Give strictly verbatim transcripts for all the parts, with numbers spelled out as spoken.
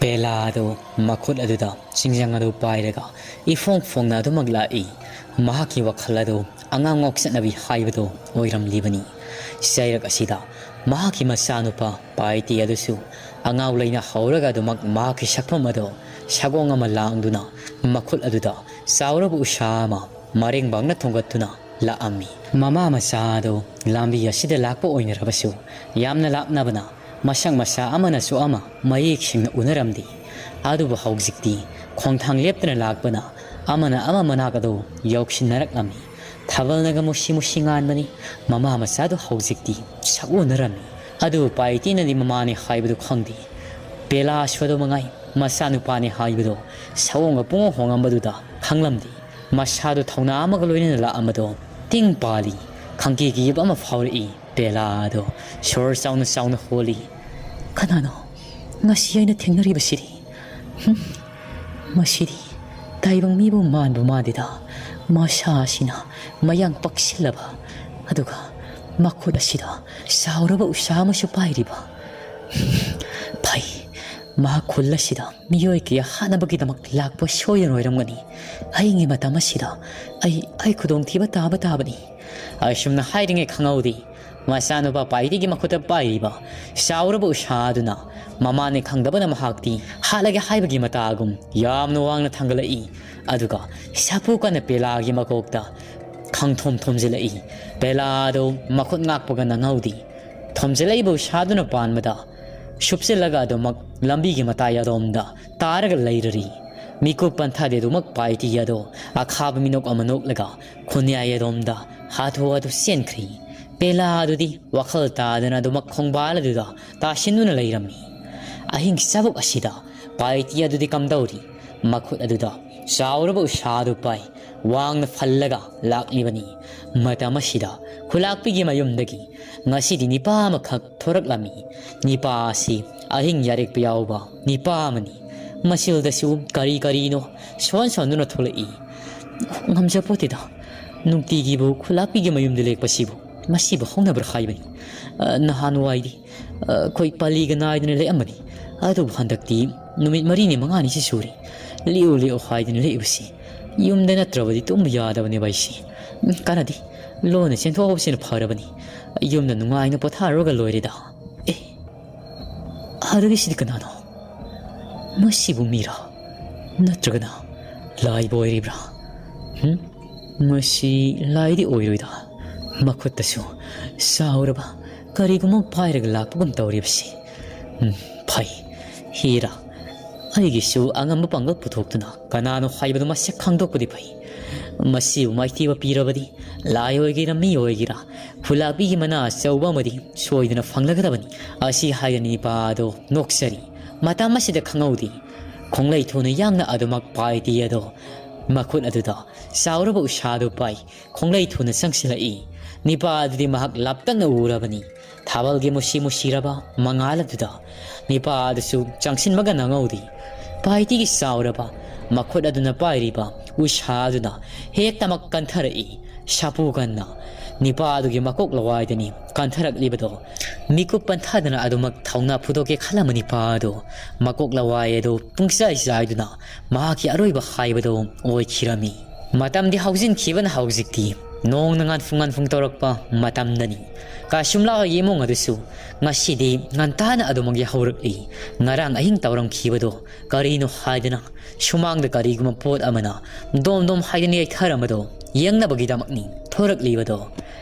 ꯕꯦꯂꯥ ꯑꯗꯨ ꯃꯈꯨꯠ ꯑꯗꯨꯗ ꯆꯤꯡꯖꯪ ꯑꯗꯨ ꯄꯥꯏꯔꯒ ꯏꯐꯣꯡ ꯐꯣꯡꯅ ꯑꯗꯨꯃꯛ ꯂꯥꯛꯏ꯫ ꯃꯍꯥꯛꯀꯤ ꯋꯥꯈꯜ ꯑꯗꯨ ꯑꯉꯥꯡ ꯉꯥꯎꯆꯠꯅꯕꯤ ꯍꯥꯏꯕꯗꯨ ꯑꯣꯏꯔꯝꯂꯤꯕꯅꯤ꯫ ꯆꯩꯔꯛ ꯑꯁꯤꯗ ꯃꯍꯥꯛꯀꯤ ꯃꯆꯥꯅꯨꯄꯥ ꯄꯥꯏꯇꯤ ꯑꯗꯨꯁꯨ ꯑꯉꯥꯎ ꯂꯩꯅ ꯍꯧꯔꯒ ꯑꯗꯨꯃꯛ ꯃꯍꯥꯛꯀꯤ ꯁꯛꯐꯝ ꯑꯗꯨ ꯁꯒꯣꯡ ꯑꯃ ꯂꯥꯡꯗꯨꯅ ꯃꯈꯨꯠ ꯑꯗꯨꯗ ꯆꯥꯎꯔꯕ ꯎꯁꯥ ꯑꯃ ꯃꯔꯦꯡꯕꯪꯅ ꯊꯣꯡꯒꯠꯇꯨꯅ ꯂꯥꯛꯑꯝꯃꯤ꯫ ꯃꯃꯥ ꯃꯆꯥ ꯑꯗꯨ ꯂꯝꯕꯤ ꯑꯁꯤꯗ ꯂꯥꯛꯄ ꯑꯣꯏꯅꯔꯕꯁꯨ ꯌꯥꯝꯅ ꯂꯥꯞꯅꯕꯅ ꯃꯁꯛ ꯃꯁꯥ ꯑꯃꯅꯁꯨ ꯑꯃ ꯃꯌꯦꯛ ꯁꯦꯡꯅ ꯎꯅꯔꯝꯗꯦ꯫ ꯑꯗꯨꯕꯨ ꯍꯧꯖꯤꯛꯇꯤ ꯈꯣꯡꯊꯥꯡ ꯂꯦꯞꯇꯅ ꯂꯥꯛꯄꯅ ꯑꯃꯅ ꯑꯃ ꯃꯅꯥꯛ ꯑꯗꯨ ꯌꯧꯁꯤꯟꯅꯔꯛꯂꯝꯃꯤ꯫ ꯊꯥꯕꯜꯅꯒ ꯃꯨꯁꯤ ꯃꯨꯁꯤ ꯉꯥꯟꯕꯅꯤ꯫ ꯃꯃꯥ ꯃꯆꯥꯗꯨ ꯍꯧꯖꯤꯛꯇꯤ ꯁꯛ ꯎꯅꯔꯝꯃꯤ꯫ ꯑꯗꯨꯕꯨ ꯄꯥꯏꯇꯤꯅꯗꯤ ꯃꯃꯥꯅꯤ ꯍꯥꯏꯕꯗꯨ ꯈꯪꯗꯦ꯫ ꯕꯦꯂꯥꯁꯨ ꯑꯗꯨ ꯃꯉꯥꯏ, ꯃꯆꯥꯅꯨꯄꯥꯅꯤ ꯍꯥꯏꯕꯗꯨ ꯁꯑꯣꯡ ꯑꯄꯨꯡ ꯍꯣꯡꯉꯝꯕꯗꯨꯗ ꯈꯪꯂꯝꯗꯦ꯫ ꯃꯁꯥꯗꯨ ꯊꯧꯅꯥ ꯑꯃꯒ ꯂꯣꯏꯅꯅ ꯂꯥꯛꯑꯝꯕꯗꯣ ꯇꯤꯡ ꯄꯥꯜꯂꯤ꯫ ꯈꯪꯀꯤ ꯀꯤꯕ ꯑꯃ ꯐꯥꯎꯔꯛꯏ꯫ ꯕꯦꯂꯥꯗꯣ ꯁꯣꯔ ꯆꯥꯎꯅ ꯆꯥꯎꯅ ꯍꯣꯜꯂꯤ꯫ "ꯀꯅꯥꯅꯣ ꯉꯁꯤ ꯑꯩꯅ ꯊꯦꯡꯅꯔꯤꯕꯁꯤꯗꯤ? ꯍꯨꯝ, ꯃꯁꯤꯗꯤ ꯇꯥꯏꯕꯪ ꯃꯤꯕꯨ ꯃꯥꯟꯕꯨ ꯃꯥꯟꯗꯦꯗ꯫ ꯃꯁꯥ ꯑꯁꯤꯅ ꯃꯌꯥꯡ ꯄꯛꯁꯤꯜꯂꯕ, ꯑꯗꯨꯒ ꯃꯈꯨꯠ ꯑꯁꯤꯗ ꯆꯥꯎꯔꯕ ꯎꯁꯥ ꯑꯃꯁꯨ ꯄꯥꯏꯔꯤꯕ꯫ ꯐꯩ, ꯃꯍꯥꯛ ꯈꯨꯜ ꯑꯁꯤꯗ ꯃꯤꯑꯣꯏ ꯀꯌꯥ ꯍꯥꯠꯅꯕꯒꯤꯗꯃꯛ ꯂꯥꯛꯄ ꯁꯣꯏꯗꯅ ꯑꯣꯏꯔꯝꯒꯅꯤ꯫ ꯑꯍꯤꯡꯒꯤ ꯃꯇꯝ ꯑꯁꯤꯗ ꯑꯩ, ꯑꯩ ꯈꯨꯗꯣꯡꯊꯤꯕ ꯇꯥꯕ ꯇꯥꯕꯅꯤ꯫" ꯑꯁꯨꯝꯅ ꯍꯥꯏꯔꯤꯉꯩ ꯈꯪꯍꯧꯗꯦ, ꯃꯆꯥꯅꯨꯄꯥ ꯄꯥꯏꯇꯤꯒꯤ ꯃꯈꯨꯠꯇ ꯄꯥꯏꯔꯤꯕ ꯆꯥꯎꯔꯕ ꯎꯁꯥ ꯑꯗꯨꯅ ꯃꯃꯥꯅꯤ ꯈꯪꯗꯕꯅ ꯃꯍꯥꯛꯇꯤ ꯍꯥꯠꯂꯒꯦ ꯍꯥꯏꯕꯒꯤ ꯃꯇꯥꯒꯨꯝ ꯌꯥꯝꯅ ꯋꯥꯡꯅ ꯊꯥꯡꯒꯠꯂꯛꯏ꯫ ꯑꯗꯨꯒ ꯁꯥꯐꯨ ꯀꯟꯅ ꯕꯦꯂꯥꯒꯤ ꯃꯀꯣꯛꯇ ꯈꯪꯊꯣꯝ ꯊꯣꯝꯖꯤꯜꯂꯛꯏ꯫ ꯕꯦꯂꯥ ꯑꯗꯨ ꯃꯈꯨꯠ ꯉꯥꯛꯄꯒ ꯅꯪꯍꯧꯗꯦ꯫ ꯊꯣꯝꯖꯤꯜꯂꯛꯏꯕ ꯎꯁꯥꯗꯨꯅ ꯄꯥꯟꯕꯗ ꯁꯨꯞꯆꯤꯜꯂꯒ ꯑꯗꯨꯃꯛ ꯂꯝꯕꯤꯒꯤ ꯃꯇꯥꯏ ꯑꯗꯣꯝꯗ ꯇꯥꯔꯒ ꯂꯩꯔꯔꯤ꯫ ꯃꯤꯀꯨꯞ ꯄꯟꯊꯥꯗꯦ ꯑꯗꯨꯃꯛ ꯄꯥꯏꯇꯤ ꯑꯗꯣ ꯑꯈꯥꯕ ꯃꯤꯅꯣꯛ ꯑꯃ ꯅꯣꯛꯂꯒ ꯈꯨꯟꯌꯥꯏ ꯑꯗꯣꯝꯗ ꯍꯥꯊꯨ ꯍꯥꯊꯨ ꯆꯦꯟꯈ꯭ꯔꯤ꯫ ꯕꯦꯂꯥ ꯑꯗꯨꯗꯤ ꯋꯥꯈꯜ ꯇꯥꯗꯅ ꯑꯗꯨꯃꯛ ꯈꯣꯡꯕꯥꯜ ꯑꯗꯨꯗ ꯇꯥꯁꯤꯟꯗꯨꯅ ꯂꯩꯔꯝꯃꯤ꯫ ꯑꯍꯤꯡ ꯆꯥꯕꯣꯛ ꯑꯁꯤꯗ ꯄꯥꯏꯇꯤ ꯑꯗꯨꯗꯤ ꯀꯝꯗꯧꯔꯤ? ꯃꯈꯨꯠ ꯑꯗꯨꯗ ꯆꯥꯎꯔꯕ ꯎꯁꯥꯗꯨ ꯄꯥꯏ ꯋꯥꯡꯅ ꯐꯜꯂꯒ ꯂꯥꯛꯂꯤꯕꯅꯤ꯫ ꯃꯇꯝ ꯑꯁꯤꯗ ꯈꯨꯂꯥꯛꯄꯤꯒꯤ ꯃꯌꯨꯝꯗꯒꯤ ꯉꯁꯤꯗꯤ ꯅꯤꯄꯥ ꯑꯃꯈꯛ ꯊꯣꯔꯛꯂꯝꯃꯤ꯫ ꯅꯤꯄꯥ ꯑꯁꯤ ꯑꯍꯤꯡ ꯌꯥꯔꯦꯛꯄ ꯌꯥꯎꯕ ꯅꯤꯄꯥ ꯑꯃꯅꯤ꯫ ꯃꯆꯤꯜꯗꯁꯨ ꯀꯔꯤ ꯀꯔꯤꯅꯣ ꯁꯣꯟ ꯁꯣꯟꯗꯨꯅ ꯊꯣꯛꯂꯛꯏ꯫ "ꯉꯝꯖꯄꯣꯠꯇꯦꯗ, ꯅꯨꯡꯇꯤꯒꯤꯕꯨ ꯈꯨꯂꯥꯛꯄꯤꯒꯤ ꯃꯌꯨꯝꯗ ꯂꯦꯛꯄꯁꯤꯕꯨ ꯃꯁꯤꯕꯨ ꯍꯧꯅꯕ꯭ꯔꯥ ꯍꯥꯏꯕꯅꯤ꯫ ꯑ, ꯅꯍꯥꯟꯋꯥꯏꯗꯤ, ꯑ, ꯑꯩꯈꯣꯏ ꯄꯥꯂꯤꯒ ꯅꯥꯏꯗꯅ ꯂꯦꯛꯑꯝꯕꯅꯤ꯫ ꯑꯗꯨꯕꯨ ꯍꯟꯗꯛꯇꯤ ꯅꯨꯃꯤꯠ ꯃꯔꯤꯅꯤ ꯃꯉꯥꯅꯤꯁꯤ ꯁꯨꯔꯦ꯫ ꯂꯦꯛꯎ ꯂꯦꯛꯎ ꯍꯥꯏꯗꯨꯅ ꯂꯦꯛꯏꯕꯁꯤ꯫ ꯌꯨꯝꯗ ꯅꯠꯇ꯭ꯔꯕꯗꯤ ꯇꯨꯝꯕ ꯌꯥꯗꯕꯅꯦꯕ ꯑꯩꯁꯦ꯫ ꯎꯝ, ꯀꯥꯟꯅꯗꯦ꯫ ꯂꯣꯟꯅ ꯆꯦꯟꯊꯣꯛꯍꯧꯕꯁꯤꯅ ꯐꯔꯕꯅꯤ꯫ ꯌꯨꯝꯗ ꯅꯨꯡꯉꯥꯏꯅ ꯄꯣꯊꯥꯔꯨꯔꯒ ꯂꯣꯏꯔꯦꯗ꯫ ꯑꯦ, ꯑꯗꯨꯒꯤꯁꯤꯗꯤ ꯀꯅꯥꯅꯣ? ꯃꯁꯤꯕꯨ ꯃꯤꯔꯥ? ꯅꯠꯇ꯭ꯔꯒꯅ ꯂꯥꯏꯕꯨ ꯑꯣꯏꯔꯤꯕ꯭ꯔꯥ? ꯍꯨꯝ? ꯃꯁꯤ ꯂꯥꯏꯗꯤ ꯑꯣꯏꯔꯣꯏꯗ꯫ ꯃꯈꯨꯠꯇꯁꯨ ꯆꯥꯎꯔꯕ ꯀꯔꯤꯒꯨꯝꯕ ꯄꯥꯏꯔꯒ ꯂꯥꯛꯄꯒꯨꯝ ꯇꯧꯔꯤꯕꯁꯤ꯫ ꯎꯝ, ꯐꯩ꯫ ꯍꯤꯔꯥ, ꯑꯩꯒꯤꯁꯨ ꯑꯉꯝꯕ ꯄꯥꯡꯒꯜ ꯄꯨꯊꯣꯛꯇꯨꯅ ꯀꯅꯥꯅꯣ ꯍꯥꯏꯕꯗꯨ ꯃꯁꯛ ꯈꯪꯗꯣꯛꯄꯗꯤ ꯐꯩ꯫ ꯃꯁꯤꯕꯨ ꯃꯥꯏꯊꯤꯕ ꯄꯤꯔꯕꯗꯤ, ꯂꯥꯏ ꯑꯣꯏꯒꯦꯔꯥ ꯃꯤ ꯑꯣꯏꯒꯦꯔꯥ, ꯈꯨꯂꯥꯛꯄꯤꯒꯤ ꯃꯅꯥ ꯑꯆꯧꯕ ꯑꯃꯗꯤ ꯁꯣꯏꯗꯅ ꯐꯪꯂꯒꯗꯕꯅꯤ꯫ ꯑꯁꯤ ꯍꯥꯏꯔ ꯅꯤꯄꯥ ꯑꯗꯣ ꯅꯣꯛꯆꯔꯤ꯫ ꯃꯇꯝ ꯑꯁꯤꯗ ꯈꯪꯍꯧꯗꯦ꯫ ꯈꯣꯡꯂꯩ ꯊꯨꯅ ꯌꯥꯡꯅ ꯑꯗꯨꯃꯛ ꯄꯥꯏꯇꯤ ꯑꯗꯣ ꯃꯈꯨꯠ ꯑꯗꯨꯗ ꯆꯥꯎꯔꯕ ꯎꯁꯥꯗꯨ ꯄꯥꯏ꯫ ꯈꯣꯡꯂꯩ ꯊꯨꯅ ꯆꯪꯁꯤꯜꯂꯛꯏ꯫ ꯅꯤꯄꯥ ꯑꯗꯨꯗꯤ ꯃꯍꯥꯛ ꯂꯥꯞꯇꯛꯅ ꯎꯔꯕꯅꯤ꯫ ꯊꯥꯕꯜꯒꯤ ꯃꯨꯁꯤ ꯃꯨꯁꯤꯔꯕ ꯃꯉꯥꯜ ꯑꯗꯨꯗ ꯅꯤꯄꯥ ꯑꯗꯨꯁꯨ ꯆꯪꯁꯤꯟꯕꯒ ꯅꯪꯍꯧꯗꯦ꯫ ꯄꯥꯏꯇꯤꯒꯤ ꯆꯥꯎꯔꯕ ꯃꯈꯨꯠ ꯑꯗꯨꯅ ꯄꯥꯏꯔꯤꯕ ꯎꯁꯥ ꯑꯗꯨꯅ ꯍꯦꯛꯇꯃꯛ ꯀꯟꯊꯔꯛꯏ꯫ ꯁꯥꯄꯨ ꯀꯟꯅ ꯅꯤꯄꯥ ꯑꯗꯨꯒꯤ ꯃꯀꯣꯛ ꯂꯋꯥꯏꯗꯅꯤ ꯀꯟꯊꯔꯛꯂꯤꯕꯗꯣ꯫ ꯃꯤꯀꯨꯞ ꯄꯟꯊꯥꯗꯅ ꯑꯗꯨꯃꯛ ꯊꯧꯅꯥ ꯐꯨꯗꯣꯛꯀꯦ ꯈꯜꯂꯝꯕ ꯅꯤꯄꯥ ꯑꯗꯨ ꯃꯀꯣꯛ ꯂꯋꯥꯏ ꯑꯗꯨ ꯄꯨꯡꯆꯥꯏ ꯆꯥꯏꯗꯨꯅ ꯃꯍꯥꯛꯀꯤ ꯑꯔꯣꯏꯕ ꯍꯥꯏꯕꯗꯨ ꯑꯣꯏꯈꯤꯔꯝꯃꯤ꯫ ꯃꯇꯝꯗꯤ ꯍꯧꯖꯤꯟꯈꯤꯕꯅ ꯍꯧꯖꯤꯛꯇꯤ ꯅꯣꯡꯅ ꯉꯥꯟꯐꯨꯡ ꯉꯥꯟꯐꯨꯡ ꯇꯧꯔꯛꯄ ꯃꯇꯝꯗꯅꯤ꯫ ꯀꯥꯁꯨꯝꯂꯥ ꯍꯣꯏꯒꯤ ꯏꯃꯨꯡ ꯑꯗꯨꯁꯨ ꯉꯁꯤꯗꯤ ꯉꯟꯇꯥꯅ ꯑꯗꯨꯃꯛ ꯌꯥꯍꯧꯔꯛꯂꯤ꯫ ꯉꯔꯥꯡ ꯑꯍꯤꯡ ꯇꯧꯔꯝꯈꯤꯕꯗꯣ ꯀꯔꯤꯅꯣ ꯍꯥꯏꯗꯅ ꯁꯨꯃꯥꯡꯗ ꯀꯔꯤꯒꯨꯝꯕ ꯄꯣꯠ ꯑꯃꯅ ꯗꯣꯝ ꯗꯣꯝ ꯍꯥꯏꯗꯅ ꯌꯩꯊꯔꯝꯕꯗꯣ ꯌꯦꯡꯅꯕꯒꯤꯗꯃꯛꯅꯤ ꯊꯣꯔꯛꯂꯤꯕꯗꯣ꯫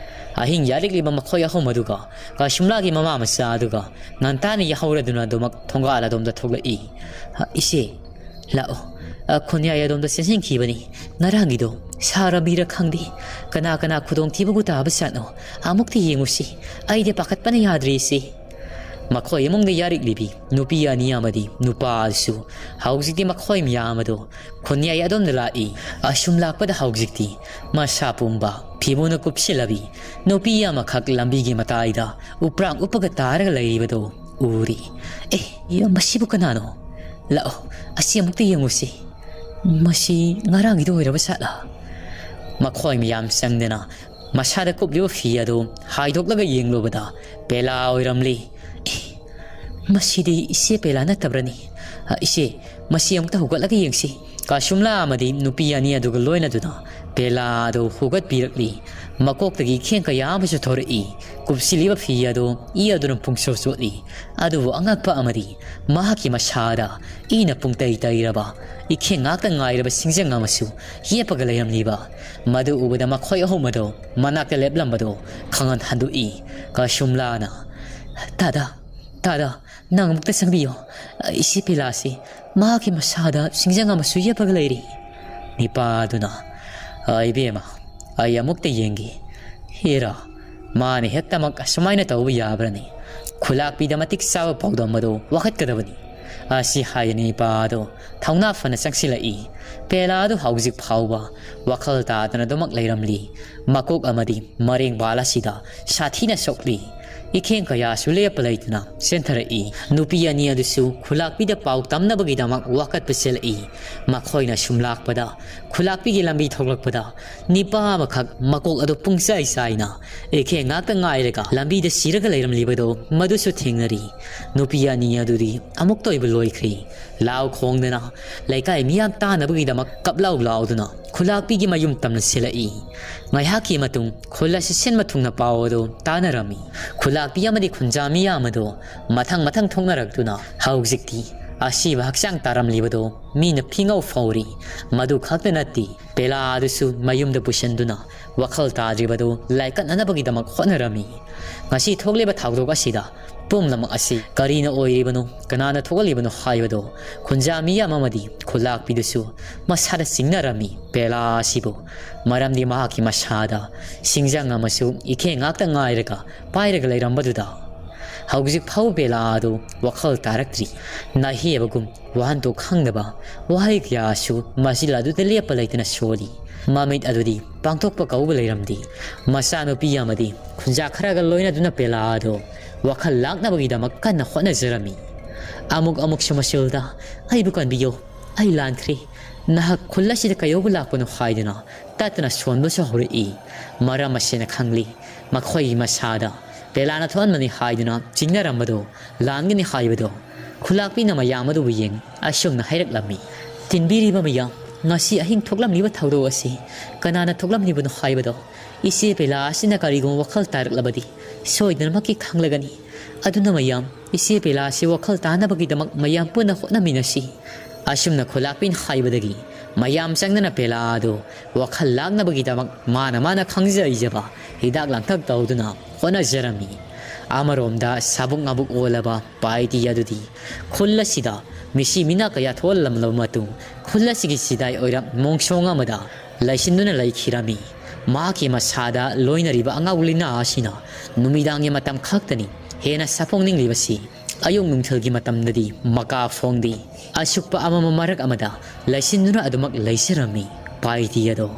ꯑꯍꯤꯡ ꯌꯥꯔꯛꯂꯤꯕ ꯃꯈꯣꯏ ꯑꯍꯨꯝ ꯑꯗꯨꯒ ꯀꯥꯁꯨꯝꯂꯥꯒꯤ ꯃꯃꯥ ꯃꯆꯥ ꯑꯗꯨꯒ ꯉꯟꯇꯥꯅ ꯌꯥꯍꯧꯔꯗꯨꯅ ꯑꯗꯨꯃꯛ ꯊꯣꯡꯒꯥꯜ ꯑꯗꯣꯝꯗ ꯊꯣꯛꯂꯛꯏ꯫ "ꯏꯆꯦ, ꯂꯥꯛꯑꯣ꯫ ꯑ, ꯈꯣꯟꯌꯥꯏ ꯑꯗꯣꯝꯗ ꯆꯦꯟꯁꯤꯟꯈꯤꯕꯅꯤ꯫ ꯉꯔꯥꯡꯒꯤꯗꯣ ꯁꯥꯔꯕꯤꯔ ꯈꯪꯗꯦ꯫ ꯀꯅꯥ ꯀꯅꯥ ꯈꯨꯗꯣꯡꯊꯤꯕꯕꯨ ꯇꯥꯕ ꯖꯥꯠꯅꯣ? ꯑꯃꯨꯛꯇ ꯌꯦꯡꯉꯨꯁꯤ꯫ ꯑꯩꯗꯤ ꯄꯥꯈꯠꯄꯅ ꯌꯥꯗ꯭ꯔꯦ, ꯏꯆꯦ꯫" ꯃꯈꯣꯏ ꯏꯃꯨꯡꯗ ꯌꯥꯔꯤꯛꯂꯤꯕꯤ ꯅꯨꯄꯤ ꯑꯅꯤ ꯑꯃꯗꯤ ꯅꯨꯄꯥ ꯑꯗꯨꯁꯨ ꯍꯧꯖꯤꯛꯇꯤ ꯃꯈꯣꯏ ꯃꯌꯥꯝ ꯑꯗꯨ ꯈꯨꯟꯌꯥꯏ ꯑꯗꯣꯝꯗ ꯂꯥꯛꯏ꯫ ꯑꯁꯨꯝ ꯂꯥꯛꯄꯗ ꯍꯧꯖꯤꯛꯇꯤ ꯃꯁꯥ ꯄꯨꯝꯕ ꯐꯤꯕꯣꯅ ꯀꯨꯞꯁꯤꯜꯂꯕꯤ ꯅꯨꯄꯤ ꯑꯃꯈꯛ ꯂꯝꯕꯤꯒꯤ ꯃꯇꯥꯏꯗ ꯎꯄ꯭ꯔꯥꯡ ꯎꯞꯄꯒ ꯇꯥꯔꯒ ꯂꯩꯔꯤꯕꯗꯨ ꯎꯔꯤ꯫ "ꯑꯦ, ꯃꯁꯤꯕꯨ ꯀꯅꯥꯅꯣ? ꯂꯥꯛꯑꯣ, ꯑꯁꯤ ꯑꯃꯨꯛꯇ ꯌꯦꯡꯉꯨꯁꯤ꯫ ꯃꯁꯤ ꯉꯔꯥꯡꯒꯤꯗꯣ ꯑꯣꯏꯔꯕ ꯁꯥꯠꯂ?" ꯃꯈꯣꯏ ꯃꯌꯥꯝ ꯆꯪꯗꯅ ꯃꯁꯥꯗ ꯀꯨꯞꯂꯤꯕ ꯐꯤ ꯑꯗꯨ ꯍꯥꯏꯗꯣꯛꯂꯒ ꯌꯦꯡꯂꯨꯕꯗ ꯄꯦꯂꯥ ꯑꯣꯏꯔꯝꯂꯤ꯫ "ꯑꯦ, ꯃꯁꯤꯗꯤ ꯏꯆꯦ ꯄꯦꯂꯥ ꯅꯠꯇꯕ꯭ꯔꯅꯤ? "ꯏꯆꯦ, ꯃꯁꯤ ꯑꯃꯨꯛꯇ ꯍꯧꯒꯠꯂꯒ ꯌꯦꯡꯁꯤ꯫" ꯀꯥꯁꯨꯝꯂꯥ ꯑꯃꯗꯤ ꯅꯨꯄꯤ ꯑꯅꯤ ꯑꯗꯨꯒ ꯂꯣꯏꯅꯗꯨꯅ ꯕꯦꯂꯥ ꯑꯗꯨ ꯍꯧꯒꯠꯄꯤꯔꯛꯂꯤ꯫ ꯃꯀꯣꯛꯇꯒꯤ ꯈꯦꯡ ꯀꯌꯥ ꯑꯃꯁꯨ ꯊꯣꯔꯛꯏ꯫ ꯀꯨꯞꯁꯤꯜꯂꯤꯕ ꯐꯤ ꯑꯗꯨ ꯏ ꯑꯗꯨꯅ ꯄꯨꯡꯆꯣꯠ ꯆꯣꯠꯂꯤ꯫ ꯑꯗꯨꯕꯨ ꯑꯉꯛꯄ ꯑꯃꯗꯤ, ꯃꯍꯥꯛꯀꯤ ꯃꯁꯥꯗ ꯏꯅ ꯄꯨꯡꯇꯩ ꯇꯩꯔꯕ, ꯏꯈꯦꯡ ꯉꯥꯛꯇ ꯉꯥꯏꯔꯕ ꯁꯤꯡꯖꯪ ꯑꯃꯁꯨ ꯌꯦꯞꯄꯒ ꯂꯩꯔꯝꯂꯤꯕ꯫ ꯃꯗꯨ ꯎꯕꯗ ꯃꯈꯣꯏ ꯑꯍꯨꯝ ꯑꯗꯨ ꯃꯅꯥꯛꯇ ꯂꯦꯞꯂꯝꯕꯗꯨ ꯈꯪꯍꯟ ꯍꯟꯗꯣꯛꯏ꯫ ꯀꯥꯁꯨꯝꯂꯥꯅ, "ꯇꯥꯗ, ꯇꯥꯗ, ꯅꯪ ꯑꯃꯨꯛꯇ ꯆꯪꯕꯤꯌꯨ꯫ ꯏꯆꯦ ꯕꯦꯂꯥꯁꯤ ꯃꯍꯥꯛꯀꯤ ꯃꯁꯥꯗ ꯁꯤꯡꯖꯪ ꯑꯃꯁꯨ ꯌꯦꯞꯄꯒ ꯂꯩꯔꯤ꯫" ꯅꯤꯄꯥꯗꯨꯅ, "ꯑ, ꯏꯕꯦꯝꯃ, ꯑꯩ ꯑꯃꯨꯛꯇ ꯌꯦꯡꯒꯦ꯫ ꯍꯦꯔꯥ, ꯃꯥꯅ ꯍꯦꯛꯇꯃꯛ ꯑꯁꯨꯃꯥꯏꯅ ꯇꯧꯕ ꯌꯥꯕ꯭ꯔꯅꯤ? ꯈꯨꯂꯥꯛꯄꯤꯗ ꯃꯇꯤꯛ ꯆꯥꯕ ꯄꯥꯎꯗꯝ ꯑꯗꯨ ꯋꯥꯀꯠꯀꯗꯕꯅꯤ꯫" ꯑꯁꯤ ꯍꯥꯏꯗꯨꯅ ꯅꯤꯄꯥꯗꯨ ꯊꯧꯅꯥ ꯐꯅ ꯆꯪꯁꯤꯜꯂꯛꯏ꯫ ꯕꯦꯂꯥꯗꯨ ꯍꯧꯖꯤꯛ ꯐꯥꯎꯕ ꯋꯥꯈꯜ ꯇꯥꯗꯅ ꯑꯗꯨꯃꯛ ꯂꯩꯔꯝꯂꯤ꯫ ꯃꯀꯣꯛ ꯑꯃꯗꯤ ꯃꯔꯦꯡꯕꯥꯜ ꯑꯁꯤꯗ ꯁꯥꯊꯤꯅ ꯁꯣꯛꯂꯤ꯫ ꯏꯈꯦꯡ ꯀꯌꯥꯁꯨ ꯂꯦꯞꯄ ꯂꯩꯇꯅ ꯆꯦꯟꯊꯔꯛꯏ꯫ ꯅꯨꯄꯤ ꯑꯅꯤ ꯑꯗꯨꯁꯨ ꯈꯨꯂꯥꯛꯄꯤꯗ ꯄꯥꯎ ꯇꯝꯅꯕꯒꯤꯗꯃꯛ ꯋꯥꯀꯠꯄ ꯆꯦꯜꯂꯛꯏ꯫ ꯃꯈꯣꯏꯅ ꯁꯨꯝ ꯂꯥꯛꯄꯗ, ꯈꯨꯂꯥꯛꯄꯤꯒꯤ ꯂꯝꯕꯤ ꯊꯣꯛꯂꯛꯄꯗ, ꯅꯤꯄꯥ ꯑꯃꯈꯛ ꯃꯀꯣꯛ ꯑꯗꯨ ꯄꯨꯡꯆꯥꯏ ꯆꯥꯏꯅ ꯏꯈꯦꯡ ꯉꯥꯛꯇ ꯉꯥꯏꯔꯒ ꯂꯝꯕꯤꯗ ꯁꯤꯔꯒ ꯂꯩꯔꯝꯂꯤꯕꯗꯨ ꯃꯗꯨꯁꯨ ꯊꯦꯡꯅꯔꯤ꯫ ꯅꯨꯄꯤ ꯑꯅꯤ ꯑꯗꯨꯗꯤ ꯑꯃꯨꯛꯇ ꯑꯣꯏꯕ ꯂꯣꯏꯈ꯭ꯔꯦ꯫ ꯂꯥꯎ ꯈꯣꯡꯗꯅ ꯂꯩꯀꯥꯏ ꯃꯤꯌꯥꯝ ꯇꯥꯅꯕꯒꯤꯗꯃꯛ ꯀꯞꯂꯥꯎ ꯂꯥꯎꯗꯨꯅ ꯈꯨꯂꯥꯛꯄꯤꯒꯤ ꯃꯌꯨꯝ ꯇꯝꯅ ꯁꯤꯜꯂꯛꯏ꯫ ꯉꯥꯏꯍꯥꯛꯀꯤ ꯃꯇꯨꯡ ꯈꯨꯜ ꯑꯁꯤ ꯁꯤꯟꯕ ꯊꯨꯡꯅ ꯄꯥꯎ ꯑꯗꯨ ꯇꯥꯅꯔꯝꯃꯤ꯫ ꯈꯨꯂꯥꯛꯄꯤ ꯑꯃꯗꯤ ꯈꯨꯟꯖꯥ ꯃꯤꯌꯥꯝ ꯑꯗꯨ ꯃꯊꯪ ꯃꯊꯪ ꯊꯣꯛꯅꯔꯛꯇꯨꯅ ꯍꯧꯖꯤꯛꯇꯤ ꯑꯁꯤꯕ ꯍꯛꯆꯥꯡ ꯇꯥꯔꯝꯂꯤꯕꯗꯨ ꯃꯤꯅ ꯐꯤꯉꯧ ꯐꯧꯔꯤ꯫ ꯃꯗꯨ ꯈꯛꯇ ꯅꯠꯇꯦ, ꯕꯦꯂꯥ ꯑꯗꯨꯁꯨ ꯃꯌꯨꯝꯗ ꯄꯨꯁꯤꯟꯗꯨꯅ ꯋꯥꯈꯜ ꯇꯥꯗ꯭ꯔꯤꯕꯗꯨ ꯂꯥꯏꯀꯠꯅꯅꯕꯒꯤꯗꯃꯛ ꯍꯣꯠꯅꯔꯝꯃꯤ꯫ ꯉꯁꯤ ꯊꯣꯛꯂꯤꯕ ꯊꯧꯗꯣꯛ ꯑꯁꯤꯗ ꯄꯨꯝꯅꯃꯛ ꯑꯁꯤ ꯀꯔꯤꯅ ꯑꯣꯏꯔꯤꯕꯅꯣ, ꯀꯅꯥꯅ ꯊꯣꯛꯍꯜꯂꯤꯕꯅꯣ ꯍꯥꯏꯕꯗꯨ ꯈꯨꯟꯖꯥ ꯃꯤꯌꯥꯝ ꯑꯃꯗꯤ ꯈꯨꯂꯥꯛꯄꯤꯗꯨꯁꯨ ꯃꯁꯥꯗ ꯆꯤꯡꯅꯔꯝꯃꯤ꯫ ꯕꯦꯂꯥ ꯑꯁꯤꯕꯨ, ꯃꯔꯝꯗꯤ ꯃꯍꯥꯛꯀꯤ ꯃꯁꯥꯗ ꯁꯤꯡꯖꯪ ꯑꯃꯁꯨ ꯏꯈꯦꯡ ꯉꯥꯛꯇ ꯉꯥꯏꯔꯒ ꯄꯥꯏꯔꯒ ꯂꯩꯔꯝꯕꯗꯨꯗ ꯍꯧꯖꯤꯛ ꯐꯥꯎ ꯕꯦꯂꯥ ꯑꯗꯨ ꯋꯥꯈꯜ ꯇꯥꯔꯛꯇ꯭ꯔꯤ꯫ ꯅꯥꯍꯦꯕꯒꯨꯝ ꯋꯥꯍꯟꯊꯣꯛ ꯈꯪꯗꯕ ꯋꯥꯍꯩ ꯀꯌꯥꯁꯨ ꯃꯆꯤꯜ ꯑꯗꯨꯗ ꯂꯦꯞꯄ ꯂꯩꯇꯅ ꯁꯣꯜꯂꯤ꯫ ꯃꯃꯤꯠ ꯑꯗꯨꯗꯤ ꯄꯥꯡꯊꯣꯛꯄ ꯀꯧꯕ ꯂꯩꯔꯝꯗꯦ꯫ ꯃꯆꯥꯅꯨꯄꯤ ꯑꯃꯗꯤ ꯈꯨꯟꯖꯥ ꯈꯔꯒ ꯂꯣꯏꯅꯗꯨꯅ ꯕꯦꯂꯥ ꯑꯗꯨ ꯋꯥꯈꯜ ꯂꯥꯛꯅꯕꯒꯤꯗꯃꯛ ꯀꯟꯅ ꯍꯣꯠꯅꯖꯔꯝꯃꯤ꯫ ꯑꯃꯨꯛ ꯑꯃꯨꯛꯁꯨ ꯃꯆꯤꯜꯗ, "ꯑꯩꯕꯨ ꯀꯟꯕꯤꯌꯨ, ꯑꯩ ꯂꯥꯟꯈ꯭ꯔꯦ, ꯅꯍꯥꯛ ꯈꯨꯜ ꯑꯁꯤꯗ ꯀꯩꯗꯧꯕ ꯂꯥꯛꯄꯅꯣ?" ꯍꯥꯏꯗꯨꯅ ꯇꯠꯇꯅ ꯁꯣꯟꯕꯁꯨ ꯍꯧꯔꯛꯏ꯫ ꯃꯔꯝ ꯑꯁꯤꯅ ꯈꯪꯂꯤ, ꯃꯈꯣꯏꯒꯤ ꯃꯁꯥꯗ ꯕꯦꯂꯥꯅ ꯊꯣꯛꯍꯟꯕꯅꯤ ꯍꯥꯏꯗꯨꯅ ꯆꯤꯡꯅꯔꯝꯕꯗꯨ ꯂꯥꯟꯒꯅꯤ ꯍꯥꯏꯕꯗꯨ ꯈꯨꯂꯥꯛꯄꯤꯅ ꯃꯌꯥꯝ ꯑꯗꯨꯕꯨ ꯌꯦꯡ ꯑꯁꯨꯝꯅ ꯍꯥꯏꯔꯛꯂꯝꯃꯤ, "ꯇꯤꯟꯕꯤꯔꯤꯕ ꯃꯌꯥꯝ, ꯉꯁꯤ ꯑꯍꯤꯡ ꯊꯣꯛꯂꯝꯂꯤꯕ ꯊꯧꯗꯣꯛ ꯑꯁꯤ ꯀꯅꯥꯅ ꯊꯣꯛꯂꯝꯂꯤꯕꯅꯣ ꯍꯥꯏꯕꯗꯣ ꯏꯆꯦ ꯕꯦꯂꯥ ꯑꯁꯤꯅ ꯀꯔꯤꯒꯨꯝꯕ ꯋꯥꯈꯜ ꯇꯥꯔꯛꯂꯕꯗꯤ ꯁꯣꯏꯗꯅꯃꯛꯀꯤ ꯈꯪꯂꯒꯅꯤ꯫ ꯑꯗꯨꯅ ꯃꯌꯥꯝ, ꯏꯆꯦ ꯕꯦꯂꯥ ꯑꯁꯤ ꯋꯥꯈꯜ ꯇꯥꯅꯕꯒꯤꯗꯃꯛ ꯃꯌꯥꯝ ꯄꯨꯟꯅ ꯍꯣꯠꯅꯃꯤꯟꯅꯁꯤ꯫" ꯑꯁꯨꯝꯅ ꯈꯨꯂꯥꯛꯄꯤꯅ ꯍꯥꯏꯕꯗꯒꯤ ꯃꯌꯥꯝ ꯆꯪꯗꯅ ꯕꯦꯂꯥ ꯑꯗꯨ ꯋꯥꯈꯜ ꯂꯥꯛꯅꯕꯒꯤꯗꯃꯛ ꯃꯥꯅ ꯃꯥꯅ ꯈꯪꯖ ꯍꯩꯖꯕ ꯍꯤꯗꯥꯛ ꯂꯥꯡꯊꯛ ꯇꯧꯗꯨꯅ ꯍꯣꯠꯅꯖꯔꯝꯃꯤ꯫ ꯑꯃꯔꯣꯝꯗ ꯁꯥꯕꯨꯛ ꯉꯥꯕꯨꯛ ꯑꯣꯜꯂꯕ ꯄꯥꯏꯇꯤ ꯑꯗꯨꯗꯤ ꯈꯨꯜ ꯑꯁꯤꯗ ꯃꯤꯁꯤ ꯃꯤꯅꯥ ꯀꯌꯥ ꯊꯣꯛꯍꯜꯂꯝꯂꯕ ꯃꯇꯨꯡ ꯈꯨꯜ ꯑꯁꯤꯒꯤ ꯁꯤꯗꯥꯏ ꯑꯣꯏꯔꯞ ꯃꯣꯡꯁꯣꯡ ꯑꯃꯗ ꯂꯩꯁꯤꯟꯗꯨꯅ ꯂꯩꯈꯤꯔꯝꯃꯤ꯫ ꯃꯍꯥꯛꯀꯤ ꯃꯁꯥꯗ ꯂꯣꯏꯅꯔꯤꯕ ꯑꯉꯥꯎ ꯂꯤꯅꯥ ꯑꯁꯤꯅ ꯅꯨꯃꯤꯗꯥꯡꯒꯤ ꯃꯇꯝ ꯈꯛꯇꯅꯤ ꯍꯦꯟꯅ ꯁꯥꯐꯣꯡꯅꯤꯡꯂꯤꯕꯁꯤ꯫ ꯑꯌꯨꯛ ꯅꯨꯡꯊꯤꯜꯒꯤ ꯃꯇꯝꯗꯗꯤ ꯃꯀꯥ ꯐꯣꯡꯗꯦ꯫ ꯑꯁꯨꯛꯄ ꯑꯃꯃ ꯃꯔꯛ ꯑꯃꯗ ꯂꯩꯁꯤꯟꯗꯨꯅ ꯑꯗꯨꯃꯛ ꯂꯩꯖꯔꯝꯃꯤ ꯄꯥꯏꯇꯤ ꯑꯗꯣ꯫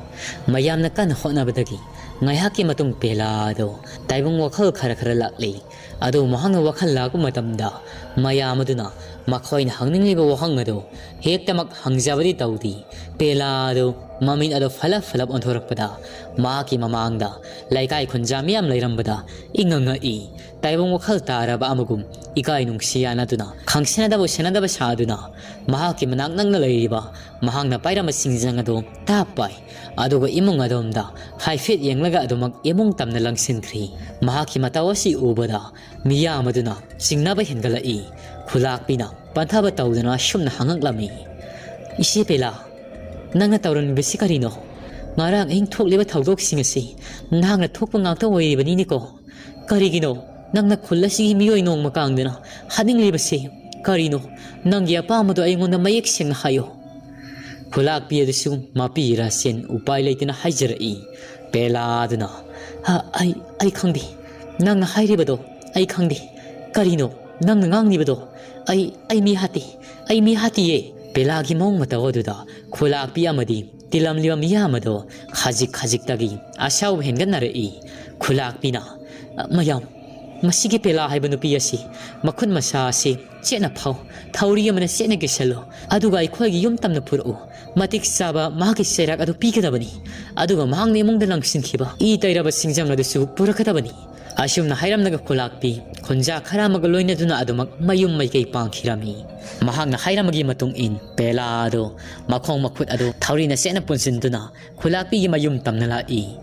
ꯃꯌꯥꯝꯅ ꯀꯟꯅ ꯍꯣꯠꯅꯕꯗꯒꯤ ꯉꯥꯏꯍꯥꯛꯀꯤ ꯃꯇꯨꯡ ꯕꯦꯂꯥ ꯑꯗꯣ ꯇꯥꯏꯕꯪ ꯋꯥꯈꯜ ꯈꯔ ꯈꯔ ꯂꯥꯛꯂꯤ꯫ ꯑꯗꯨ ꯃꯍꯥꯛꯅ ꯋꯥꯈꯜ ꯂꯥꯛꯄ ꯃꯇꯝꯗ ꯃꯌꯥꯝ ꯑꯗꯨꯅ ꯃꯈꯣꯏꯅ ꯍꯪꯅꯤꯡꯂꯤꯕ ꯋꯥꯍꯪ ꯑꯗꯨ ꯍꯦꯛꯇꯃꯛ ꯍꯪꯖꯕꯗꯤ ꯇꯧꯗꯦ꯫ ꯕꯦꯂꯥ ꯑꯗꯨ ꯃꯃꯤꯠ ꯑꯗꯨ ꯐꯂꯞ ꯐꯂꯞ ꯑꯣꯟꯊꯣꯔꯛꯄꯗ ꯃꯍꯥꯛꯀꯤ ꯃꯃꯥꯡꯗ ꯂꯩꯀꯥꯏ ꯈꯨꯟꯖꯥ ꯃꯤꯌꯥꯝ ꯂꯩꯔꯝꯕꯗ ꯏꯉꯛ ꯉꯛꯏ꯫ ꯇꯥꯏꯕꯪ ꯋꯥꯈꯜ ꯇꯥꯔꯕ ꯑꯃꯒꯨꯝ ꯏꯀꯥꯏ ꯅꯨꯡꯁꯤ ꯌꯥꯅꯗꯨꯅ ꯈꯪꯁꯤꯟꯅꯗꯕ ꯁꯦꯟꯅꯗꯕ ꯁꯥꯗꯨꯅ ꯃꯍꯥꯛꯀꯤ ꯃꯅꯥꯛ ꯅꯛꯅ ꯂꯩꯔꯤꯕ ꯃꯍꯥꯛꯅ ꯄꯥꯏꯔꯝꯕ ꯁꯤꯡꯖꯪ ꯑꯗꯨ ꯇꯥꯞ ꯄꯥꯏ꯫ ꯑꯗꯨꯒ ꯏꯃꯨꯡ ꯑꯗꯣꯝꯗ ꯍꯥꯏꯐꯦꯠ ꯌꯦꯡꯂꯒ ꯑꯗꯨꯃꯛ ꯏꯃꯨꯡ ꯇꯝꯅ ꯂꯪꯁꯤꯟꯈ꯭ꯔꯤ꯫ ꯃꯍꯥꯛꯀꯤ ꯃꯇꯧ ꯑꯁꯤ ꯎꯕꯗ ꯃꯤꯌꯥꯝ ꯑꯗꯨꯅ ꯆꯤꯡꯅꯕ ꯍꯦꯟꯒꯠꯂꯛꯏ꯫ ꯈꯨꯂꯥꯛꯄꯤꯅ ꯄꯟꯊꯕ ꯇꯧꯗꯨꯅ ꯑꯁꯨꯝꯅ ꯍꯪꯉꯛꯂꯝꯃꯤ, "ꯏꯆꯦ ꯕꯦꯂꯥ, ꯅꯪꯅ ꯇꯧꯔꯝꯂꯤꯕꯁꯤ ꯀꯔꯤꯅꯣ? ꯉꯔꯥꯡ ꯑꯍꯤꯡ ꯊꯣꯛꯂꯤꯕ ꯊꯧꯗꯣꯛꯁꯤꯡ ꯑꯁꯤ ꯅꯍꯥꯛꯅ ꯊꯣꯛꯄ ꯉꯥꯛꯇ ꯑꯣꯏꯔꯤꯕꯅꯤꯅꯦꯀꯣ꯫ ꯀꯔꯤꯒꯤꯅꯣ ꯅꯪꯅ ꯈꯨꯜ ꯑꯁꯤꯒꯤ ꯃꯤꯑꯣꯏ ꯅꯣꯡꯃ ꯀꯥꯡꯗꯅ ꯍꯥꯠꯅꯤꯡꯂꯤꯕꯁꯤ? ꯀꯔꯤꯅꯣ? ꯅꯪꯒꯤ ꯑꯄꯥꯝꯕꯗꯣ ꯑꯩꯉꯣꯟꯗ ꯃꯌꯦꯛ ꯁꯦꯡꯅ ꯍꯥꯏꯌꯨ꯫" ꯈꯨꯂꯥꯛꯄꯤ ꯑꯗꯨꯁꯨ ꯃꯄꯤ ꯔꯥꯁꯦꯟ ꯎꯄꯥꯏ ꯂꯩꯇꯅ ꯍꯥꯏꯖꯔꯛꯏ꯫ ꯕꯦꯂꯥ ꯑꯗꯨꯅ, "ꯑ, ꯑꯩ, ꯑꯩ ꯈꯪꯗꯦ꯫ ꯅꯪꯅ ꯍꯥꯏꯔꯤꯕꯗꯣ ꯑꯩ ꯈꯪꯗꯦ꯫ ꯀꯔꯤꯅꯣ ꯅꯪꯅ ꯉꯥꯡꯂꯤꯕꯗꯣ? ꯑꯩ, ꯑꯩ ꯃꯤ ꯍꯥꯠꯇꯦ꯫ ꯑꯩ ꯃꯤ ꯍꯥꯠꯇꯤꯌꯦ꯫" ꯕꯦꯂꯥꯒꯤ ꯃꯑꯣꯡ ꯃꯇꯧ ꯑꯗꯨꯗ ꯈꯨꯂꯥꯛꯄꯤ ꯑꯃꯗꯤ ꯇꯤꯜꯂꯝꯂꯤꯕ ꯃꯤꯌꯥꯝ ꯑꯗꯣ ꯈꯖꯤꯛ ꯈꯖꯤꯛꯇꯒꯤ ꯑꯁꯥꯎꯕ ꯍꯦꯟꯒꯠꯅꯔꯛꯏ꯫ ꯈꯨꯂꯥꯛꯄꯤꯅ, "ꯃꯌꯥꯝ, ꯃꯁꯤꯒꯤ ꯕꯦꯂꯥ ꯍꯥꯏꯕ ꯅꯨꯄꯤ ꯑꯁꯤ ꯃꯈꯨꯠ ꯃꯁꯥ ꯑꯁꯤ ꯆꯦꯠꯅ ꯐꯥꯎ, ꯊꯧꯔꯤ ꯑꯃꯅ ꯆꯦꯠꯅ ꯀꯤꯁꯜꯂꯨ, ꯑꯗꯨꯒ ꯑꯩꯈꯣꯏꯒꯤ ꯌꯨꯝ ꯇꯝꯅ ꯄꯨꯔꯛꯎ꯫ ꯃꯇꯤꯛ ꯆꯥꯕ ꯃꯍꯥꯛꯀꯤ ꯆꯩꯔꯥꯛ ꯑꯗꯨ ꯄꯤꯒꯗꯕꯅꯤ꯫ ꯑꯗꯨꯒ ꯃꯍꯥꯛꯅ ꯏꯃꯨꯡꯗ ꯂꯪꯁꯤꯟꯈꯤꯕ ꯏ ꯇꯩꯔꯕ ꯁꯤꯡꯖꯪ ꯑꯗꯨꯁꯨ ꯄꯨꯔꯛꯀꯗꯕꯅꯤ꯫ ꯑꯁꯨꯝꯅ ꯍꯥꯏꯔꯝꯂꯒ ꯈꯨꯂꯥꯛꯄꯤ ꯈꯨꯟꯖꯥ ꯈꯔ ꯑꯃꯒ ꯂꯣꯏꯅꯗꯨꯅ ꯑꯗꯨꯃꯛ ꯃꯌꯨꯝ ꯃꯥꯏꯀꯩ ꯄꯥꯡꯈꯤꯔꯝꯃꯤ꯫ ꯃꯍꯥꯛꯅ ꯍꯥꯏꯔꯝꯕꯒꯤ ꯃꯇꯨꯡ ꯏꯟ ꯕꯦꯂꯥ ꯑꯗꯨ ꯃꯈꯣꯡ ꯃꯈꯨꯠ ꯑꯗꯨ ꯊꯧꯔꯤꯅ ꯆꯦꯠꯅ ꯄꯨꯟꯁꯤꯟꯗꯨꯅ ꯈꯨꯂꯥꯛꯄꯤꯒꯤ ꯃꯌꯨꯝ ꯇꯝꯅ ꯂꯥꯛꯏ꯫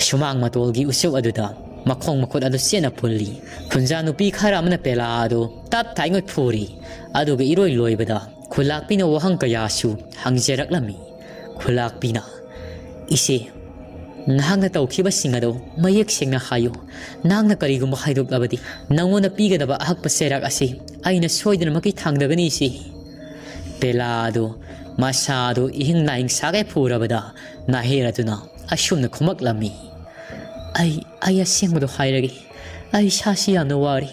ꯁꯨꯃꯥꯡ ꯃꯇꯣꯜꯒꯤ ꯎꯆꯨꯞ ꯑꯗꯨꯗ ꯃꯈꯣꯡ ꯃꯈꯨꯠ ꯑꯗꯨ ꯆꯦꯠꯅ ꯄꯨꯜꯂꯤ꯫ ꯈꯨꯟꯖꯥ ꯅꯨꯄꯤ ꯈꯔ ꯑꯃꯅ ꯕꯦꯂꯥ ꯑꯗꯨ ꯇꯞ ꯇꯥꯏꯉꯩ ꯐꯨꯔꯤ꯫ ꯑꯗꯨꯒ ꯏꯔꯣꯏ ꯂꯣꯏꯕꯗ ꯈꯨꯂꯥꯛꯄꯤꯅ ꯋꯥꯍꯪ ꯀꯌꯥꯁꯨ ꯍꯪꯖꯔꯛꯂꯝꯃꯤ꯫ ꯈꯨꯂꯥꯛꯄꯤꯅ, "ꯏꯆꯦ, ꯅꯍꯥꯛꯅ ꯇꯧꯈꯤꯕꯁꯤꯡ ꯑꯗꯨ ꯃꯌꯦꯛ ꯁꯦꯡꯅ ꯍꯥꯏꯌꯨ꯫ ꯅꯍꯥꯛꯅ ꯀꯔꯤꯒꯨꯝꯕ ꯍꯥꯏꯗꯣꯛꯂꯕꯗꯤ ꯅꯉꯣꯟꯗ ꯄꯤꯒꯗꯕ ꯑꯍꯛꯄ ꯆꯩꯔꯥꯛ ꯑꯁꯤ ꯑꯩꯅ ꯁꯣꯏꯗꯅꯃꯛꯀꯤ ꯊꯥꯡꯗꯒꯅꯤ, ꯏꯆꯦ꯫" ꯕꯦꯂꯥ ꯑꯗꯨ ꯃꯁꯥ ꯑꯗꯨ ꯏꯍꯤꯡ ꯅꯥꯍꯤꯡ ꯁꯥꯒꯩ ꯐꯨꯔꯕꯗ ꯅꯥꯍꯦꯔ ꯑꯗꯨꯅ ꯑꯁꯨꯝꯅ ꯈꯨꯝꯃꯛꯂꯝꯃꯤ, "ꯑꯩ, ꯑꯩ ꯑꯁꯦꯡꯕꯗꯣ ꯍꯥꯏꯔꯒꯦ꯫ ꯑꯩ ꯏꯁꯥꯁꯤ ꯌꯥꯝꯅ ꯋꯥꯔꯤ꯫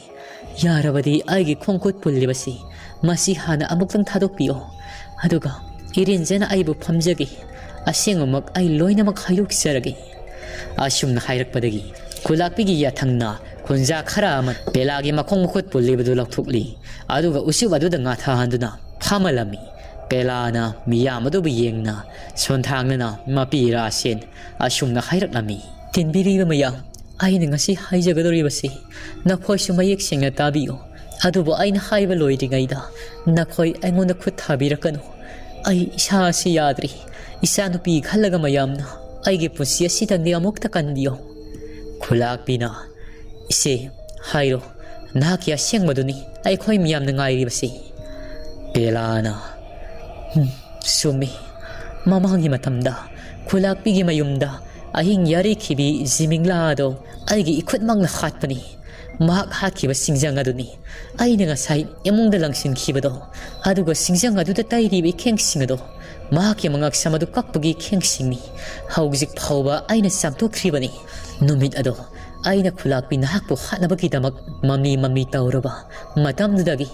ꯌꯥꯔꯕꯗꯤ ꯑꯩꯒꯤ ꯈꯣꯡ ꯈꯨꯠ ꯄꯨꯜꯂꯤꯕꯁꯤ, ꯃꯁꯤ ꯍꯥꯟꯅ ꯑꯃꯨꯛꯇꯪ ꯊꯥꯗꯣꯛꯄꯤꯌꯣ꯫ ꯑꯗꯨꯒ ꯏꯔꯦꯟꯖꯅ ꯑꯩꯕꯨ ꯐꯝꯖꯒꯦ꯫ ꯑꯁꯦꯡꯕꯃꯛ ꯑꯩ ꯂꯣꯏꯅꯃꯛ ꯍꯥꯏꯗꯣꯛꯆꯔꯒꯦ꯫" ꯑꯁꯨꯝꯅ ꯍꯥꯏꯔꯛꯄꯗꯒꯤ ꯈꯨꯂꯥꯛꯄꯤꯒꯤ ꯌꯥꯊꯪꯅ ꯈꯨꯟꯖꯥ ꯈꯔ ꯑꯃ ꯕꯦꯂꯥꯒꯤ ꯃꯈꯣꯡ ꯃꯈꯨꯠ ꯄꯨꯜꯂꯤꯕꯗꯨ ꯂꯧꯊꯣꯛꯂꯤ꯫ ꯑꯗꯨꯒ ꯎꯆꯨꯞ ꯑꯗꯨꯗ ꯉꯥꯊꯍꯟꯗꯨꯅ ꯐꯝꯍꯜꯂꯝꯃꯤ꯫ ꯕꯦꯂꯥꯅ ꯃꯤꯌꯥꯝ ꯑꯗꯨꯕꯨ ꯌꯦꯡꯅ ꯁꯣꯟꯊꯥꯡꯅꯅ ꯃꯄꯤ ꯔꯥꯁꯦꯟ ꯑꯁꯨꯝꯅ ꯍꯥꯏꯔꯛꯂꯝꯃꯤ, "ꯇꯤꯟꯕꯤꯔꯤꯕ ꯃꯌꯥꯝ, ꯑꯩꯅ ꯉꯁꯤ ꯍꯥꯏꯖꯒꯗꯧꯔꯤꯕꯁꯤ ꯅꯈꯣꯏꯁꯨ ꯃꯌꯦꯛ ꯁꯦꯡꯅ ꯇꯥꯕꯤꯌꯨ꯫ ꯑꯗꯨꯕꯨ ꯑꯩꯅ ꯍꯥꯏꯕ ꯂꯣꯏꯗ꯭ꯔꯤꯉꯩꯗ ꯅꯈꯣꯏ ꯑꯩꯉꯣꯟꯗ ꯈꯨꯠ ꯊꯥꯕꯤꯔꯛꯀꯅꯨ꯫ ꯑꯩ ꯏꯁꯥ ꯑꯁꯤ ꯌꯥꯗ꯭ꯔꯤ꯫ ꯏꯆꯥꯅꯨꯄꯤ ꯈꯜꯂꯒ ꯃꯌꯥꯝꯅ ꯑꯩꯒꯤ ꯄꯨꯟꯁꯤ ꯑꯁꯤꯗꯪꯗꯤ ꯑꯃꯨꯛꯇ ꯀꯟꯕꯤꯌꯨ꯫" ꯈꯨꯂꯥꯛꯄꯤꯅ, "ꯏꯆꯦ, ꯍꯥꯏꯔꯣ, ꯅꯍꯥꯛꯀꯤ ꯑꯁꯦꯡꯕꯗꯨꯅꯤ ꯑꯩꯈꯣꯏ ꯃꯤꯌꯥꯝꯅ ꯉꯥꯏꯔꯤꯕꯁꯤ꯫" ꯕꯦꯂꯥꯅ, "ꯍꯨꯝ, ꯆꯨꯝꯃꯤ꯫ ꯃꯃꯥꯡꯒꯤ ꯃꯇꯝꯗ ꯈꯨꯂꯥꯛꯄꯤꯒꯤ ꯃꯌꯨꯝꯗ ꯑꯍꯤꯡ ꯌꯥꯔꯤꯈꯤꯕꯤ ꯖꯤꯃꯤꯡꯂꯥ ꯑꯗꯣ ꯑꯩꯒꯤ ꯏꯈꯨꯠꯃꯛꯅ ꯍꯥꯠꯄꯅꯤ꯫ ꯃꯍꯥꯛ ꯍꯥꯠꯈꯤꯕ ꯁꯤꯡꯖꯪ ꯑꯗꯨꯅꯤ ꯑꯩꯅ ꯉꯁꯥꯏ ꯏꯃꯨꯡꯗ ꯂꯪꯁꯤꯟꯈꯤꯕꯗꯣ꯫ ꯑꯗꯨꯒ ꯁꯤꯡꯖꯪ ꯑꯗꯨꯗ ꯇꯩꯔꯤꯕ ꯏꯈꯦꯡꯁꯤꯡ ꯑꯗꯣ ꯃꯍꯥꯛꯀꯤ ꯃꯉꯛꯁꯝ ꯑꯗꯨ ꯀꯛꯄꯒꯤ ꯏꯈꯦꯡꯁꯤꯡꯅꯤ꯫ ꯍꯧꯖꯤꯛ ꯐꯥꯎꯕ ꯑꯩꯅ ꯆꯥꯝꯊꯣꯛꯇ꯭ꯔꯤꯕꯅꯤ꯫ ꯅꯨꯃꯤꯠ ꯑꯗꯣ ꯑꯩꯅ ꯈꯨꯂꯥꯛꯄꯤ ꯅꯍꯥꯛꯄꯨ ꯍꯥꯠꯅꯕꯒꯤꯗꯃꯛ ꯃꯃꯤ ꯃꯃꯤ ꯇꯧꯔꯕ ꯃꯇꯝꯗꯨꯗꯒꯤ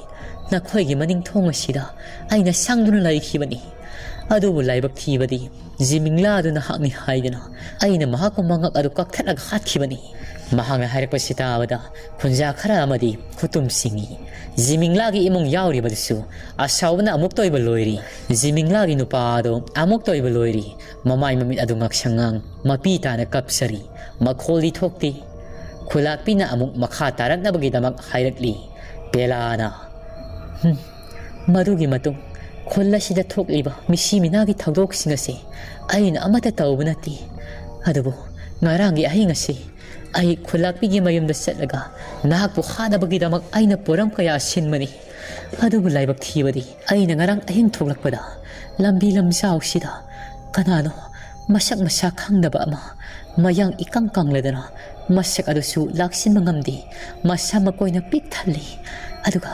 ꯅꯈꯣꯏꯒꯤ ꯃꯅꯤꯡ ꯊꯣꯡ ꯑꯁꯤꯗ ꯑꯩꯅ ꯁꯪꯗꯨꯅ ꯂꯩꯈꯤꯕꯅꯤ꯫ ꯑꯗꯨꯕꯨ ꯂꯥꯏꯕꯛ ꯊꯤꯕꯗꯤ ꯖꯤꯃꯤꯡꯂꯥ ꯑꯗꯨ ꯅꯍꯥꯛꯅꯤ ꯍꯥꯏꯗꯨꯅ ꯑꯩꯅ ꯃꯍꯥꯛꯄꯨ ꯃꯉꯛ ꯑꯗꯨ ꯀꯛꯊꯠꯂꯒ ꯍꯥꯠꯈꯤꯕꯅꯤ꯫" ꯃꯍꯥꯛꯅ ꯍꯥꯏꯔꯛꯄꯁꯤ ꯇꯥꯕꯗ ꯈꯨꯟꯖꯥ ꯈꯔ ꯑꯃꯗꯤ ꯈꯨꯇꯨꯝ ꯁꯤꯡꯏ꯫ ꯖꯤꯃꯤꯡꯂꯥꯒꯤ ꯏꯃꯨꯡ ꯌꯥꯎꯔꯤꯕꯗꯨꯁꯨ ꯑꯁꯥꯎꯕꯅ ꯑꯃꯨꯛꯇ ꯑꯣꯏꯕ ꯂꯣꯏꯔꯤ꯫ ꯖꯤꯃꯤꯡꯂꯥꯒꯤ ꯅꯨꯄꯥ ꯑꯗꯨ ꯑꯃꯨꯛꯇ ꯑꯣꯏꯕ ꯂꯣꯏꯔꯤ꯫ ꯃꯃꯥꯏ ꯃꯃꯤꯠ ꯑꯗꯨ ꯉꯥꯛꯁꯪ ꯉꯥꯡ ꯃꯄꯤ ꯇꯥꯅ ꯀꯞꯆꯔꯤ꯫ ꯃꯈꯣꯜꯗꯤ ꯊꯣꯛꯇꯦ꯫ ꯈꯨꯂꯥꯛꯄꯤꯅ ꯑꯃꯨꯛ ꯃꯈꯥ ꯇꯥꯔꯛꯅꯕꯒꯤꯗꯃꯛ ꯍꯥꯏꯔꯛꯂꯤ꯫ ꯕꯦꯂꯥꯅ, "ꯍꯨꯝ, ꯃꯗꯨꯒꯤ ꯃꯇꯨꯡ ꯈꯨꯜ ꯑꯁꯤꯗ ꯊꯣꯛꯂꯤꯕ ꯃꯤꯁꯤ ꯃꯤꯅꯥꯒꯤ ꯊꯧꯗꯣꯛꯁꯤꯡ ꯑꯁꯤ ꯑꯩꯅ ꯑꯃꯠꯇ ꯇꯧꯕ ꯅꯠꯇꯦ꯫ ꯑꯗꯨꯕꯨ ꯉꯔꯥꯡꯒꯤ ꯑꯍꯤꯡ ꯑꯁꯤ ꯑꯩ ꯈꯨꯂꯥꯛꯄꯤꯒꯤ ꯃꯌꯨꯝꯗ ꯆꯠꯂꯒ ꯅꯍꯥꯛꯄꯨ ꯍꯥꯠꯅꯕꯒꯤꯗꯃꯛ ꯑꯩꯅ ꯄꯣꯔꯝ ꯀꯌꯥ ꯁꯤꯟꯕꯅꯤ꯫ ꯑꯗꯨꯕꯨ ꯂꯥꯏꯕꯛ ꯊꯤꯕꯗꯤ ꯑꯩꯅ ꯉꯔꯥꯡ ꯑꯍꯤꯡ ꯊꯣꯛꯂꯛꯄꯗ ꯂꯝꯕꯤ ꯂꯝꯖꯥꯎꯁꯤꯗ ꯀꯅꯥꯅꯣ ꯃꯁꯛ ꯃꯁꯥ ꯈꯪꯗꯕ ꯑꯃ ꯃꯌꯥꯡ ꯏꯀꯪ ꯀꯪꯂꯗꯅ ꯃꯁꯛ ꯑꯗꯨꯁꯨ ꯂꯥꯛꯁꯤꯟꯕ ꯉꯝꯗꯦ꯫ ꯃꯁꯥ ꯃꯀꯣꯏꯅ ꯄꯤꯛ ꯊꯜꯂꯤ꯫ ꯑꯗꯨꯒ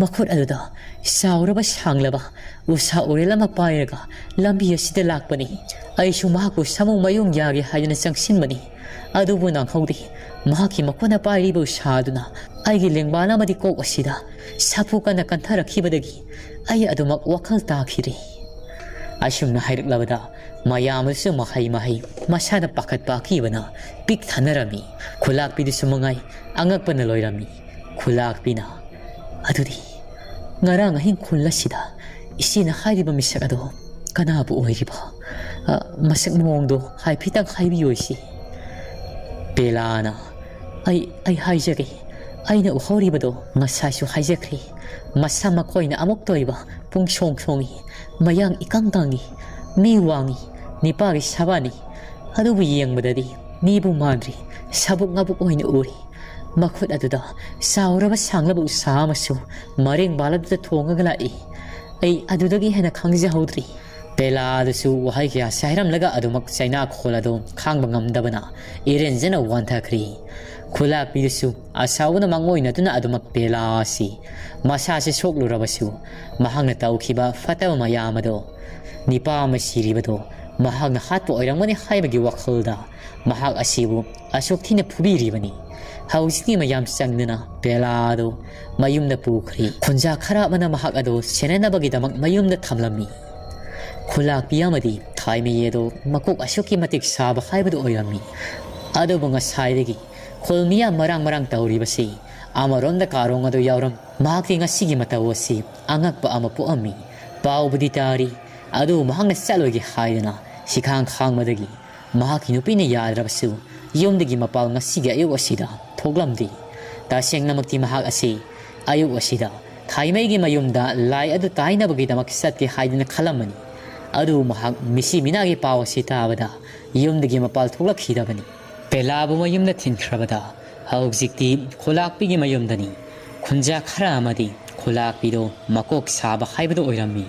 ꯃꯈꯨꯠ ꯑꯗꯨꯗ ꯆꯥꯎꯔꯕ ꯁꯥꯡꯂꯕ ꯎꯁꯥ ꯎꯔꯦꯜ ꯑꯃ ꯄꯥꯏꯔꯒ ꯂꯝꯕꯤ ꯑꯁꯤꯗ ꯂꯥꯛꯄꯅꯤ꯫ ꯑꯩꯁꯨ ꯃꯍꯥꯛꯄꯨ ꯁꯥꯃꯨ ꯃꯌꯨꯡ ꯌꯥꯒꯦ ꯍꯥꯏꯗꯨꯅ ꯆꯪꯁꯤꯟꯕꯅꯤ꯫ ꯑꯗꯨꯕꯨ ꯅꯪꯍꯧꯗꯦ꯫ ꯃꯍꯥꯛꯀꯤ ꯃꯈꯨꯠꯅ ꯄꯥꯏꯔꯤꯕ ꯎꯁꯥ ꯑꯗꯨꯅ ꯑꯩꯒꯤ ꯂꯦꯡꯕꯥꯜ ꯑꯃꯗꯤ ꯀꯣꯛ ꯑꯁꯤꯗ ꯁꯥꯐꯨ ꯀꯟꯅ ꯀꯟꯊꯔꯛꯈꯤꯕꯗꯒꯤ ꯑꯩ ꯑꯗꯨꯃꯛ ꯋꯥꯈꯜ ꯇꯥꯈꯤꯗ꯭ꯔꯦ꯫" ꯑꯁꯨꯝꯅ ꯍꯥꯏꯔꯛꯂꯕꯗ ꯃꯌꯥꯝ ꯑꯗꯨꯁꯨ ꯃꯍꯩ ꯃꯍꯩ ꯃꯁꯥꯗ ꯄꯥꯈꯠꯄ ꯑꯀꯤꯕꯅ ꯄꯤꯛ ꯊꯟꯅꯔꯝꯃꯤ꯫ ꯈꯨꯂꯥꯛꯄꯤꯗꯨꯁꯨ ꯃꯉꯥꯏ ꯑꯉꯛꯄꯅ ꯂꯣꯏꯔꯝꯃꯤ꯫ ꯈꯨꯂꯥꯛꯄꯤꯅ, "ꯑꯗꯨꯗꯤ ꯉꯔꯥꯡ ꯑꯍꯤꯡ ꯈꯨꯜ ꯑꯁꯤꯗ ꯏꯆꯦꯅ ꯍꯥꯏꯔꯤꯕ ꯃꯤꯁꯛ ꯑꯗꯣ ꯀꯅꯥꯕꯨ ꯑꯣꯏꯔꯤꯕ? ꯑ, ꯃꯁꯛ ꯃꯑꯣꯡꯗꯣ ꯍꯥꯏꯐꯦꯠꯇꯪ ꯍꯥꯏꯕꯤꯌꯨ ꯏꯆꯦ꯫" ꯕꯦꯂꯥꯅ, "ꯑꯩ, ꯑꯩ ꯍꯥꯏꯖꯒꯦ꯫ ꯑꯩꯅ ꯎꯍꯧꯔꯤꯕꯗꯣ ꯉꯁꯥꯏꯁꯨ ꯍꯥꯏꯖꯈ꯭ꯔꯦ꯫ ꯃꯁꯥ ꯃꯈꯣꯏꯅ ꯑꯃꯨꯛ ꯇꯣꯏꯕ ꯄꯨꯡ ꯁꯣꯡ ꯁꯣꯡꯉꯤ, ꯃꯌꯥꯡ ꯏꯀꯪ ꯀꯪꯉꯤ, ꯃꯤ ꯋꯥꯡꯉꯤ, ꯅꯤꯄꯥꯒꯤ ꯁꯕꯥꯅꯤ꯫ ꯑꯗꯨꯕꯨ ꯌꯦꯡꯕꯗꯗꯤ ꯃꯤꯕꯨ ꯃꯥꯟꯗ꯭ꯔꯤ, ꯁꯥꯕꯨꯛ ꯉꯥꯕꯨꯛ ꯑꯣꯏꯅ ꯎꯔꯤ꯫ ꯃꯈꯨꯠ ꯑꯗꯨꯗ ꯆꯥꯎꯔꯕ ꯁꯥꯡꯂꯕ ꯎꯁꯥ ꯑꯃꯁꯨ ꯃꯔꯦꯡꯕꯥꯜ ꯑꯗꯨꯗ ꯊꯣꯡꯉꯒ ꯂꯥꯛꯏ꯫ ꯑꯩ ꯑꯗꯨꯗꯒꯤ ꯍꯦꯟꯅ ꯈꯪꯖꯍꯧꯗ꯭ꯔꯤ꯫" ꯕꯦꯂꯥ ꯑꯗꯨꯁꯨ ꯋꯥꯍꯩ ꯀꯌꯥꯁꯤ ꯍꯥꯏꯔꯝꯂꯒ ꯑꯗꯨꯃꯛ ꯆꯩꯅꯥꯈꯣꯜ ꯑꯗꯨ ꯈꯥꯡꯕ ꯉꯝꯗꯕꯅ ꯏꯔꯦꯟꯖꯅ ꯋꯥꯟꯊꯈ꯭ꯔꯤ꯫ ꯈꯨꯂꯥꯛꯄꯤꯗꯨꯁꯨ ꯑꯁꯥꯎꯕꯅ ꯃꯥꯡꯑꯣꯏꯅꯗꯨꯅ ꯑꯗꯨꯃꯛ ꯕꯦꯂꯥ ꯑꯁꯤ ꯃꯁꯥꯁꯤ ꯁꯣꯛꯂꯨꯔꯕꯁꯨ ꯃꯍꯥꯛꯅ ꯇꯧꯈꯤꯕ ꯐꯠꯇꯕ ꯃꯌꯥꯝ ꯑꯗꯣ, ꯅꯤꯄꯥ ꯑꯃ ꯁꯤꯔꯤꯕꯗꯣ ꯃꯍꯥꯛꯅ ꯍꯥꯠꯄ ꯑꯣꯏꯔꯝꯒꯅꯤ ꯍꯥꯏꯕꯒꯤ ꯋꯥꯈꯜꯗ ꯃꯍꯥꯛ ꯑꯁꯤꯕꯨ ꯑꯁꯨꯛ ꯊꯤꯅ ꯐꯨꯕꯤꯔꯤꯕꯅꯤ꯫ ꯍꯧꯖꯤꯛꯇꯤ ꯃꯌꯥꯝ ꯆꯪꯗꯨꯅ ꯕꯦꯂꯥ ꯑꯗꯨ ꯃꯌꯨꯝꯗ ꯄꯨꯈ꯭ꯔꯤ꯫ ꯈꯨꯟꯖꯥ ꯈꯔ ꯑꯃꯅ ꯃꯍꯥꯛ ꯑꯗꯨ ꯁꯦꯟꯅꯅꯕꯒꯤꯗꯃꯛ ꯃꯌꯨꯝꯗ ꯊꯝꯂꯝꯃꯤ꯫ ꯈꯨꯂꯥꯛꯄꯤ ꯑꯃꯗꯤ ꯊꯥꯏꯃꯩ ꯑꯗꯨ ꯃꯀꯣꯛ ꯑꯁꯨꯛꯀꯤ ꯃꯇꯤꯛ ꯁꯥꯕ ꯍꯥꯏꯕꯗꯨ ꯑꯣꯏꯔꯝꯃꯤ꯫ ꯑꯗꯨꯕꯨ ꯉꯁꯥꯏꯗꯒꯤ ꯈꯨꯜ ꯃꯤꯌꯥꯝ ꯃꯔꯥꯡ ꯃꯔꯥꯡ ꯇꯧꯔꯤꯕꯁꯤ ꯑꯃꯔꯣꯝꯗ ꯀꯥꯔꯣꯡ ꯑꯗꯨ ꯌꯥꯎꯔꯝ꯫ ꯃꯍꯥꯛꯇꯤ ꯉꯁꯤꯒꯤ ꯃꯇꯧ ꯑꯁꯤ ꯑꯉꯛꯄ ꯑꯃ ꯄꯣꯛꯑꯝꯃꯤ꯫ ꯄꯥꯎꯕꯨꯗꯤ ꯇꯥꯔꯤ, ꯑꯗꯨꯕꯨ ꯃꯍꯥꯛꯅ ꯆꯠꯂꯣꯏꯒꯦ ꯍꯥꯏꯗꯨꯅ ꯁꯤꯈꯥꯡ ꯈꯥꯡꯕꯗꯒꯤ ꯃꯍꯥꯛꯀꯤ ꯅꯨꯄꯤꯅ ꯌꯥꯗ꯭ꯔꯕꯁꯨ ꯌꯨꯝꯗꯒꯤ ꯃꯄꯥꯜ ꯉꯁꯤꯒꯤ ꯑꯌꯨꯛ ꯑꯁꯤꯗ ꯊꯣꯛꯂꯝꯗꯦ꯫ ꯇꯁꯦꯡꯅꯃꯛꯇꯤ ꯃꯍꯥꯛ ꯑꯁꯤ ꯑꯌꯨꯛ ꯑꯁꯤꯗ ꯊꯥꯏꯃꯩꯒꯤ ꯃꯌꯨꯝꯗ ꯂꯥꯏ ꯑꯗꯨ ꯇꯥꯏꯅꯕꯒꯤꯗꯃꯛ ꯆꯠꯀꯦ ꯍꯥꯏꯗꯨꯅ ꯈꯜꯂꯝꯕꯅꯤ꯫ ꯑꯗꯨꯕꯨ ꯃꯍꯥꯛ ꯃꯤꯁꯤ ꯃꯤꯅꯥꯒꯤ ꯄꯥꯎ ꯑꯁꯤ ꯇꯥꯕꯗ ꯌꯨꯝꯗꯒꯤ ꯃꯄꯥꯜ ꯊꯣꯛꯂꯛꯈꯤꯗꯕꯅꯤ꯫ ꯕꯦꯂꯥꯕꯨ ꯃꯌꯨꯝꯗ ꯊꯤꯟꯈ꯭ꯔꯕꯗ ꯍꯧꯖꯤꯛꯇꯤ ꯈꯨꯂꯥꯛꯄꯤꯒꯤ ꯃꯌꯨꯝꯗꯅꯤ꯫ ꯈꯨꯟꯖꯥ ꯈꯔ ꯑꯃꯗꯤ ꯈꯨꯂꯥꯛꯄꯤꯗꯣ ꯃꯀꯣꯛ ꯁꯥꯕ ꯍꯥꯏꯕꯗꯨ ꯑꯣꯏꯔꯝꯃꯤ꯫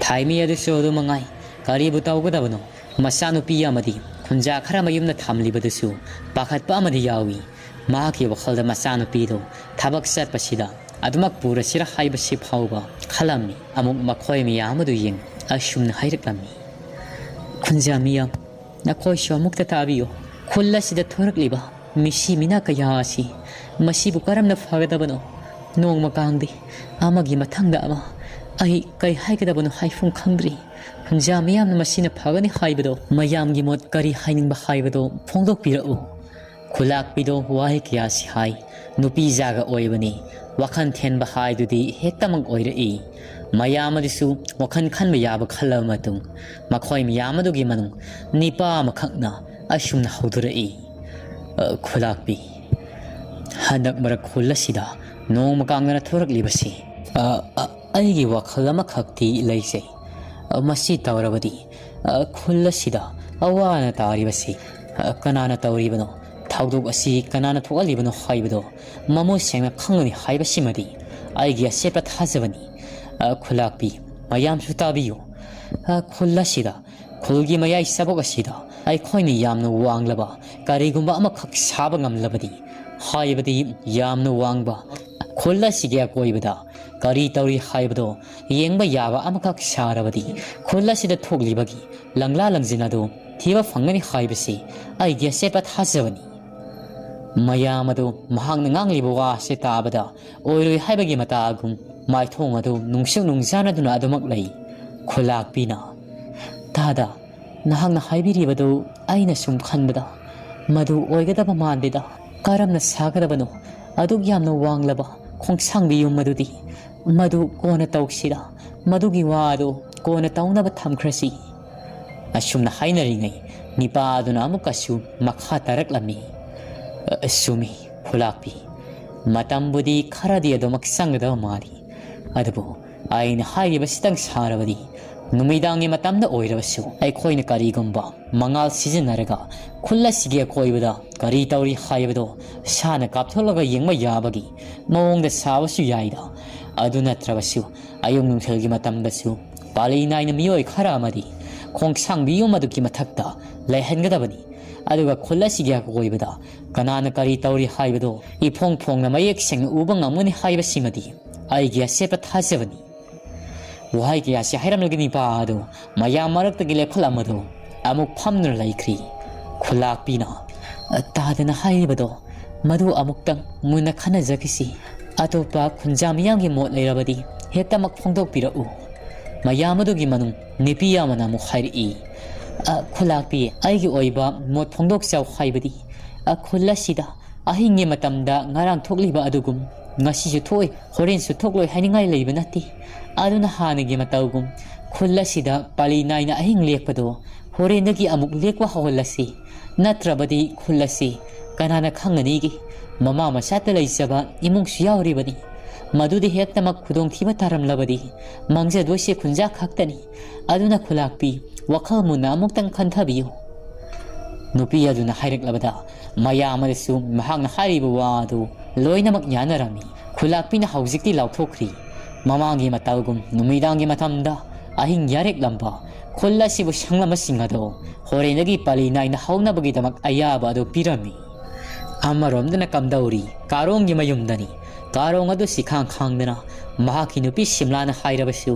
ꯊꯥꯏꯃꯤ ꯑꯗꯨꯁꯨ ꯑꯗꯨ ꯃꯉꯥꯏ꯫ ꯀꯔꯤꯕꯨ ꯇꯧꯒꯗꯕꯅꯣ? ꯃꯆꯥꯅꯨꯄꯤ ꯑꯃꯗꯤ ꯈꯨꯟꯖꯥ ꯈꯔ ꯃꯌꯨꯝꯗ ꯊꯝꯂꯤꯕꯗꯨꯁꯨ ꯄꯥꯈꯠꯄ ꯑꯃꯗꯤ ꯌꯥꯎꯏ꯫ ꯃꯍꯥꯛꯀꯤ ꯋꯥꯈꯜꯗ ꯃꯆꯥꯅꯨꯄꯤꯗꯨ ꯊꯕꯛ ꯆꯠꯄꯁꯤꯗ ꯑꯗꯨꯃꯛ ꯄꯨꯔꯁꯤꯔ ꯍꯥꯏꯕꯁꯤ ꯐꯥꯎꯕ ꯈꯜꯂꯝꯃꯤ꯫ ꯑꯃꯨꯛ ꯃꯈꯣꯏ ꯃꯌꯥꯝ ꯑꯗꯨ ꯌꯦꯡ ꯑꯁꯨꯝꯅ ꯍꯥꯏꯔꯛꯂꯝꯃꯤ, "ꯈꯨꯟꯖꯥ ꯃꯤꯌꯥꯝ, ꯅꯈꯣꯏꯁꯨ ꯑꯃꯨꯛꯇ ꯇꯥꯕꯤꯌꯨ꯫ ꯈꯨꯜ ꯑꯁꯤꯗ ꯊꯣꯔꯛꯂꯤꯕ ꯃꯤꯁꯤ ꯃꯤꯅꯥ ꯀꯌꯥ ꯑꯁꯤ ꯃꯁꯤꯕꯨ ꯀꯔꯝꯅ ꯐꯒꯗꯕꯅꯣ? ꯅꯣꯡꯃ ꯀꯥꯡꯗꯦ ꯑꯃꯒꯤ ꯃꯊꯪꯗ ꯑꯃ꯫ ꯑꯩ ꯀꯩ ꯍꯥꯏꯒꯗꯕꯅꯣ ꯍꯥꯏꯐꯝ ꯈꯪꯗ꯭ꯔꯤ꯫ ꯈꯨꯟꯖꯥ ꯃꯤꯌꯥꯝꯅ ꯃꯁꯤꯅ ꯐꯒꯅꯤ ꯍꯥꯏꯕꯗꯣ, ꯃꯌꯥꯝꯒꯤ ꯃꯣꯠ ꯀꯔꯤ ꯍꯥꯏꯅꯤꯡꯕ ꯍꯥꯏꯕꯗꯣ ꯐꯣꯡꯗꯣꯛꯄꯤꯔꯛꯎ꯫" ꯈꯨꯂꯥꯛꯄꯤꯗꯣ ꯋꯥꯍꯩ ꯀꯌꯥꯁꯤ ꯍꯥꯏ꯫ ꯅꯨꯄꯤ ꯖꯥꯒ ꯑꯣꯏꯕꯅꯤ꯫ ꯋꯥꯈꯜ ꯊꯦꯟꯕ ꯍꯥꯏꯗꯨꯗꯤ ꯍꯦꯛꯇꯃꯛ ꯑꯣꯏꯔꯛꯏ꯫ ꯃꯌꯥꯝ ꯑꯗꯨꯁꯨ ꯋꯥꯈꯜ ꯈꯟꯕ ꯌꯥꯕ ꯈꯜꯂꯕ ꯃꯇꯨꯡ, ꯃꯈꯣꯏ ꯃꯌꯥꯝ ꯑꯗꯨꯒꯤ ꯃꯅꯨꯡ ꯅꯤꯄꯥ ꯑꯃꯈꯛꯅ ꯑꯁꯨꯝꯅ ꯍꯧꯗꯣꯔꯛꯏ, "ꯑ, ꯈꯨꯂꯥꯛꯄꯤ, ꯍꯟꯗꯛ ꯃꯔꯛ ꯈꯨꯜ ꯑꯁꯤꯗ ꯅꯣꯡꯃ ꯀꯥꯡꯗꯅ ꯊꯣꯔꯛꯂꯤꯕꯁꯤ, ꯑ, ꯑ, ꯑꯩꯒꯤ ꯋꯥꯈꯜ ꯑꯃꯈꯛꯇꯤ ꯂꯩꯖꯩ꯫ ꯑ, ꯃꯁꯤ ꯇꯧꯔꯕꯗꯤ, ꯑ, ꯈꯨꯜ ꯑꯁꯤꯗ ꯑꯋꯥ ꯑꯅꯥ ꯇꯥꯔꯤꯕꯁꯤ, ꯑ, ꯀꯅꯥꯅ ꯇꯧꯔꯤꯕꯅꯣ? ꯊꯧꯗꯣꯛ ꯑꯁꯤ ꯀꯅꯥꯅ ꯊꯣꯛꯍꯜꯂꯤꯕꯅꯣ ꯍꯥꯏꯕꯗꯣ ꯃꯃꯨꯠ ꯁꯦꯡꯅ ꯈꯪꯒꯅꯤ ꯍꯥꯏꯕꯁꯤꯃꯗꯤ ꯑꯩꯒꯤ ꯑꯆꯦꯠꯄ ꯊꯥꯖꯕꯅꯤ꯫ ꯑ, ꯈꯨꯂꯥꯛꯄꯤ, ꯃꯌꯥꯝꯁꯨ ꯇꯥꯕꯤꯌꯨ꯫ ꯑ, ꯈꯨꯜ ꯑꯁꯤꯗ, ꯈꯨꯜꯒꯤ ꯃꯌꯥꯏ ꯆꯕꯨꯛ ꯑꯁꯤꯗ ꯑꯩꯈꯣꯏꯅ ꯌꯥꯝꯅ ꯋꯥꯡꯂꯕ ꯀꯔꯤꯒꯨꯝꯕ ꯑꯃꯈꯛ ꯁꯥꯕ ꯉꯝꯂꯕꯗꯤ, ꯍꯥꯏꯕꯗꯤ ꯌꯥꯝꯅ ꯋꯥꯡꯕ ꯈꯨꯜ ꯑꯁꯤꯒꯤ ꯑꯀꯣꯏꯕꯗ ꯀꯔꯤ ꯇꯧꯔꯤ ꯍꯥꯏꯕꯗꯣ ꯌꯦꯡꯕ ꯌꯥꯕ ꯑꯃꯈꯛ ꯁꯥꯔꯕꯗꯤ, ꯈꯨꯜ ꯑꯁꯤꯗ ꯊꯣꯛꯂꯤꯕꯒꯤ ꯂꯪꯂꯥ ꯂꯪꯖꯤꯟ ꯑꯗꯨ ꯊꯤꯕ ꯐꯪꯒꯅꯤ ꯍꯥꯏꯕꯁꯤ ꯑꯩꯒꯤ ꯑꯆꯦꯠꯄ ꯊꯥꯖꯕꯅꯤ꯫" ꯃꯌꯥꯝ ꯑꯗꯨ ꯃꯍꯥꯛꯅ ꯉꯥꯡꯂꯤꯕ ꯋꯥ ꯑꯁꯤ ꯇꯥꯕꯗ ꯑꯣꯏꯔꯣꯏ ꯍꯥꯏꯕꯒꯤ ꯃꯇꯥꯒꯨꯝ ꯃꯥꯏꯊꯣꯡ ꯑꯗꯨ ꯅꯨꯡꯁꯨꯛ ꯅꯨꯡꯖꯥꯅꯗꯨꯅ ꯑꯗꯨꯃꯛ ꯂꯩ꯫ ꯈꯨꯂꯥꯛꯄꯤꯅ, "ꯇꯥꯗ, ꯅꯍꯥꯛꯅ ꯍꯥꯏꯕꯤꯔꯤꯕꯗꯨ ꯑꯩꯅ ꯁꯨꯝ ꯈꯟꯕꯗ ꯃꯗꯨ ꯑꯣꯏꯒꯗꯕ ꯃꯥꯟꯗꯦꯗ꯫ ꯀꯔꯝꯅ ꯁꯥꯒꯗꯕꯅꯣ ꯑꯗꯨꯛ ꯌꯥꯝꯅ ꯋꯥꯡꯂꯕ ꯈꯣꯡꯁꯥꯡꯕꯤ ꯌꯨꯝ ꯑꯗꯨꯗꯤ? ꯃꯗꯨ ꯀꯣꯟꯅ ꯇꯧꯁꯤꯔ? ꯃꯗꯨꯒꯤ ꯋꯥ ꯑꯗꯨ ꯀꯣꯟꯅ ꯇꯧꯅꯕ ꯊꯝꯈ꯭ꯔꯁꯤ꯫" ꯑꯁꯨꯝꯅ ꯍꯥꯏꯅꯔꯤꯉꯩ ꯅꯤꯄꯥ ꯑꯗꯨꯅ ꯑꯃꯨꯛꯀꯁꯨ ꯃꯈꯥ ꯇꯥꯔꯛꯂꯝꯃꯤ꯫ "ꯑ, ꯆꯨꯝꯃꯤ, ꯈꯨꯂꯥꯛꯄꯤ꯫ ꯃꯇꯝꯕꯨꯗꯤ ꯈꯔꯗꯤ ꯑꯗꯨꯃꯛ ꯆꯪꯒꯗꯕ ꯃꯥꯜꯂꯤ꯫ ꯑꯗꯨꯕꯨ ꯑꯩꯅ ꯍꯥꯏꯔꯤꯕꯁꯤꯇꯪ ꯁꯥꯔꯕꯗꯤ ꯅꯨꯃꯤꯗꯥꯡꯒꯤ ꯃꯇꯝꯗ ꯑꯣꯏꯔꯕꯁꯨ ꯑꯩꯈꯣꯏꯅ ꯀꯔꯤꯒꯨꯝꯕ ꯃꯉꯥꯜ ꯁꯤꯖꯤꯟꯅꯔꯒ ꯈꯨꯜ ꯑꯁꯤꯒꯤ ꯑꯀꯣꯏꯕꯗ ꯀꯔꯤ ꯇꯧꯔꯤ ꯍꯥꯏꯕꯗꯣ ꯁꯥꯅ ꯀꯥꯞꯊꯣꯛꯂꯒ ꯌꯦꯡꯕ ꯌꯥꯕꯒꯤ ꯃꯑꯣꯡꯗ ꯁꯥꯕꯁꯨ ꯌꯥꯏꯗ꯫ ꯑꯗꯨ ꯅꯠꯇ꯭ꯔꯕꯁꯨ ꯑꯌꯨꯛ ꯅꯨꯡꯊꯤꯜꯒꯤ ꯃꯇꯝꯗꯁꯨ ꯄꯥꯂꯤ ꯅꯥꯏꯅ ꯃꯤꯑꯣꯏ ꯈꯔ ꯑꯃꯗꯤ ꯈꯣꯡꯁꯥꯡꯕꯤ ꯌꯨꯝ ꯑꯗꯨꯒꯤ ꯃꯊꯛꯇ ꯂꯩꯍꯟꯒꯗꯕꯅꯤ꯫ ꯑꯗꯨꯒ ꯈꯨꯜ ꯑꯁꯤꯒꯤ ꯑꯀꯣꯏꯕꯗ ꯀꯅꯥꯅ ꯀꯔꯤ ꯇꯧꯔꯤ ꯍꯥꯏꯕꯗꯣ ꯏꯐꯣꯡ ꯐꯣꯡꯅ ꯃꯌꯦꯛ ꯁꯦꯡꯅ ꯎꯕ ꯉꯝꯒꯅꯤ ꯍꯥꯏꯕꯁꯤꯃꯗꯤ ꯑꯩꯒꯤ ꯑꯆꯦꯠꯄ ꯊꯥꯖꯕꯅꯤ"꯫ ꯋꯥꯍꯩ ꯀꯌꯥꯁꯤ ꯍꯥꯏꯔꯝꯂꯒ ꯅꯤꯄꯥ ꯑꯗꯨ ꯃꯌꯥꯝ ꯃꯔꯛꯇꯒꯤ ꯂꯦꯞꯈꯠꯂꯝꯕꯗꯨ ꯑꯃꯨꯛ ꯐꯝꯗꯨꯅ ꯂꯩꯈ꯭ꯔꯤ꯫ ꯈꯨꯂꯥꯛꯄꯤꯅ, "ꯇꯥꯗꯅ ꯍꯥꯏꯔꯤꯕꯗꯣ ꯃꯗꯨ ꯑꯃꯨꯛꯇꯪ ꯃꯨꯟꯅ ꯈꯟꯅꯖꯈꯤꯁꯤ꯫ ꯑꯇꯣꯞꯄ ꯈꯨꯟꯖꯥ ꯃꯤꯌꯥꯝꯒꯤ ꯃꯣꯠ ꯂꯩꯔꯕꯗꯤ ꯍꯦꯛꯇꯃꯛ ꯐꯣꯡꯗꯣꯛꯄꯤꯔꯛꯎ"꯫ ꯃꯌꯥꯝ ꯑꯗꯨꯒꯤ ꯃꯅꯨꯡ ꯅꯨꯄꯤ ꯑꯃꯅ ꯑꯃꯨꯛ ꯍꯥꯏꯔꯛꯏ, "ꯑ, ꯈꯨꯂꯥꯛꯄꯤ, ꯑꯩꯒꯤ ꯑꯣꯏꯕ ꯃꯣꯠ ꯐꯣꯡꯗꯣꯛꯆꯧ ꯍꯥꯏꯕꯗꯤ, ꯑ, ꯈꯨꯜ ꯑꯁꯤꯗ ꯑꯍꯤꯡꯒꯤ ꯃꯇꯝꯗ ꯉꯔꯥꯡ ꯊꯣꯛꯂꯤꯕ ꯑꯗꯨꯒꯨꯝ ꯉꯁꯤꯁꯨ ꯊꯣꯛꯏ, ꯍꯣꯔꯦꯟꯁꯨ ꯊꯣꯛꯂꯣꯏ ꯍꯥꯏꯅꯤꯡꯉꯥꯏ ꯂꯩꯕ ꯅꯠꯇꯦ꯫ ꯑꯗꯨꯅ ꯍꯥꯟꯅꯒꯤ ꯃꯇꯧꯒꯨꯝ ꯈꯨꯜ ꯑꯁꯤꯗ ꯄꯥꯂꯤ ꯅꯥꯏꯅ ꯑꯍꯤꯡ ꯂꯦꯛꯄꯗꯣ ꯍꯣꯔꯦꯟꯗꯒꯤ ꯑꯃꯨꯛ ꯂꯦꯛꯄ ꯍꯧꯍꯜꯂꯁꯤ꯫ ꯅꯠꯇ꯭ꯔꯕꯗꯤ ꯈꯨꯜ ꯑꯁꯤ ꯀꯅꯥꯅ ꯈꯪꯒꯅꯤꯒꯦ? ꯃꯃꯥ ꯃꯆꯥꯇ ꯂꯩꯖꯕ ꯏꯃꯨꯡꯁꯨ ꯌꯥꯎꯔꯤꯕꯅꯤ꯫ ꯃꯗꯨꯗꯤ ꯍꯦꯛꯇꯃꯛ ꯈꯨꯗꯣꯡꯊꯤꯕ ꯇꯥꯔꯝꯂꯕꯗꯤ ꯃꯥꯡꯖꯗꯣꯏꯁꯦ ꯈꯨꯟꯖꯥ ꯈꯛꯇꯅꯤ꯫ ꯑꯗꯨꯅ ꯈꯨꯂꯥꯛꯄꯤ, ꯋꯥꯈꯜ ꯃꯨꯟꯅ ꯑꯃꯨꯛꯇꯪ ꯈꯟꯊꯕꯤꯌꯨ"꯫ ꯅꯨꯄꯤ ꯑꯗꯨꯅ ꯍꯥꯏꯔꯛꯂꯕꯗ ꯃꯌꯥꯝ ꯑꯗꯨꯁꯨ ꯃꯍꯥꯛꯅ ꯍꯥꯏꯔꯤꯕ ꯋꯥ ꯑꯗꯨ ꯂꯣꯏꯅꯃꯛ ꯌꯥꯅꯔꯝꯃꯤ꯫ ꯈꯨꯂꯥꯛꯄꯤꯅ ꯍꯧꯖꯤꯛꯇꯤ ꯂꯥꯎꯊꯣꯛꯈ꯭ꯔꯤ, ꯃꯃꯥꯡꯒꯤ ꯃꯇꯧꯒꯨꯝ ꯅꯨꯃꯤꯗꯥꯡꯒꯤ ꯃꯇꯝꯗ ꯑꯍꯤꯡ ꯌꯥꯔꯦꯛꯂꯝꯕ ꯈꯨꯜ ꯑꯁꯤꯕꯨ ꯁꯪꯂꯝꯕꯁꯤꯡ ꯑꯗꯨ ꯍꯣꯔꯦꯟꯗꯒꯤ ꯄꯥꯂꯤ ꯅꯥꯏꯅ ꯍꯧꯅꯕꯒꯤꯗꯃꯛ ꯑꯌꯥꯕ ꯑꯗꯨ ꯄꯤꯔꯝꯃꯤ꯫ ꯑꯃꯔꯣꯝꯗꯅ ꯀꯝꯗꯧꯔꯤ ꯀꯥꯔꯣꯡꯒꯤ ꯃꯌꯨꯝꯗꯅꯤ꯫ ꯀꯥꯔꯣꯡ ꯑꯗꯨ ꯁꯤꯈꯥꯡ ꯈꯥꯡꯗꯅ ꯃꯍꯥꯛꯀꯤ ꯅꯨꯄꯤ ꯁꯤꯝꯂꯥꯅ ꯍꯥꯏꯔꯕꯁꯨ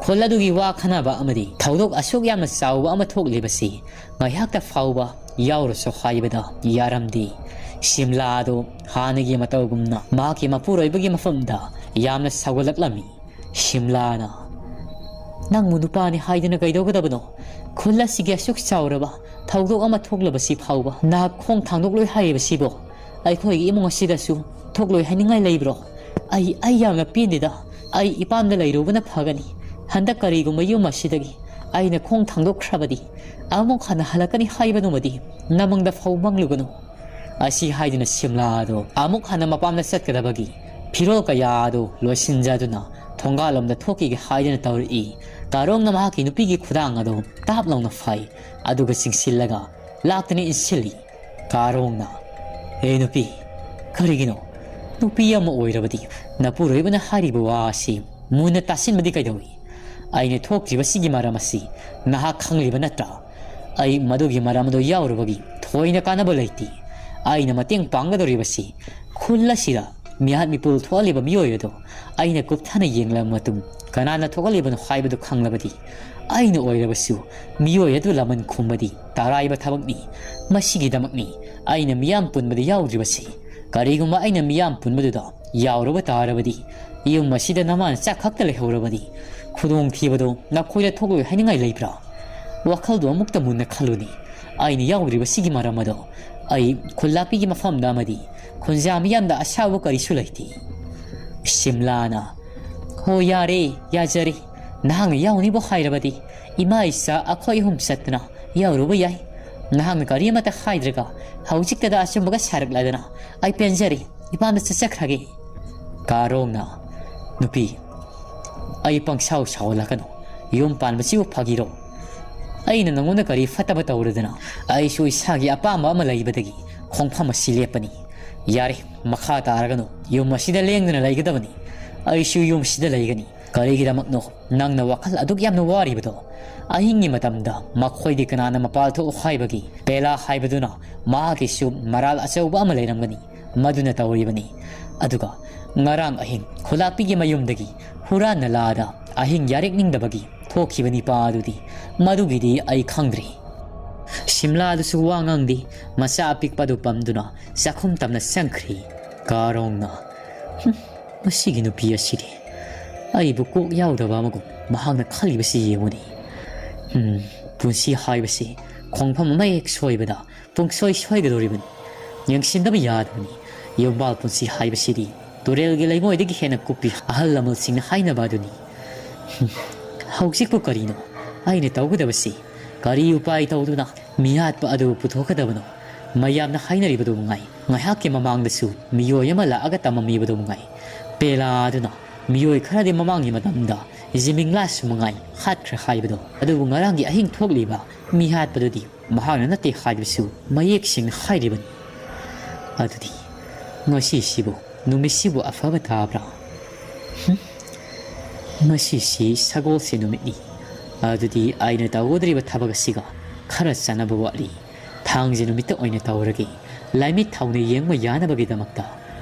ꯈꯨꯜ ꯑꯗꯨꯒꯤ ꯋꯥ ꯈꯟꯅꯕ ꯑꯃꯗꯤ ꯊꯧꯗꯣꯛ ꯑꯁꯨꯛ ꯌꯥꯝꯅ ꯆꯥꯎꯕ ꯑꯃ ꯊꯣꯛꯂꯤꯕꯁꯤ ꯉꯥꯏꯍꯥꯛꯇ ꯐꯥꯎꯕ ꯌꯥꯎꯔꯁꯨ ꯍꯥꯏꯕꯗ ꯌꯥꯔꯝꯗꯦ꯫ ꯁꯤꯝꯂꯥ ꯑꯗꯨ ꯍꯥꯟꯅꯒꯤ ꯃꯇꯧꯒꯨꯝꯅ ꯃꯍꯥꯛꯀꯤ ꯃꯄꯨꯔꯣꯏꯕꯒꯤ ꯃꯐꯝꯗ ꯌꯥꯝꯅ ꯁꯥꯎꯒꯠꯂꯛꯂꯝꯃꯤ꯫ ꯁꯤꯝꯂꯥꯅ, "ꯅꯪꯕꯨ ꯅꯨꯄꯥꯅꯤ ꯍꯥꯏꯗꯨꯅ ꯀꯩꯗꯧꯒꯗꯕꯅꯣ? ꯈꯨꯜ ꯑꯁꯤꯒꯤ ꯑꯁꯨꯛ ꯆꯥꯎꯔꯕ ꯊꯧꯗꯣꯛ ꯑꯃ ꯊꯣꯛꯂꯕꯁꯤ ꯐꯥꯎꯕ ꯅꯍꯥꯛ ꯈꯣꯡ ꯊꯥꯡꯗꯣꯛꯂꯣꯏ ꯍꯥꯏꯔꯤꯕꯁꯤꯕꯣ? ꯑꯩꯈꯣꯏꯒꯤ ꯏꯃꯨꯡ ꯑꯁꯤꯗꯁꯨ ꯊꯣꯛꯂꯣꯏ ꯍꯥꯏꯅꯤꯡꯉꯥꯏ ꯂꯩꯕ꯭ꯔꯣ? ꯑꯩ, ꯑꯩ ꯌꯥꯝꯅ ꯄꯦꯟꯗꯦꯗ꯫ ꯑꯩ ꯏꯄꯥꯝꯗ ꯂꯩꯔꯨꯕꯅ ꯐꯒꯅꯤ꯫ ꯍꯟꯗꯛ ꯀꯔꯤꯒꯨꯝꯕ ꯌꯨꯝ ꯑꯁꯤꯗꯒꯤ ꯑꯩꯅ ꯈꯣꯡ ꯊꯥꯡꯗꯣꯛꯈ꯭ꯔꯕꯗꯤ ꯑꯃꯨꯛ ꯍꯟꯅ ꯍꯜꯂꯛꯀꯅꯤ ꯍꯥꯏꯕꯗꯨꯃꯗꯤ ꯅꯃꯪꯗ ꯐꯥꯎ ꯃꯪꯂꯨꯒꯅꯨ꯫ ꯑꯁꯤ ꯍꯥꯏꯗꯨꯅ ꯁꯤꯝꯂꯥ ꯑꯗꯨ ꯑꯃꯨꯛ ꯍꯟꯅ ꯃꯄꯥꯝꯗ ꯆꯠꯀꯗꯕꯒꯤ ꯐꯤꯔꯣꯜ ꯀꯌꯥ ꯑꯗꯨ ꯂꯣꯏꯁꯤꯟꯖꯗꯨꯅ ꯊꯣꯡꯒꯥꯜꯂꯣꯝꯗ ꯊꯣꯛꯈꯤꯒꯦ ꯍꯥꯏꯗꯨꯅ ꯇꯧꯔꯛꯏ꯫ ꯀꯥꯔꯣꯡꯅ ꯃꯍꯥꯛꯀꯤ ꯅꯨꯄꯤꯒꯤ ꯈꯨꯗꯥꯡ ꯑꯗꯨ ꯇꯥꯞ ꯂꯥꯎꯅ ꯐꯥꯏ, ꯑꯗꯨꯒ ꯆꯤꯡꯁꯤꯜꯂꯒ ꯂꯥꯛꯇꯨꯅ ꯏꯟꯁꯤꯜꯂꯤ꯫ ꯀꯥꯔꯣꯡꯅ, "ꯑꯦ ꯅꯨꯄꯤ, ꯀꯔꯤꯒꯤꯅꯣ? ꯅꯨꯄꯤ ꯑꯃ ꯑꯣꯏꯔꯕꯗꯤ ꯅꯄꯨꯔꯣꯏꯕꯅ ꯍꯥꯏꯔꯤꯕ ꯋꯥ ꯑꯁꯤ ꯃꯨꯟꯅ ꯇꯥꯁꯤꯟꯕꯗꯤ ꯀꯩꯗꯧꯏ? ꯑꯩꯅ ꯊꯣꯛꯇ꯭ꯔꯤꯕꯁꯤꯒꯤ ꯃꯔꯝ ꯑꯁꯤ ꯅꯍꯥꯛ ꯈꯪꯂꯤꯕ ꯅꯠꯇ꯭ꯔꯥ? ꯑꯩ ꯃꯗꯨꯒꯤ ꯃꯔꯝ ꯑꯗꯨ ꯌꯥꯎꯔꯨꯕꯒꯤ ꯊꯣꯏꯅ ꯀꯥꯟꯅꯕ ꯂꯩꯇꯦ꯫ ꯑꯩꯅ ꯃꯇꯦꯡ ꯄꯥꯡꯒꯗꯧꯔꯤꯕꯁꯤ ꯈꯨꯜ ꯑꯁꯤꯗ ꯃꯤꯍꯥꯠ ꯃꯤꯄꯨꯟ ꯊꯣꯛꯍꯜꯂꯤꯕ ꯃꯤꯑꯣꯏ ꯑꯗꯨ ꯑꯩꯅ ꯀꯨꯞꯊꯅ ꯌꯦꯡꯂꯕ ꯃꯇꯨꯡ ꯀꯅꯥꯅ ꯊꯣꯛꯍꯜꯂꯤꯕꯅꯣ ꯍꯥꯏꯕꯗꯨ ꯈꯪꯂꯕꯗꯤ ꯑꯩꯅ ꯑꯣꯏꯔꯕꯁꯨ ꯃꯤꯑꯣꯏ ꯑꯗꯨ ꯂꯃꯟ ꯈꯨꯝꯕꯗꯤ ꯇꯔꯥꯏꯕ ꯊꯕꯛꯅꯤ꯫ ꯃꯁꯤꯒꯤꯗꯃꯛꯅꯤ ꯑꯩꯅ ꯃꯤꯌꯥꯝ ꯄꯨꯟꯕꯗ ꯌꯥꯎꯗ꯭ꯔꯤꯕꯁꯤ꯫ ꯀꯔꯤꯒꯨꯝꯕ ꯑꯩꯅ ꯃꯤꯌꯥꯝ ꯄꯨꯟꯕꯗꯨꯗ ꯌꯥꯎꯔꯨꯕ ꯇꯥꯔꯕꯗꯤ, ꯌꯨꯝ ꯑꯁꯤꯗ ꯅꯃꯥꯅ ꯆꯥꯛ ꯈꯛꯇ ꯂꯩꯍꯧꯔꯕꯗꯤ, ꯈꯨꯗꯣꯡꯊꯤꯕꯗꯨ ꯅꯈꯣꯏꯗ ꯊꯣꯛꯂꯣꯏ ꯍꯥꯏꯅꯤꯡꯉꯥꯏ ꯂꯩꯕ꯭ꯔꯥ? ꯋꯥꯈꯜꯗꯨ ꯑꯃꯨꯛꯇ ꯃꯨꯟꯅ ꯈꯜꯂꯨꯅꯦ꯫ ꯑꯩꯅ ꯌꯥꯎꯗ꯭ꯔꯤꯕꯁꯤꯒꯤ ꯃꯔꯝ ꯑꯗꯣ ꯑꯩ ꯈꯨꯜꯂꯥꯛꯄꯤꯒꯤ ꯃꯐꯝꯗ ꯑꯃꯗꯤ ꯈꯨꯟꯖꯥ ꯃꯤꯌꯥꯝꯗ ꯑꯁꯥꯎꯕ ꯀꯔꯤꯁꯨ ꯂꯩꯇꯦ꯫" ꯁꯤꯝꯂꯥꯅ, "ꯍꯣ, ꯌꯥꯔꯦ, ꯌꯥꯖꯔꯦ꯫ ꯅꯍꯥꯛꯅ ꯌꯥꯎꯅꯤꯕꯨ ꯍꯥꯏꯔꯕꯗꯤ ꯏꯃꯥ ꯏꯆꯥ ꯑꯩꯈꯣꯏ ꯑꯍꯨꯝ ꯆꯠꯇꯨꯅ ꯌꯥꯎꯔꯨꯕ ꯌꯥꯏ꯫ ꯅꯍꯥꯛꯅ ꯀꯔꯤ ꯑꯃꯠꯇ ꯍꯥꯏꯗ꯭ꯔꯒ ꯍꯧꯖꯤꯛꯇꯗ ꯑꯆꯨꯝꯕꯒ ꯁꯥꯔꯛꯂꯗꯅ ꯑꯩ ꯄꯦꯟꯖꯔꯦ꯫ ꯏꯄꯥꯝꯗ ꯆꯠꯆꯈ꯭ꯔꯒꯦ꯫" ꯀꯥꯔꯣꯡꯅ, "ꯅꯨꯄꯤ, ꯑꯩ ꯄꯪꯁꯥꯎ ꯁꯥꯎꯍꯜꯂꯛꯀꯅꯨ꯫ ꯌꯨꯝ ꯄꯥꯟꯕꯁꯤꯕꯨ ꯐꯥꯒꯤꯔꯣ? ꯑꯩꯅ ꯅꯉꯣꯟꯗ ꯀꯔꯤ ꯐꯠꯇꯕ ꯇꯧꯔꯗꯅ? ꯑꯩꯁꯨ ꯏꯁꯥꯒꯤ ꯑꯄꯥꯝꯕ ꯑꯃ ꯂꯩꯕꯗꯒꯤ ꯈꯣꯡꯐꯝ ꯑꯁꯤ ꯂꯦꯞꯄꯅꯤ꯫ ꯌꯥꯔꯦ, ꯃꯈꯥ ꯇꯥꯔꯒꯅꯨ꯫ ꯌꯨꯝ ꯑꯁꯤꯗ ꯂꯦꯡꯗꯅ ꯂꯩꯒꯗꯕꯅꯤ꯫ ꯑꯩꯁꯨ ꯌꯨꯝ ꯑꯁꯤꯗ ꯂꯩꯒꯅꯤ꯫ ꯀꯔꯤꯒꯤꯗꯃꯛꯅꯣ ꯅꯪꯅ ꯋꯥꯈꯜ ꯑꯗꯨꯛ ꯌꯥꯝꯅ ꯋꯥꯔꯤꯕꯗꯣ? ꯑꯍꯤꯡꯒꯤ ꯃꯇꯝꯗ ꯃꯈꯣꯏꯗꯤ ꯀꯅꯥꯅ ꯃꯄꯥꯜ ꯊꯣꯛꯎ ꯍꯥꯏꯕꯒꯤ? ꯕꯦꯂꯥ ꯍꯥꯏꯕꯗꯨꯅ ꯃꯍꯥꯛꯀꯤꯁꯨ ꯃꯔꯥꯜ ꯑꯆꯧꯕ ꯑꯃ ꯂꯩꯔꯝꯒꯅꯤ꯫ ꯃꯗꯨꯅ ꯇꯧꯔꯤꯕꯅꯤ꯫ ꯑꯗꯨꯒ ꯉꯔꯥꯡ ꯑꯍꯤꯡ ꯈꯨꯂꯥꯛꯄꯤꯒꯤ ꯃꯌꯨꯝꯗꯒꯤ ꯍꯨꯔꯥꯟꯅ ꯂꯥꯗ ꯑꯍꯤꯡ ꯌꯥꯔꯦꯛꯅꯤꯡꯗꯕꯒꯤ ꯊꯣꯛꯈꯤꯕ ꯅꯤꯄꯥ ꯑꯗꯨꯗꯤ, ꯃꯗꯨꯒꯤꯗꯤ ꯑꯩ ꯈꯪꯗ꯭ꯔꯤ꯫" ꯁꯤꯝꯂꯥꯗꯨꯁꯨ ꯋꯥ ꯉꯥꯡꯗꯦ꯫ ꯃꯆꯥ ꯑꯄꯤꯛꯄ ꯑꯗꯨ ꯄꯝꯗꯨꯅ ꯆꯥꯛꯈꯨꯝ ꯇꯝꯅ ꯆꯪꯈ꯭ꯔꯤ꯫ ꯀꯥꯔꯣꯡꯅ, "ꯍꯨꯝ, ꯃꯁꯤꯒꯤ ꯅꯨꯄꯤ ꯑꯁꯤꯗꯤ ꯑꯩꯕꯨ ꯀꯣꯛ ꯌꯥꯎꯗꯕ ꯑꯃꯒꯨꯝ ꯃꯍꯥꯛꯅ ꯈꯜꯂꯤꯕꯁꯤ ꯌꯦꯡꯉꯨꯅꯦ꯫ ꯍꯨꯝ, ꯄꯨꯟꯁꯤ ꯍꯥꯏꯕꯁꯤ ꯈꯣꯡꯐꯝ ꯑꯃ ꯍꯦꯛ ꯁꯣꯏꯕꯗ ꯄꯨꯡꯁꯣꯏ ꯁꯣꯏꯒꯗꯧꯔꯤꯕꯅꯤ꯫ ꯌꯦꯡꯁꯤꯟꯗꯕ ꯌꯥꯗꯕꯅꯤ꯫ ꯌꯨꯝꯕꯥꯜ ꯄꯨꯟꯁꯤ ꯍꯥꯏꯕꯁꯤꯗꯤ ꯇꯨꯔꯦꯜꯒꯤ ꯂꯩꯉꯣꯏꯗꯒꯤ ꯍꯦꯟꯅ ꯀꯨꯞꯄꯤ꯫ ꯑꯍꯜ ꯂꯃꯟꯁꯤꯡꯅ ꯍꯥꯏꯅꯕ ꯑꯗꯨꯅꯤ꯫ ꯍꯨꯝ, ꯍꯧꯖꯤꯛꯄꯨ ꯀꯔꯤꯅꯣ ꯑꯩꯅ ꯇꯧꯒꯗꯕꯁꯤ? ꯀꯔꯤ ꯎꯄꯥꯏ ꯇꯧꯗꯨꯅ ꯃꯤꯍꯥꯠꯄ ꯑꯗꯨ ꯄꯨꯊꯣꯛꯀꯗꯕꯅꯣ? ꯃꯌꯥꯝꯅ ꯍꯥꯏꯅꯔꯤꯕꯗꯨ ꯃꯉꯥꯏ꯫ ꯉꯥꯏꯍꯥꯛꯀꯤ ꯃꯃꯥꯡꯗꯁꯨ ꯃꯤꯑꯣꯏ ꯑꯃ ꯂꯥꯛꯑꯒ ꯇꯝꯃꯝꯃꯤꯕꯗꯨ ꯃꯉꯥꯏ꯫ ꯄꯦꯂꯥ ꯑꯗꯨꯅ ꯃꯤꯑꯣꯏ ꯈꯔꯗꯤ ꯃꯃꯥꯡꯒꯤ ꯃꯇꯝꯗ ꯖꯤꯃꯤꯡꯂꯥꯁꯨ ꯃꯉꯥꯏ ꯍꯥꯠꯈ꯭ꯔꯦ ꯍꯥꯏꯕꯗꯣ, ꯑꯗꯨꯕꯨ ꯉꯔꯥꯡꯒꯤ ꯑꯍꯤꯡ ꯊꯣꯛꯂꯤꯕ ꯃꯤꯍꯥꯠꯄꯗꯨꯗꯤ ꯃꯍꯥꯛꯅ ꯅꯠꯇꯦ ꯍꯥꯏꯕꯁꯨ ꯃꯌꯦꯛ ꯁꯦꯡꯅ ꯍꯥꯏꯔꯤꯕꯅꯤ꯫ ꯑꯗꯨꯗꯤ ꯉꯁꯤꯁꯤꯕꯨ, ꯅꯨꯃꯤꯠꯁꯤꯕꯨ ꯑꯐꯕ ꯇꯥꯕ꯭ꯔꯥ? ꯍꯨꯝ? ꯉꯁꯤꯁꯤ ꯁꯒꯣꯜꯁꯦ ꯅꯨꯃꯤꯠꯅꯤ꯫ ꯑꯗꯨꯗꯤ ꯑꯩꯅ ꯇꯧꯒꯗꯧꯔꯤꯕ ꯊꯕꯛ ꯑꯁꯤꯒ ꯈꯔ ꯆꯥꯟꯅꯕ ꯋꯥꯠꯂꯤ꯫ ꯊꯥꯡꯖ ꯅꯨꯃꯤꯠꯇ ꯑꯣꯏꯅ ꯇꯧꯔꯒꯦ, ꯂꯥꯏꯃꯤꯠ ꯊꯧꯅ ꯌꯦꯡꯕ ꯌꯥꯅꯕꯒꯤꯗꯃꯛꯇ꯫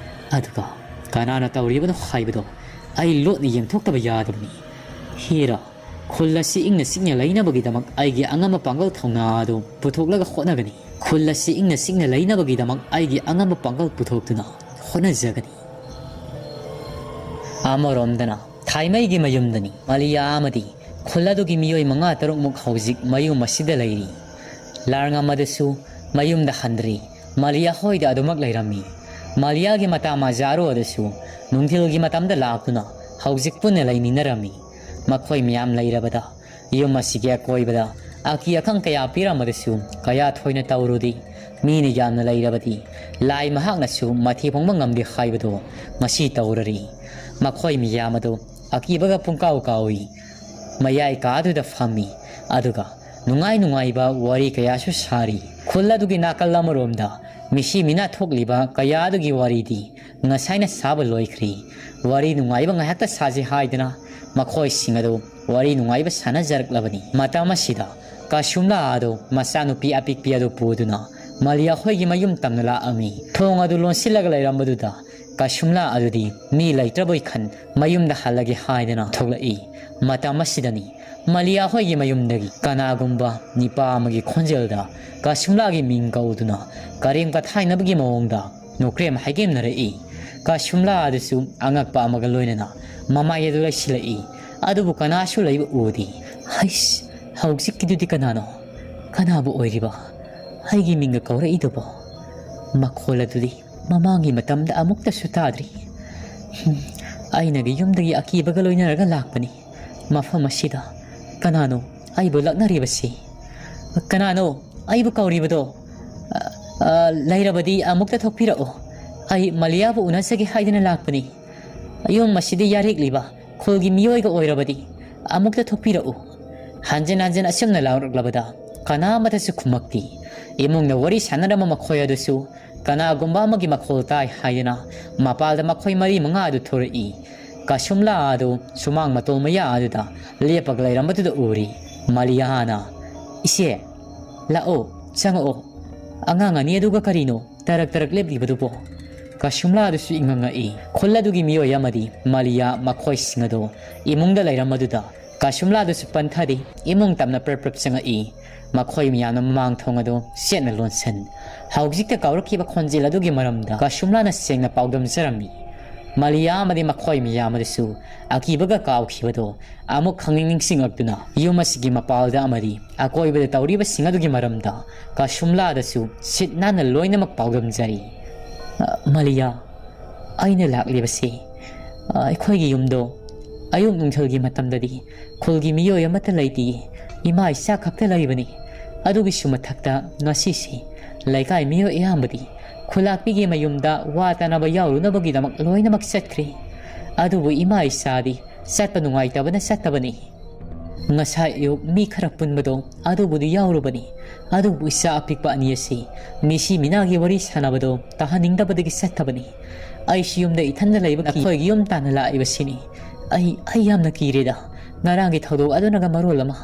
ꯑꯗꯨꯒ ꯀꯅꯥꯅ ꯇꯧꯔꯤꯕꯅꯣ ꯍꯥꯏꯕꯗꯣ ꯑꯩ ꯂꯣꯠꯅ ꯌꯦꯡꯊꯣꯛꯇꯕ ꯌꯥꯗꯕꯅꯤ꯫ ꯍꯦꯔꯥ, ꯈꯨꯜ ꯑꯁꯤ ꯏꯪꯅ ꯆꯤꯛꯅ ꯂꯩꯅꯕꯒꯤꯗꯃꯛ ꯑꯩꯒꯤ ꯑꯉꯝꯕ ꯄꯥꯡꯒꯜ ꯊꯧꯅꯥ ꯑꯗꯨ ꯄꯨꯊꯣꯛꯂꯒ ꯍꯣꯠꯅꯒꯅꯤ꯫ ꯈꯨꯜ ꯑꯁꯤ ꯏꯪꯅ ꯆꯤꯛꯅ ꯂꯩꯅꯕꯒꯤꯗꯃꯛ ꯑꯩꯒꯤ ꯑꯉꯝꯕ ꯄꯥꯡꯒꯜ ꯄꯨꯊꯣꯛꯇꯨꯅ ꯍꯣꯠꯅꯖꯒꯅꯤ꯫ ꯑꯃꯔꯣꯝꯗꯅ ꯊꯥꯏꯃꯩꯒꯤ ꯃꯌꯨꯝꯗꯅꯤ꯫ ꯃꯂꯤꯌꯥ ꯑꯃꯗꯤ ꯈꯨꯜ ꯑꯗꯨꯒꯤ ꯃꯤꯑꯣꯏ ꯃꯉꯥ ꯇꯔꯨꯛꯃꯨꯛ ꯍꯧꯖꯤꯛ ꯃꯌꯨꯝ ꯑꯁꯤꯗ ꯂꯩꯔꯤ꯫ ꯂꯥꯔꯉꯝ ꯑꯗꯨꯁꯨ ꯃꯌꯨꯝꯗ ꯍꯟꯗ꯭ꯔꯤ꯫ ꯃꯂꯤꯌꯥ ꯍꯣꯏꯗ ꯑꯗꯨꯃꯛ ꯂꯩꯔꯝꯃꯤ꯫ ꯃꯂꯤꯌꯥꯒꯤ ꯃꯇꯥ ꯃꯖꯥꯔꯨ ꯑꯗꯨꯁꯨ ꯅꯨꯡꯊꯤꯜꯒꯤ ꯃꯇꯝꯗ ꯂꯥꯛꯇꯨꯅ ꯍꯧꯖꯤꯛ ꯄꯨꯟꯅ ꯂꯩꯃꯤꯟꯅꯔꯝꯃꯤ꯫ ꯃꯈꯣꯏ ꯃꯌꯥꯝ ꯂꯩꯔꯕꯗ ꯌꯨꯝ ꯑꯁꯤꯒꯤ ꯑꯀꯣꯏꯕꯗ ꯑꯀꯤ ꯑꯈꯪ ꯀꯌꯥ ꯄꯤꯔꯝꯕꯗꯁꯨ ꯀꯌꯥ ꯊꯣꯏꯅ ꯇꯧꯔꯨꯗꯦ꯫ ꯃꯤꯅ ꯌꯥꯝꯅ ꯂꯩꯔꯕꯗꯤ ꯂꯥꯏ ꯃꯍꯥꯛꯅꯁꯨ ꯃꯊꯤ ꯐꯣꯡꯕ ꯉꯝꯗꯦ ꯍꯥꯏꯕꯗꯨ ꯉꯁꯤ ꯇꯧꯔꯔꯤ꯫ ꯃꯈꯣꯏ ꯃꯤꯌꯥꯝ ꯑꯗꯨ ꯑꯀꯤꯕꯒ ꯄꯨꯡꯀꯥꯎ ꯀꯥꯎꯏ꯫ ꯃꯌꯥꯏ ꯀꯥꯗꯨꯗ ꯐꯝꯃꯤ꯫ ꯑꯗꯨꯒ ꯅꯨꯡꯉꯥꯏ ꯅꯨꯡꯉꯥꯏꯕ ꯋꯥꯔꯤ ꯀꯌꯥꯁꯨ ꯁꯥꯔꯤ꯫ ꯈꯨꯜ ꯑꯗꯨꯒꯤ ꯅꯥꯀꯜ ꯑꯃꯔꯣꯝꯗ ꯃꯤꯁꯤ ꯃꯤꯅꯥ ꯊꯣꯛꯂꯤꯕ ꯀꯌꯥ ꯑꯗꯨꯒꯤ ꯋꯥꯔꯤꯗꯤ ꯉꯁꯥꯏꯅ ꯁꯥꯕ ꯂꯣꯏꯈ꯭ꯔꯤ꯫ ꯋꯥꯔꯤ ꯅꯨꯡꯉꯥꯏꯕ ꯉꯥꯏꯍꯥꯛꯇ ꯁꯥꯁꯤ ꯍꯥꯏꯗꯅ ꯃꯈꯣꯏꯁꯤꯡ ꯑꯗꯨ ꯋꯥꯔꯤ ꯅꯨꯡꯉꯥꯏꯕ ꯁꯥꯟꯅꯖꯔꯛꯂꯕꯅꯤ꯫ ꯃꯇꯝ ꯑꯁꯤꯗ ꯀꯁꯨꯝꯂꯥ ꯑꯗꯨ ꯃꯆꯥꯅꯨꯄꯤ ꯑꯄꯤꯛꯄꯤ ꯑꯗꯨ ꯄꯨꯗꯨꯅ ꯃꯂꯤꯌꯥ ꯍꯣꯏꯒꯤ ꯃꯌꯨꯝ ꯇꯝꯅ ꯂꯥꯛꯑꯝꯃꯤ꯫ ꯊꯣꯡ ꯑꯗꯨ ꯂꯣꯟꯁꯤꯜꯂꯒ ꯂꯩꯔꯝꯕꯗꯨꯗ ꯀꯁꯨꯝꯂꯥ ꯑꯗꯨꯗꯤ ꯃꯤ ꯂꯩꯇ꯭ꯔꯕꯣꯏ ꯈꯟ ꯃꯌꯨꯝꯗ ꯍꯜꯂꯒꯦ ꯍꯥꯏꯗꯅ ꯊꯣꯛꯂꯛꯏ꯫ ꯃꯇꯝ ꯑꯁꯤꯗꯅꯤ ꯃꯂꯤꯌꯥ ꯍꯣꯏꯒꯤ ꯃꯌꯨꯝꯗꯒꯤ ꯀꯅꯥꯒꯨꯝꯕ ꯅꯤꯄꯥ ꯑꯃꯒꯤ ꯈꯣꯟꯖꯦꯜꯗ ꯀꯁꯨꯝꯂꯥꯒꯤ ꯃꯤꯡ ꯀꯧꯗꯨꯅ ꯀꯔꯦꯝ ꯀꯊꯥꯏꯅꯕꯒꯤ ꯃꯑꯣꯡꯗ ꯅꯣꯀ꯭ꯔꯦꯝ ꯍꯥꯏꯒꯦꯝꯅꯔꯛꯏ꯫ ꯀꯁꯨꯝꯂꯥ ꯑꯗꯨꯁꯨ ꯑꯉꯛꯄ ꯑꯃꯒ ꯂꯣꯏꯅꯅ ꯃꯃꯥꯏ ꯑꯗꯨ ꯂꯩꯁꯤꯜꯂꯛꯏ꯫ ꯑꯗꯨꯕꯨ ꯀꯅꯥꯁꯨ ꯂꯩꯕ ꯎꯗꯦ꯫ ꯍꯩꯁ, ꯍꯧꯖꯤꯛꯀꯤꯗꯨꯗꯤ ꯀꯅꯥꯅꯣ? ꯀꯅꯥꯕꯨ ꯑꯣꯏꯔꯤꯕ? ꯑꯩꯒꯤ ꯃꯤꯡꯒ ꯀꯧꯔꯛꯏꯗꯨꯕꯣ? ꯃꯈꯣꯜ ꯑꯗꯨꯗꯤ ꯃꯃꯥꯡꯒꯤ ꯃꯇꯝꯗ ꯑꯃꯨꯛꯇꯁꯨ ꯇꯥꯗ꯭ꯔꯤ꯫ ꯍꯨꯝ, ꯑꯩꯅꯒ ꯌꯨꯝꯗꯒꯤ ꯑꯀꯤꯕꯒ ꯂꯣꯏꯅꯔꯒ ꯂꯥꯛꯄꯅꯤ꯫ ꯃꯐꯝ ꯑꯁꯤꯗ ꯀꯅꯥꯅꯣ ꯑꯩꯕꯨ ꯂꯛꯅꯔꯤꯕꯁꯤ? ꯀꯅꯥꯅꯣ ꯑꯩꯕꯨ ꯀꯧꯔꯤꯕꯗꯣ? ꯑ, ꯑ, ꯂꯩꯔꯕꯗꯤ ꯑꯃꯨꯛꯇ ꯊꯣꯛꯄꯤꯔꯛꯎ꯫ ꯑꯩ ꯃꯥꯂꯤꯌꯥꯕꯨ ꯎꯅꯖꯒꯦ ꯍꯥꯏꯗꯨꯅ ꯂꯥꯛꯄꯅꯤ꯫ ꯌꯨꯝ ꯑꯁꯤꯗ ꯌꯥꯔꯦꯛꯂꯤꯕ ꯈꯨꯜꯒꯤ ꯃꯤꯑꯣꯏꯒ ꯑꯣꯏꯔꯕꯗꯤ ꯑꯃꯨꯛꯇ ꯊꯣꯛꯄꯤꯔꯛꯎ꯫ ꯍꯟꯖꯤꯟ ꯍꯟꯖꯤꯟ ꯑꯁꯨꯝꯅ ꯂꯥꯎꯔꯛꯂꯕꯗ ꯀꯅꯥ ꯑꯃꯠꯇꯁꯨ ꯈꯨꯝꯃꯛꯇꯦ꯫ ꯏꯃꯨꯡꯅ ꯋꯥꯔꯤ ꯁꯥꯟꯅꯔꯝꯕ ꯃꯈꯣꯏ ꯑꯗꯨꯁꯨ ꯀꯅꯥꯒꯨꯝꯕ ꯑꯃꯒꯤ ꯃꯈꯣꯜ ꯇꯥꯏ ꯍꯥꯏꯗꯨꯅ ꯃꯄꯥꯜꯗ ꯃꯈꯣꯏ ꯃꯔꯤ ꯃꯉꯥ ꯑꯗꯨ ꯊꯣꯔꯛꯏ꯫ ꯀꯥꯁꯨꯝꯂꯥ ꯑꯗꯨ ꯁꯨꯃꯥꯡ ꯃꯇꯣꯜ ꯃꯌꯥ ꯑꯗꯨꯗ ꯂꯦꯞꯄꯒ ꯂꯩꯔꯝꯕꯗꯨꯗ ꯎꯔꯤ꯫ ꯃꯥꯂꯤꯌꯥꯅ, "ꯏꯆꯦ, ꯂꯥꯛꯑꯣ, ꯆꯪꯉꯛꯑꯣ꯫ ꯑꯉꯥꯡ ꯑꯅꯤ ꯑꯗꯨꯒ ꯀꯔꯤꯅꯣ ꯇꯔꯛ ꯇꯔꯛ ꯂꯦꯞꯂꯤꯕꯗꯨꯕꯣ?" ꯀꯥꯁꯨꯝꯂꯥ ꯑꯗꯨꯁꯨ ꯏꯉꯛ ꯉꯛꯏ꯫ ꯈꯨꯜ ꯑꯗꯨꯒꯤ ꯃꯤꯑꯣꯏ ꯑꯃꯗꯤ ꯃꯥꯂꯤꯌꯥ ꯃꯈꯣꯏꯁꯤꯡ ꯑꯗꯨ ꯏꯃꯨꯡꯗ ꯂꯩꯔꯝꯕꯗꯨꯗ ꯀꯥꯁꯨꯝꯂꯥꯗꯨꯁꯨ ꯄꯟꯊꯗꯦ꯫ ꯏꯃꯨꯡ ꯇꯝꯅ ꯄ꯭ꯔꯞ ꯄ꯭ꯔꯞ ꯆꯪꯉꯛꯏ꯫ ꯃꯈꯣꯏ ꯃꯌꯥꯝꯅ ꯃꯃꯥꯡ ꯊꯣꯡ ꯑꯗꯨ ꯆꯦꯠꯅ ꯂꯣꯟꯁꯤꯟ꯫ ꯍꯧꯖꯤꯛꯇ ꯀꯥꯎꯔꯛꯈꯤꯕ ꯈꯣꯟꯖꯦꯜ ꯑꯗꯨꯒꯤ ꯃꯔꯝꯗ ꯀꯥꯁꯨꯝꯂꯥꯅ ꯁꯦꯡꯅ ꯄꯥꯎꯗꯝꯖꯔꯝꯃꯤ꯫ ꯃꯥꯂꯤꯌꯥ ꯑꯃꯗꯤ ꯃꯈꯣꯏ ꯃꯌꯥꯝ ꯑꯗꯨꯁꯨ ꯑꯀꯤꯕꯒ ꯀꯥꯎꯈꯤꯕꯗꯣ ꯑꯃꯨꯛ ꯈꯪꯅꯤꯡ ꯅꯤꯡꯁꯤꯡꯂꯛꯇꯨꯅ ꯌꯨꯝ ꯑꯁꯤꯒꯤ ꯃꯄꯥꯜꯗ ꯑꯃꯗꯤ ꯑꯀꯣꯏꯕꯗ ꯇꯧꯔꯤꯕꯁꯤꯡ ꯑꯗꯨꯒꯤ ꯃꯔꯝꯗ ꯀꯥꯁꯨꯝꯂꯥꯗꯁꯨ ꯁꯤꯠ ꯅꯥꯟꯅ ꯂꯣꯏꯅꯃꯛ ꯄꯥꯎꯗꯝꯖꯔꯤ꯫ "ꯑ, ꯃꯥꯂꯤꯌꯥ, ꯑꯩꯅ ꯂꯥꯛꯂꯤꯕꯁꯤ, ꯑ, ꯑꯩꯈꯣꯏꯒꯤ ꯌꯨꯝꯗꯣ ꯑꯌꯨꯛ ꯅꯨꯡꯊꯤꯜꯒꯤ ꯃꯇꯝꯗꯗꯤ ꯈꯨꯜꯒꯤ ꯃꯤꯑꯣꯏ ꯑꯃꯠꯇ ꯂꯩꯇꯦ꯫ ꯏꯃꯥ ꯏꯆꯥ ꯈꯛꯇ ꯂꯩꯕꯅꯤ꯫ ꯑꯗꯨꯒꯤꯁꯨ ꯃꯊꯛꯇ ꯉꯁꯤꯁꯤ ꯂꯩꯀꯥꯏ ꯃꯤꯑꯣꯏ ꯑꯌꯥꯝꯕꯗꯤ ꯈꯨꯂꯥꯛꯄꯤꯒꯤ ꯃꯌꯨꯝꯗ ꯋꯥ ꯇꯥꯅꯕ ꯌꯥꯎꯔꯨꯅꯕꯒꯤꯗꯃꯛ ꯂꯣꯏꯅꯃꯛ ꯆꯠꯈ꯭ꯔꯦ꯫ ꯑꯗꯨꯕꯨ ꯏꯃꯥ ꯏꯆꯥꯗꯤ ꯆꯠꯄ ꯅꯨꯡꯉꯥꯏꯇꯕꯅ ꯆꯠꯇꯕꯅꯤ꯫ ꯉꯁꯥꯏ ꯑꯌꯨꯛ ꯃꯤ ꯈꯔ ꯄꯨꯟꯕꯗꯣ ꯑꯗꯨꯕꯨꯗꯤ ꯌꯥꯎꯔꯨꯕꯅꯤ꯫ ꯑꯗꯨꯕꯨ ꯏꯆꯥ ꯑꯄꯤꯛꯄ ꯑꯅꯤ ꯑꯁꯤ ꯃꯤꯁꯤ ꯃꯤꯅꯥꯒꯤ ꯋꯥꯔꯤ ꯁꯥꯟꯅꯕꯗꯣ ꯇꯥꯍꯟꯅꯤꯡꯗꯕꯗꯒꯤ ꯆꯠꯇꯕꯅꯤ꯫ ꯑꯩꯁꯨ ꯌꯨꯝꯗ ꯏꯊꯟꯗ ꯂꯩꯕ ꯀꯤ-, ꯅꯈꯣꯏꯒꯤ ꯌꯨꯝ ꯇꯥꯟꯅ ꯂꯥꯛꯏꯕꯁꯤꯅꯤ꯫ ꯑꯩ, ꯑꯩ ꯌꯥꯝꯅ ꯀꯤꯔꯦꯗ꯫ ꯉꯔꯥꯡꯒꯤ ꯊꯧꯗꯣꯛ ꯑꯗꯨꯅꯒ ꯃꯔꯣꯜ ꯑꯃ꯫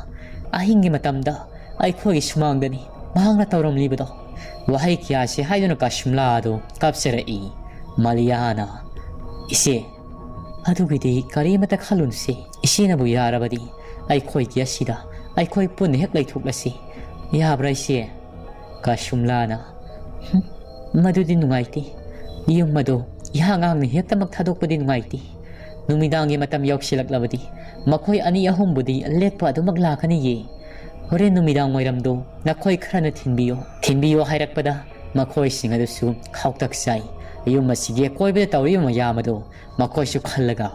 ꯑꯍꯤꯡꯒꯤ ꯃꯇꯝꯗ ꯑꯩꯈꯣꯏꯒꯤ ꯁꯨꯃꯥꯡꯗꯅꯤ ꯃꯍꯥꯛꯅ ꯇꯧꯔꯝꯂꯤꯕꯗꯣ꯫" ꯋꯥꯍꯩ ꯀꯌꯥꯁꯤ ꯍꯥꯏꯗꯨꯅ ꯀꯥꯁꯨꯝꯂꯥ ꯑꯗꯨ ꯀꯥꯞꯆꯔꯛꯏ꯫ ꯃꯥꯂꯤꯌꯥꯅ, "ꯏꯆꯦ, ꯑꯗꯨꯒꯤꯗꯤ ꯀꯔꯤꯃꯇ ꯈꯜꯂꯨꯅꯨꯁꯦ꯫ ꯏꯆꯦꯅꯕꯨ ꯌꯥꯔꯕꯗꯤ ꯑꯩꯈꯣꯏꯒꯤ ꯑꯁꯤꯗ ꯑꯩꯈꯣꯏ ꯄꯨꯟꯅ ꯍꯦꯛ ꯂꯩꯊꯣꯛꯂꯁꯤ꯫ ꯌꯥꯕ꯭ꯔꯥ ꯏꯆꯦ?" ꯀꯥꯁꯨꯝꯂꯥꯅ, "ꯍꯨꯝ, ꯃꯗꯨꯗꯤ ꯅꯨꯡꯉꯥꯏꯇꯦ꯫ ꯌꯨꯝ ꯑꯗꯨ ꯏꯍꯥꯡ ꯍꯥꯡꯅ ꯍꯦꯛꯇꯃꯛ ꯊꯥꯗꯣꯛꯄꯗꯤ ꯅꯨꯡꯉꯥꯏꯇꯦ꯫ ꯅꯨꯃꯤꯗꯥꯡꯒꯤ ꯃꯇꯝ ꯌꯧꯁꯤꯜꯂꯛꯂꯕꯗꯤ ꯃꯈꯣꯏ ꯑꯅꯤ ꯑꯍꯨꯝꯕꯨꯗꯤ ꯂꯦꯛꯄ ꯑꯗꯨꯃꯛ ꯂꯥꯛꯀꯅꯤꯌꯦ꯫ ꯍꯣꯔꯦꯟ ꯅꯨꯃꯤꯗꯥꯡ ꯋꯥꯏꯔꯝꯗꯣ ꯅꯈꯣꯏ ꯈꯔꯅ ꯊꯤꯟꯕꯤꯌꯣ꯫" ꯊꯤꯟꯕꯤꯌꯣ ꯍꯥꯏꯔꯛꯄꯗ ꯃꯈꯣꯏꯁꯤꯡ ꯑꯗꯨꯁꯨ ꯈꯥꯎꯇꯛ ꯆꯥꯏ꯫ ꯌꯨꯝ ꯑꯁꯤꯒꯤ ꯑꯀꯣꯏꯕꯗ ꯇꯧꯔꯤꯕ ꯃꯌꯥꯝ ꯑꯗꯨ ꯃꯈꯣꯏꯁꯨ ꯈꯜꯂꯒ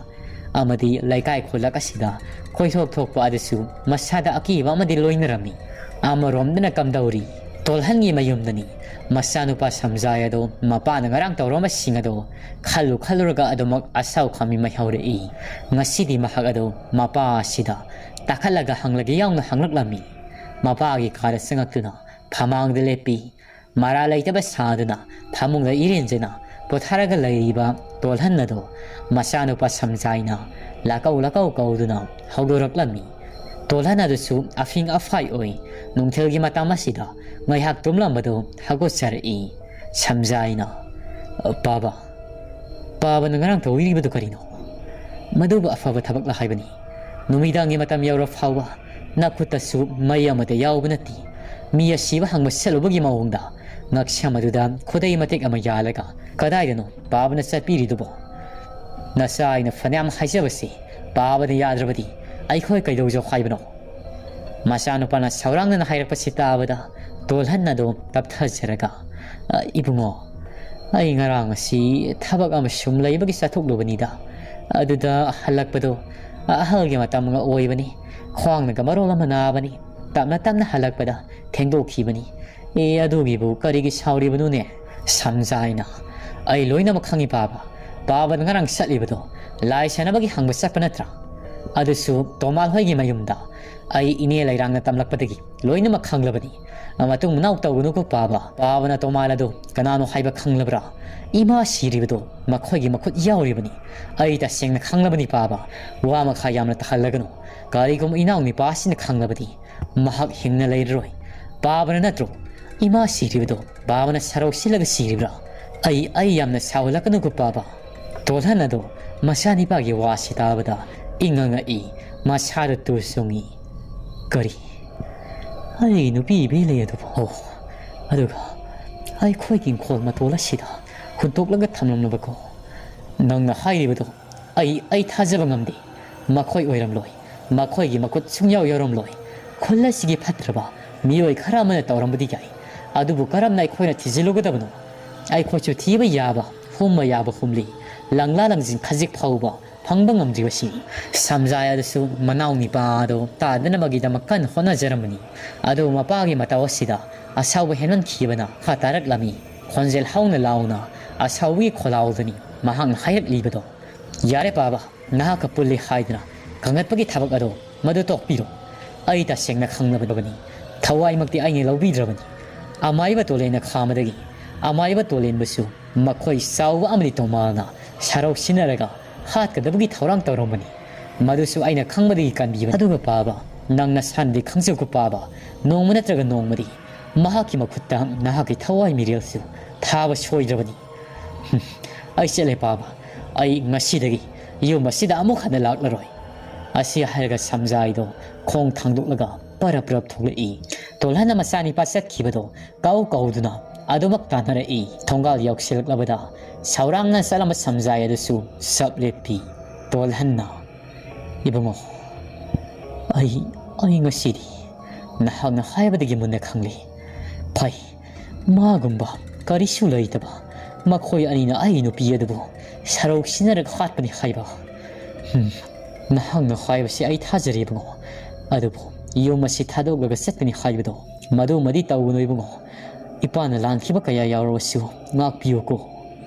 ꯑꯃꯗꯤ ꯂꯩꯀꯥꯏ ꯈꯨꯜꯂꯛ ꯑꯁꯤꯗ ꯀꯣꯏꯊꯣꯛ ꯊꯣꯛꯄ ꯑꯗꯨꯁꯨ ꯃꯁꯥꯗ ꯑꯀꯤꯕ ꯑꯃꯗꯤ ꯂꯣꯏꯅꯔꯝꯃꯤ꯫ ꯑꯃꯔꯣꯝꯗꯅ ꯀꯝꯗꯧꯔꯤ? ꯇꯣꯜꯍꯟꯒꯤ ꯃꯌꯨꯝꯗꯅꯤ꯫ ꯃꯆꯥꯅꯨꯄꯥ ꯁꯝꯖꯥꯏ ꯑꯗꯣ ꯃꯄꯥꯅ ꯉꯔꯥꯡ ꯇꯧꯔꯝꯕꯁꯤꯡ ꯑꯗꯣ ꯈꯜꯂꯨ ꯈꯜꯂꯨꯔꯒ ꯑꯗꯨꯃꯛ ꯑꯁꯥꯎ ꯈꯥꯃꯤ ꯃꯩ ꯍꯧꯔꯛꯏ꯫ ꯉꯁꯤꯗꯤ ꯃꯍꯥꯛ ꯑꯗꯣ ꯃꯄꯥ ꯑꯁꯤꯗ ꯇꯥꯈꯠꯂꯒ ꯍꯪꯂꯒꯦ ꯌꯥꯎꯅ ꯍꯪꯂꯛꯂꯝꯃꯤ꯫ ꯃꯄꯥꯒꯤ ꯀꯥꯗ ꯆꯪꯉꯛꯇꯨꯅ ꯐꯃꯥꯡꯗ ꯂꯦꯞꯄꯤ꯫ ꯃꯔꯥ ꯂꯩꯇꯕ ꯁꯥꯗꯨꯅ ꯐꯃꯨꯡꯗ ꯏꯔꯦꯟꯖꯅ ꯄꯣꯊꯥꯔꯒ ꯂꯩꯔꯤꯕ ꯇꯣꯜꯍꯟ ꯑꯗꯣ ꯃꯆꯥꯅꯨꯄꯥ ꯁꯝꯖꯥꯏꯅ ꯂꯥꯀꯧ ꯂꯥꯀꯧ ꯀꯧꯗꯨꯅ ꯍꯧꯗꯣꯔꯛꯂꯝꯃꯤ꯫ ꯇꯣꯜꯍꯟ ꯑꯗꯨꯁꯨ ꯑꯐꯤꯡ ꯑꯐꯥꯏ ꯑꯣꯏ ꯅꯨꯡꯊꯤꯜꯒꯤ ꯃꯇꯝ ꯑꯁꯤꯗ ꯉꯥꯏꯍꯥꯛ ꯇꯨꯝꯂꯝꯕꯗꯨ ꯍꯧꯒꯠꯆꯔꯛꯏ꯫ ꯁꯝꯖꯥꯏꯅ, "ꯄꯥꯕ, ꯄꯥꯕꯅ ꯉꯔꯥꯡ ꯇꯧꯕꯤꯔꯤꯕꯗꯨ ꯀꯔꯤꯅꯣ? ꯃꯗꯨꯕꯨ ꯑꯐꯕ ꯊꯕꯛꯂ ꯍꯥꯏꯕꯅꯤ? ꯅꯨꯃꯤꯗꯥꯡꯒꯤ ꯃꯇꯝ ꯌꯧꯔ ꯐꯥꯎꯕ ꯅꯈꯨꯠꯇꯁꯨ ꯃꯩ ꯑꯃꯠꯇ ꯌꯥꯎꯕ ꯅꯠꯇꯦ꯫ ꯃꯤ ꯑꯁꯤꯕ ꯍꯪꯕ ꯆꯠꯂꯨꯕꯒꯤ ꯃꯑꯣꯡꯗ ꯉꯛꯁꯝ ꯑꯗꯨꯗ ꯈꯨꯗꯩ ꯃꯇꯦꯛ ꯑꯃ ꯌꯥꯜꯂꯒ ꯀꯗꯥꯏꯗꯅꯣ ꯄꯥꯕꯅ ꯆꯠꯄꯤꯔꯤꯗꯨꯕꯣ? ꯅꯆꯥ ꯑꯩꯅ ꯐꯅꯌꯥꯝ ꯍꯥꯏꯖꯕꯁꯤ ꯄꯥꯕꯅ ꯌꯥꯗ꯭ꯔꯕꯗꯤ ꯑꯩꯈꯣꯏ ꯀꯩꯗꯧꯖꯧ ꯍꯥꯏꯕꯅꯣ?" ꯃꯆꯥꯅꯨꯄꯥꯅ ꯁꯧꯔꯥꯡꯅꯅ ꯍꯥꯏꯔꯛꯄꯁꯤ ꯇꯥꯕꯗ ꯇꯣꯜꯍꯟ ꯑꯗꯣ ꯇꯞꯊꯖꯔꯒ, "ꯑ, ꯏꯕꯨꯡꯉꯣ, ꯑꯩ ꯉꯔꯥꯡ ꯑꯁꯤ ꯊꯕꯛ ꯑꯃ ꯁꯨꯝ ꯂꯩꯕꯒꯤ ꯆꯠꯊꯣꯛꯂꯨꯕꯅꯤꯗ꯫ ꯑꯗꯨꯗ ꯍꯜꯂꯛꯄꯗꯣ ꯑꯍꯜꯒꯤ ꯃꯇꯝꯒ ꯑꯣꯏꯕꯅꯤ꯫ ꯈ꯭ꯋꯥꯡꯅꯒ ꯃꯔꯣꯜ ꯑꯃ ꯅꯥꯕꯅꯤ꯫ ꯇꯞꯅ ꯇꯞꯅ ꯍꯜꯂꯛꯄꯗ ꯊꯦꯡꯗꯣꯛꯈꯤꯕꯅꯤ꯫ ꯑꯦ, ꯑꯗꯨꯒꯤꯕꯨ ꯀꯔꯤꯒꯤ ꯁꯥꯎꯔꯤꯕꯅꯣꯅꯦ?" ꯁꯝꯖꯥꯏꯅ, "ꯑꯩ ꯂꯣꯏꯅꯃꯛ ꯈꯪꯏ ꯄꯥꯕ꯫ ꯄꯥꯕꯅ ꯉꯔꯥꯡ ꯆꯠꯂꯤꯕꯗꯣ ꯂꯥꯏ ꯁꯥꯟꯅꯕꯒꯤ ꯍꯪꯕ ꯆꯠꯄ ꯅꯠꯇ꯭ꯔꯥ? ꯑꯗꯨꯁꯨ ꯇꯣꯃꯥꯜ ꯍꯣꯏꯒꯤ ꯃꯌꯨꯝꯗ꯫ ꯑꯩ ꯏꯅꯦ ꯂꯩꯔꯥꯡꯅ ꯇꯝꯂꯛꯄꯗꯒꯤ ꯂꯣꯏꯅꯃꯛ ꯈꯪꯂꯕꯅꯤ꯫ ꯃꯇꯨꯡ ꯃꯅꯥꯎ ꯇꯧꯒꯅꯨꯀꯣ ꯄꯥꯕ꯫ ꯄꯥꯕꯅ ꯇꯣꯃꯥꯜ ꯑꯗꯨ ꯀꯅꯥꯅꯣ ꯍꯥꯏꯕ ꯈꯪꯂꯕ꯭ꯔꯥ? ꯏꯃꯥ ꯁꯤꯔꯤꯕꯗꯣ ꯃꯈꯣꯏꯒꯤ ꯃꯈꯨꯠ ꯌꯥꯎꯔꯤꯕꯅꯤ꯫ ꯑꯩ ꯇꯁꯦꯡꯅ ꯈꯪꯂꯕꯅꯤ ꯄꯥꯕ꯫ ꯋꯥ ꯃꯈꯥ ꯌꯥꯝꯅ ꯇꯥꯍꯜꯂꯒꯅꯨ꯫ ꯀꯔꯤꯒꯨꯝꯕ ꯏꯅꯥꯎ ꯅꯨꯄꯥꯁꯤꯅ ꯈꯪꯂꯕꯗꯤ ꯃꯍꯥꯛ ꯍꯤꯡꯅ ꯂꯩꯔꯔꯣꯏ꯫ ꯄꯥꯕꯅ ꯅꯠꯇ꯭ꯔꯣ ꯏꯃꯥ ꯁꯤꯔꯤꯕꯗꯣ? ꯄꯥꯕꯅ ꯁꯔꯧ ꯁꯤꯜꯂꯒ ꯁꯤꯔꯤꯕ꯭ꯔꯥ? ꯑꯩ, ꯑꯩ ꯌꯥꯝꯅ ꯁꯥꯎꯍꯜꯂꯛꯀꯅꯨꯀꯣ ꯄꯥꯕ꯫" ꯇꯣꯜꯍꯟ ꯑꯗꯣ ꯃꯆꯥꯅꯤꯄꯥꯒꯤ ꯋꯥꯁꯤ ꯇꯥꯕꯗ ꯏꯉꯛ ꯉꯛꯏ, ꯃꯁꯥꯗ ꯇꯨ ꯆꯨꯡꯏ꯫ "ꯀꯔꯤ? ꯑꯩꯒꯤ ꯅꯨꯄꯤ ꯏꯕꯦ ꯂꯩ ꯑꯗꯨꯕꯨ? ꯑꯣ, ꯑꯗꯨꯒ ꯑꯩꯈꯣꯏꯒꯤ ꯏꯪꯈꯣꯜ ꯃꯇꯣꯜ ꯑꯁꯤꯗ ꯍꯨꯟꯇꯣꯛꯂꯒ ꯊꯝꯂꯝꯂꯕꯀꯣ? ꯅꯪꯅ ꯍꯥꯏꯔꯤꯕꯗꯣ ꯑꯩ, ꯑꯩ ꯊꯥꯖꯕ ꯉꯝꯗꯦ꯫ ꯃꯈꯣꯏ ꯑꯣꯏꯔꯝꯂꯣꯏ꯫ ꯃꯈꯣꯏꯒꯤ ꯃꯈꯨꯠ ꯁꯨꯡꯌꯥꯎ ꯌꯥꯎꯔꯝꯂꯣꯏ꯫ ꯈꯨꯜ ꯑꯁꯤꯒꯤ ꯐꯠꯇ꯭ꯔꯕ ꯃꯤꯑꯣꯏ ꯈꯔ ꯑꯃꯅ ꯇꯧꯔꯝꯕꯗꯤ ꯌꯥꯏ, ꯑꯗꯨꯕꯨ ꯀꯔꯝꯅ ꯑꯩꯈꯣꯏꯅ ꯊꯤꯖꯤꯜꯂꯨꯒꯗꯕꯅꯣ? ꯑꯩꯈꯣꯏꯁꯨ ꯊꯤꯕ ꯌꯥꯕ ꯍꯨꯝꯕ ꯌꯥꯕ ꯍꯨꯝꯂꯤ꯫ ꯂꯪꯂꯥ ꯂꯪꯖꯤꯟ ꯈꯖꯤꯛ ꯐꯥꯎꯕ ꯐꯪꯕ ꯉꯝꯗ꯭ꯔꯤꯕꯁꯤꯅꯤ꯫ ꯁꯝꯖꯥꯏ ꯑꯗꯨꯁꯨ ꯃꯅꯥꯎ ꯅꯤꯄꯥ ꯑꯗꯨ ꯇꯥꯗꯅꯕꯒꯤꯗꯃꯛ ꯀꯟꯅ ꯍꯣꯠꯅꯖꯔꯝꯕꯅꯤ꯫ ꯑꯗꯨꯕꯨ ꯃꯄꯥꯒꯤ ꯃꯇꯧ ꯑꯁꯤꯗ ꯑꯁꯥꯎꯕ ꯍꯦꯟꯃꯟꯈꯤꯕꯅ ꯃꯈꯥ ꯇꯥꯔꯛꯂꯝꯃꯤ꯫ ꯈꯣꯟꯖꯦꯜ ꯍꯧꯅ ꯂꯥꯎꯅ ꯑꯁꯥꯎꯕꯒꯤ ꯈꯣꯜꯂꯥꯎꯗꯅꯤ ꯃꯍꯥꯛꯅ ꯍꯥꯏꯔꯛꯂꯤꯕꯗꯣ꯫ "ꯌꯥꯔꯦ ꯄꯥꯕ, ꯅꯍꯥꯛꯀ ꯄꯨꯜꯂꯤ ꯍꯥꯏꯗꯨꯅ ꯀꯪꯉꯠꯄꯒꯤ ꯊꯕꯛ ꯑꯗꯣ ꯃꯗꯨ ꯇꯣꯛꯄꯤꯔꯣ꯫ ꯑꯩ ꯇꯁꯦꯡꯅ ꯈꯪꯂꯕꯅꯤ꯫ ꯊꯋꯥꯏꯃꯛꯇꯤ ꯑꯩꯅ ꯂꯧꯕꯤꯗ꯭ꯔꯕꯅꯤ꯫ ꯑꯃꯥꯏꯕ ꯇꯣꯂꯦꯟꯅ ꯈꯥꯝꯕꯗꯒꯤ ꯑꯃꯥꯏꯕ ꯇꯣꯂꯦꯟꯕꯨꯁꯨ ꯃꯈꯣꯏ ꯆꯥꯎꯕ ꯑꯃꯗꯤ ꯇꯣꯃꯥꯜꯅ ꯁꯔꯧ ꯁꯤꯟꯅꯔꯒ ꯍꯥꯠꯀꯗꯕꯒꯤ ꯊꯧꯔꯥꯡ ꯇꯧꯔꯝꯕꯅꯤ꯫ ꯃꯗꯨꯁꯨ ꯑꯩꯅ ꯈꯪꯕꯗꯒꯤ ꯀꯟꯕꯤꯕꯅꯤ꯫ ꯑꯗꯨꯒ ꯄꯥꯕ, ꯅꯪ ꯅꯁꯥꯅꯗꯤ ꯈꯪꯖꯧꯀꯣ ꯄꯥꯕ, ꯅꯣꯡꯃ ꯅꯠꯇ꯭ꯔꯒ ꯅꯣꯡꯃꯗꯤ ꯃꯍꯥꯛꯀꯤ ꯃꯈꯨꯠꯇ ꯅꯍꯥꯛꯀꯤ ꯊꯋꯥꯏ ꯃꯤꯔꯦꯜꯁꯨ ꯊꯥꯕ ꯁꯣꯏꯗ꯭ꯔꯕꯅꯤ꯫ ꯍꯨꯝ, ꯑꯩ ꯆꯠꯂꯦ ꯄꯥꯕ꯫ ꯑꯩ ꯉꯁꯤꯗꯒꯤ ꯌꯨꯝ ꯑꯁꯤꯗ ꯑꯃꯨꯛ ꯍꯟꯅ ꯂꯥꯛꯂꯔꯣꯏ"꯫ ꯑꯁꯤ ꯍꯥꯏꯔꯒ ꯁꯝꯖꯥꯏꯗꯣ ꯈꯣꯡ ꯊꯥꯡꯗꯣꯛꯂꯒ ꯄꯔꯞ ꯄꯔꯞ ꯊꯣꯛꯂꯛꯏ꯫ ꯇꯣꯜꯍꯟꯅ ꯃꯆꯥꯅꯤꯄꯥ ꯆꯠꯈꯤꯕꯗꯣ ꯀꯥꯎ ꯀꯥꯎꯗꯨꯅ ꯑꯗꯨꯃꯛ ꯇꯥꯟꯅꯔꯛꯏ꯫ ꯊꯣꯡꯒꯥꯜ ꯌꯧꯁꯤꯜꯂꯛꯂꯕꯗ ꯁꯥꯎꯔꯥꯡꯅ ꯆꯠꯂꯝꯕ ꯁꯝꯖꯥꯏ ꯑꯗꯨꯁꯨ ꯁꯞ ꯂꯦꯞꯄꯤ꯫ ꯇꯣꯜꯍꯟꯅ, "ꯏꯕꯨꯡꯉꯣ, ꯑꯩ, ꯑꯩ ꯉꯁꯤꯗꯤ ꯅꯍꯥꯛꯅ ꯍꯥꯏꯕꯗꯒꯤ ꯃꯨꯟꯅ ꯈꯪꯂꯦ꯫ ꯐꯩ, ꯃꯥꯒꯨꯝꯕ ꯀꯔꯤꯁꯨ ꯂꯩꯇꯕ ꯃꯈꯣꯏ ꯑꯅꯤꯅ ꯑꯩꯒꯤ ꯅꯨꯄꯤ ꯑꯗꯨꯕꯨ ꯁꯔꯧ ꯁꯤꯟꯅꯔꯒ ꯍꯥꯠꯄꯅꯤ ꯍꯥꯏꯕ꯫ ꯍꯨꯝ, ꯅꯍꯥꯛꯅ ꯍꯥꯏꯕꯁꯤ ꯑꯩ ꯊꯥꯖꯔꯦ ꯏꯕꯨꯡꯉꯣ꯫ ꯑꯗꯨꯕꯨ ꯌꯨꯝ ꯑꯁꯤ ꯊꯥꯗꯣꯛꯂꯒ ꯆꯠꯀꯅꯤ ꯍꯥꯏꯕꯗꯣ ꯃꯗꯨꯃꯗꯤ ꯇꯧꯒꯅꯨ ꯏꯕꯨꯡꯉꯣ꯫ ꯏꯄꯥꯅ ꯂꯥꯟꯈꯤꯕ ꯀꯌꯥ ꯌꯥꯎꯔꯕꯁꯨ ꯉꯥꯛꯄꯤꯌꯨꯀꯣ"꯫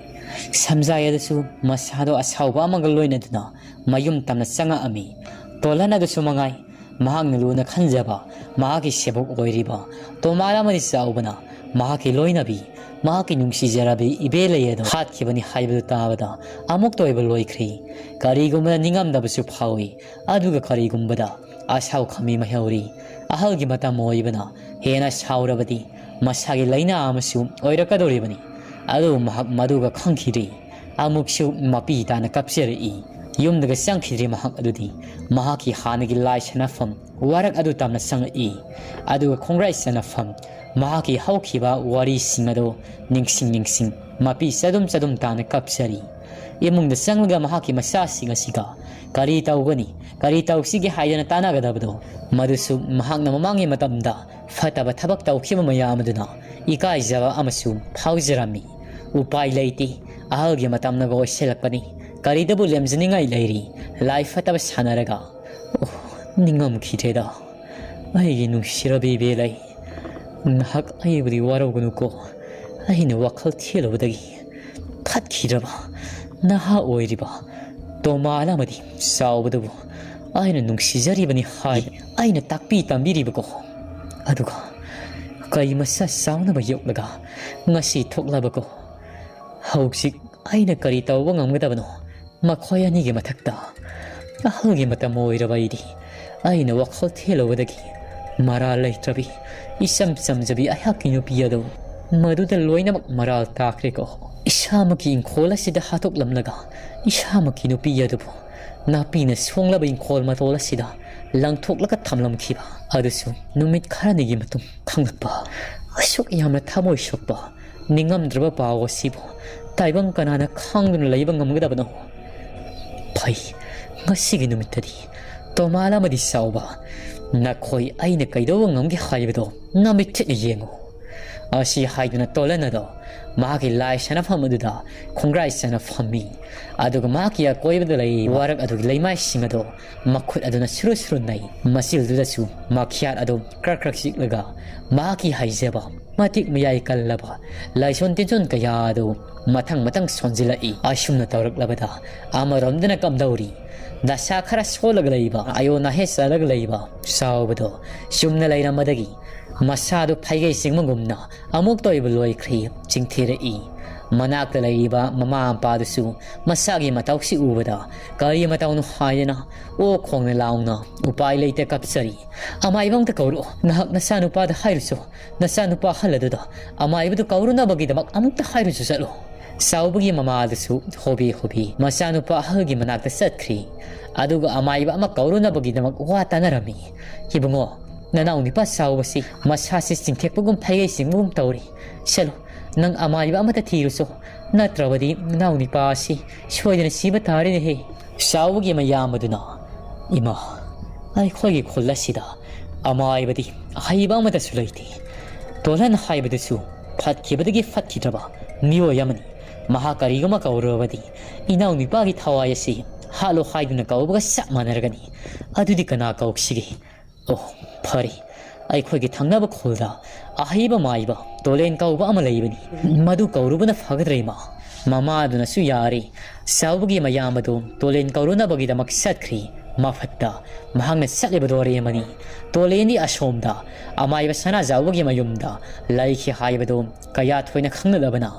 ꯁꯝꯖꯥꯏ ꯑꯗꯨꯁꯨ ꯃꯁꯥꯗꯣ ꯑꯁꯥꯎꯕ ꯑꯃꯒ ꯂꯣꯏꯅꯗꯨꯅ ꯃꯌꯨꯝ ꯇꯝꯅ ꯆꯪꯉꯛꯑꯝꯃꯤ꯫ ꯇꯣꯜꯍꯟ ꯑꯗꯨꯁꯨ ꯃꯉꯥꯏ, ꯃꯍꯥꯛꯅ ꯂꯨꯅ ꯈꯟꯖꯕ ꯃꯍꯥꯛꯀꯤ ꯁꯦꯕꯣꯛ ꯑꯣꯏꯔꯤꯕ ꯇꯣꯃꯥꯜ ꯑꯃꯗꯤ ꯆꯥꯎꯕꯅ ꯃꯍꯥꯛꯀꯤ ꯂꯣꯏꯅꯕꯤ, ꯃꯍꯥꯛꯀꯤ ꯅꯨꯡꯁꯤꯖꯔꯕꯤ ꯏꯕꯦꯂꯩ ꯑꯗꯨ ꯍꯥꯠꯈꯤꯕꯅꯤ ꯍꯥꯏꯕꯗꯨ ꯇꯥꯕꯗ ꯑꯃꯨꯛꯇ ꯑꯣꯏꯕ ꯂꯣꯏꯈ꯭ꯔꯦ꯫ ꯀꯔꯤꯒꯨꯝꯕꯗ ꯅꯤꯡꯉꯝꯗꯕꯁꯨ ꯐꯥꯎꯏ, ꯑꯗꯨꯒ ꯀꯔꯤꯒꯨꯝꯕꯗ ꯑꯁꯥꯎ ꯈꯥꯃꯤ ꯃꯩꯍꯧꯔꯤ꯫ ꯑꯍꯜꯒꯤ ꯃꯇꯝ ꯑꯣꯏꯕꯅ ꯍꯦꯟꯅ ꯁꯥꯎꯔꯕꯗꯤ ꯃꯁꯥꯒꯤ ꯂꯥꯏꯅꯥ ꯑꯃꯁꯨ ꯑꯣꯏꯔꯛꯀꯗꯧꯔꯤꯕꯅꯤ꯫ ꯑꯗꯨꯕꯨ ꯃꯍꯥꯛ ꯃꯗꯨꯒ ꯈꯪꯈꯤꯗ꯭ꯔꯤ꯫ ꯑꯃꯨꯛꯁꯨ ꯃꯄꯤ ꯇꯥꯅ ꯀꯞꯆꯔꯛꯏ꯫ ꯌꯨꯝꯗꯒ ꯆꯪꯈꯤꯗ꯭ꯔꯤ ꯃꯍꯥꯛ ꯑꯗꯨꯗꯤ ꯃꯍꯥꯛꯀꯤ ꯍꯥꯟꯅꯒꯤ ꯂꯥꯏ ꯁꯥꯟꯅꯐꯝ ꯋꯥꯔꯛ ꯑꯗꯨ ꯇꯝꯅ ꯆꯪꯉꯛꯏ꯫ ꯑꯗꯨꯒ ꯈꯣꯡꯒ꯭ꯔꯥꯏ ꯆꯟꯅꯐꯝ ꯃꯍꯥꯛꯀꯤ ꯍꯧꯈꯤꯕ ꯋꯥꯔꯤꯁꯤꯡ ꯑꯗꯨ ꯅꯤꯡꯁꯤꯡ ꯅꯤꯡꯁꯤꯡ ꯃꯄꯤ ꯆꯗꯨꯝ ꯆꯗꯨꯝ ꯇꯥꯅ ꯀꯞꯆꯔꯤ꯫ ꯏꯃꯨꯡꯗ ꯆꯪꯂꯒ ꯃꯍꯥꯛꯀꯤ ꯃꯆꯥꯁꯤꯡ ꯑꯁꯤꯒ ꯀꯔꯤ ꯇꯧꯒꯅꯤ, ꯀꯔꯤ ꯇꯧꯁꯤꯒꯦ ꯍꯥꯏꯗꯅ ꯇꯥꯟꯅꯒꯗꯕꯗꯣ, ꯃꯗꯨꯁꯨ ꯃꯍꯥꯛꯅ ꯃꯃꯥꯡꯒꯤ ꯃꯇꯝꯗ ꯐꯠꯇꯕ ꯊꯕꯛ ꯇꯧꯈꯤꯕ ꯃꯌꯥꯝ ꯑꯗꯨꯅ ꯏꯀꯥꯏꯖꯕ ꯑꯃꯁꯨ ꯐꯥꯎꯖꯔꯝꯃꯤ꯫ ꯎꯄꯥꯏ ꯂꯩꯇꯦ꯫ ꯑꯍꯜꯒꯤ ꯃꯇꯝꯅꯒ ꯑꯣꯏꯁꯤꯜꯂꯛꯄꯅꯤ꯫ ꯀꯔꯤꯗꯕꯨ ꯂꯦꯝꯖꯅꯤꯡꯉꯥꯏ ꯂꯩꯔꯤ? ꯂꯥꯏ ꯐꯠꯇꯕ ꯁꯥꯟꯅꯔꯒ꯫ ꯑꯣ, ꯅꯤꯡꯉꯝꯈꯤꯗ꯭ꯔꯦꯗ꯫ ꯑꯩꯒꯤ ꯅꯨꯡꯁꯤꯔꯕꯤ ꯏꯕꯦꯂꯩ, ꯅꯍꯥꯛ ꯑꯩꯕꯨꯗꯤ ꯋꯥꯔꯧꯒꯅꯨꯀꯣ꯫ ꯑꯩꯅ ꯋꯥꯈꯜ ꯊꯦꯜꯂꯨꯕꯗꯒꯤ ꯐꯠꯈꯤꯗ꯭ꯔꯕ ꯅꯍꯥ ꯑꯣꯏꯔꯤꯕ ꯇꯣꯃꯥꯜ ꯑꯃꯗꯤ ꯆꯥꯎꯕꯗꯨꯕꯨ ꯑꯩꯅ ꯅꯨꯡꯁꯤꯖꯔꯤꯕꯅꯤ ꯍꯥꯏ ꯑꯩꯅ ꯇꯥꯛꯄꯤ ꯇꯝꯕꯤꯔꯤꯕꯀꯣ꯫ ꯑꯗꯨꯒ ꯀꯩ ꯃꯆꯥ ꯆꯥꯎꯅꯕ ꯌꯣꯛꯂꯒ ꯉꯁꯤ ꯊꯣꯛꯂꯕꯀꯣ꯫ ꯍꯧꯖꯤꯛ ꯑꯩꯅ ꯀꯔꯤ ꯇꯧꯕ ꯉꯝꯒꯗꯕꯅꯣ? ꯃꯈꯣꯏ ꯑꯅꯤꯒꯤ ꯃꯊꯛꯇ ꯑꯍꯜꯒꯤ ꯃꯇꯝ ꯑꯣꯏꯔꯕ ꯑꯩꯗꯤ ꯑꯩꯅ ꯋꯥꯈꯜ ꯊꯦꯜꯂꯨꯕꯗꯒꯤ ꯃꯔꯥꯜ ꯂꯩꯇ꯭ꯔꯕꯤ ꯏꯆꯝ ꯆꯝꯖꯕꯤ ꯑꯩꯍꯥꯛꯀꯤ ꯅꯨꯄꯤ ꯑꯗꯨ ꯃꯗꯨꯗ ꯂꯣꯏꯅꯃꯛ ꯃꯔꯥꯜ ꯇꯥꯈ꯭ꯔꯦꯀꯣ꯫ ꯏꯁꯥꯃꯛꯀꯤ ꯏꯪꯈꯣꯜ ꯑꯁꯤꯗ ꯍꯥꯠꯇꯣꯛꯂꯝꯂꯒ ꯏꯁꯥꯃꯛꯀꯤ ꯅꯨꯄꯤ ꯑꯗꯨꯕꯨ ꯅꯥꯄꯤꯅ ꯁꯣꯡꯂꯕ ꯏꯪꯈꯣꯜ ꯃꯇꯣꯜ ꯑꯁꯤꯗ ꯂꯪꯊꯣꯛꯂꯒ ꯊꯝꯂꯝꯈꯤꯕ ꯑꯗꯨꯁꯨ ꯅꯨꯃꯤꯠ ꯈꯔꯅꯤꯒꯤ ꯃꯇꯨꯡ ꯈꯪꯂꯛꯄ꯫ ꯑꯁꯨꯛ ꯌꯥꯝꯅ ꯊꯃꯣꯏ ꯁꯣꯛꯄ, ꯅꯤꯡꯉꯝꯗ꯭ꯔꯕ ꯄꯥꯎ ꯑꯁꯤꯕꯨ ꯇꯥꯏꯕꯪ ꯀꯅꯥꯅ ꯈꯥꯡꯗꯨꯅ ꯂꯩꯕ ꯉꯝꯒꯗꯕꯅꯣ? ꯐꯩ, ꯉꯁꯤꯒꯤ ꯅꯨꯃꯤꯠꯇꯗꯤ ꯇꯣꯃꯥꯜ ꯑꯃꯗꯤ ꯆꯥꯎꯕ, ꯅꯈꯣꯏ ꯑꯩꯅ ꯀꯩꯗꯧꯕ ꯉꯝꯒꯦ ꯍꯥꯏꯕꯗꯣ ꯅꯃꯤꯠ ꯊꯤꯠꯅ ꯌꯦꯡꯉꯨ꯫ ꯑꯁꯤ ꯍꯥꯏꯗꯨꯅ ꯇꯣꯂꯟ ꯑꯗꯣ ꯃꯍꯥꯛꯀꯤ ꯂꯥꯏ ꯁꯥꯟꯅꯐꯝ ꯑꯗꯨꯗ ꯈꯣꯡꯒ꯭ꯔꯥꯏ ꯆꯥꯅ ꯐꯝꯃꯤ꯫ ꯑꯗꯨꯒ ꯃꯍꯥꯛꯀꯤ ꯑꯀꯣꯏꯕꯗ ꯂꯩꯔꯤꯕ ꯋꯥꯔꯛ ꯑꯗꯨꯒꯤ ꯂꯩꯃꯥꯏꯁꯤꯡ ꯑꯗꯣ ꯃꯈꯨꯠ ꯑꯗꯨꯅ ꯁꯨꯔꯨ ꯁꯨꯔꯨ ꯅꯩ꯫ ꯃꯆꯤꯜꯗꯨꯗꯁꯨ ꯃꯈ꯭ꯌꯥꯠ ꯑꯗꯨ ꯀ꯭ꯔꯛ ꯀ꯭ꯔꯛ ꯆꯤꯛꯂꯒ ꯃꯍꯥꯛꯀꯤ ꯍꯩꯖꯕ ꯃꯇꯤꯛ ꯃꯌꯥꯏ ꯀꯜꯂꯕ ꯂꯥꯏꯁꯣꯟ ꯇꯤꯟꯖꯣꯟ ꯀꯌꯥ ꯑꯗꯨ ꯃꯊꯪ ꯃꯊꯪ ꯁꯣꯟꯖꯤꯜꯂꯛꯏ꯫ ꯑꯁꯨꯝꯅ ꯇꯧꯔꯛꯂꯕꯗ ꯑꯃꯔꯣꯝꯗꯅ ꯀꯝꯗꯧꯔꯤ? ꯅꯁꯥ ꯈꯔ ꯁꯣꯜꯂꯒ ꯂꯩꯕ, ꯑꯌꯣ ꯅꯥꯍꯦ ꯆꯠꯂꯒ ꯂꯩꯕ ꯆꯥꯎꯕꯗꯣ ꯆꯨꯝꯅ ꯂꯩꯔꯝꯕꯗꯒꯤ ꯃꯁꯥꯗꯨ ꯐꯩꯒꯩ ꯆꯤꯡꯕꯒꯨꯝꯅ ꯑꯃꯨꯛꯇ ꯑꯣꯏꯕ ꯂꯣꯏꯈ꯭ꯔꯦ ꯆꯤꯡꯊꯤꯔꯛꯏ꯫ ꯃꯅꯥꯛꯇ ꯂꯩꯔꯤꯕ ꯃꯃꯥ ꯃꯄꯥꯗꯨꯁꯨ ꯃꯁꯥꯒꯤ ꯃꯇꯧꯁꯤ ꯎꯕꯗ ꯀꯔꯤ ꯃꯇꯧꯅꯣ ꯍꯥꯏꯗꯅ ꯑꯣ ꯈꯣꯡꯅ ꯂꯥꯎꯅ ꯎꯄꯥꯏ ꯂꯩꯇ ꯀꯞꯆꯔꯤ꯫ "ꯑꯃꯥꯏꯕ ꯑꯝꯇ ꯀꯧꯔꯛꯑꯣ, ꯅꯍꯥꯛ ꯅꯆꯥꯅꯨꯄꯥꯗ ꯍꯥꯏꯔꯨꯆꯣ, ꯅꯆꯥꯅꯨꯄꯥ ꯑꯍꯜ ꯑꯗꯨꯗ ꯑꯃꯥꯏꯕꯗꯨ ꯀꯧꯔꯨꯅꯕꯒꯤꯗꯃꯛ ꯑꯃꯨꯛꯇ ꯍꯥꯏꯔꯨꯆꯣ ꯆꯠꯂꯣ꯫" ꯆꯥꯎꯕꯒꯤ ꯃꯃꯥ ꯑꯗꯨꯁꯨ ꯍꯣꯕꯦ ꯍꯣꯕꯦ ꯃꯆꯥꯅꯨꯄꯥ ꯑꯍꯜꯒꯤ ꯃꯅꯥꯛꯇ ꯆꯠꯈ꯭ꯔꯤ꯫ ꯑꯗꯨꯒ ꯑꯃꯥꯏꯕ ꯑꯃ ꯀꯧꯔꯨꯅꯕꯒꯤꯗꯃꯛ ꯋꯥ ꯇꯥꯅꯔꯝꯃꯤ꯫ "ꯏꯕꯨꯡꯉꯣ, ꯅꯅꯥꯎ ꯅꯨꯄꯥ ꯆꯥꯎꯕꯁꯤ ꯃꯁꯥꯁꯤ ꯆꯤꯡꯊꯦꯛꯄꯒꯨꯝ ꯐꯩꯒꯩ ꯆꯤꯡꯕꯒꯨꯝ ꯇꯧꯔꯤ꯫ ꯆꯠꯂꯣ, ꯅꯪ ꯑꯃꯥꯏꯕ ꯑꯃꯇ ꯊꯤꯔꯨꯆꯣ, ꯅꯠꯇ꯭ꯔꯕꯗꯤ ꯅꯅꯥꯎ ꯅꯨꯄꯥ ꯑꯁꯤ ꯁꯣꯏꯗꯅ ꯁꯤꯕ ꯇꯥꯔꯦꯅꯦꯍꯦ꯫" ꯆꯥꯎꯕꯒꯤ ꯃꯌꯥꯝꯕꯗꯨꯅ, "ꯏꯃꯥ, ꯑꯩꯈꯣꯏꯒꯤ ꯈꯨꯜ ꯑꯁꯤꯗ ꯑꯃꯥꯏꯕꯗꯤ ꯑꯍꯩꯕ ꯑꯃꯠꯇꯁꯨ ꯂꯩꯇꯦ꯫ ꯇꯣꯜꯍꯟ ꯍꯥꯏꯕꯗꯨꯁꯨ ꯐꯠꯈꯤꯕꯗꯒꯤ ꯐꯠꯈꯤꯗ꯭ꯔꯕ ꯃꯤꯑꯣꯏ ꯑꯃꯅꯤ꯫ ꯃꯍꯥꯛ ꯀꯔꯤꯒꯨꯝꯕ ꯀꯧꯔꯨꯔꯕꯗꯤ ꯏꯅꯥꯎ ꯅꯨꯄꯥꯒꯤ ꯊꯋꯥꯏ ꯑꯁꯤ ꯍꯥꯠꯂꯣ ꯍꯥꯏꯗꯨꯅ ꯀꯧꯕꯒ ꯆꯞ ꯃꯥꯟꯅꯔꯒꯅꯤ꯫ ꯑꯗꯨꯗꯤ ꯀꯅꯥ ꯀꯧꯁꯤꯒꯦ? ꯑꯣ, ꯐꯔꯦ, ꯑꯩꯈꯣꯏꯒꯤ ꯊꯪꯅꯕ ꯈꯨꯜꯗ ꯑꯍꯩꯕ ꯃꯥꯏꯕ ꯇꯣꯂꯦꯟ ꯀꯧꯕ ꯑꯃ ꯂꯩꯕꯅꯤ꯫ ꯃꯗꯨ ꯀꯧꯔꯨꯕꯅ ꯐꯒꯗ꯭ꯔꯥ ꯏꯃꯥ? ꯃꯃꯥꯗꯨꯅꯁꯨ ꯌꯥꯔꯦ꯫ ꯆꯥꯎꯕꯒꯤ ꯃꯌꯥꯝꯕꯗꯨ ꯇꯣꯂꯦꯟ ꯀꯧꯔꯨꯅꯕꯒꯤꯗꯃꯛ ꯆꯠꯈ꯭ꯔꯦ꯫ ꯃꯐꯠꯇ ꯃꯍꯥꯛꯅ ꯆꯠꯂꯤꯕꯗꯣ ꯑꯔꯦꯝꯕꯅꯤ꯫ ꯇꯣꯂꯦꯟꯗꯤ ꯑꯁꯣꯝꯗ ꯑꯃꯥꯏꯕ ꯁꯅꯥꯖꯥꯎꯕꯒꯤ ꯃꯌꯨꯝꯗ ꯂꯩꯈꯤ ꯍꯥꯏꯕꯗꯨ ꯀꯌꯥ ꯊꯣꯏꯅ ꯈꯪꯅꯗꯕꯅ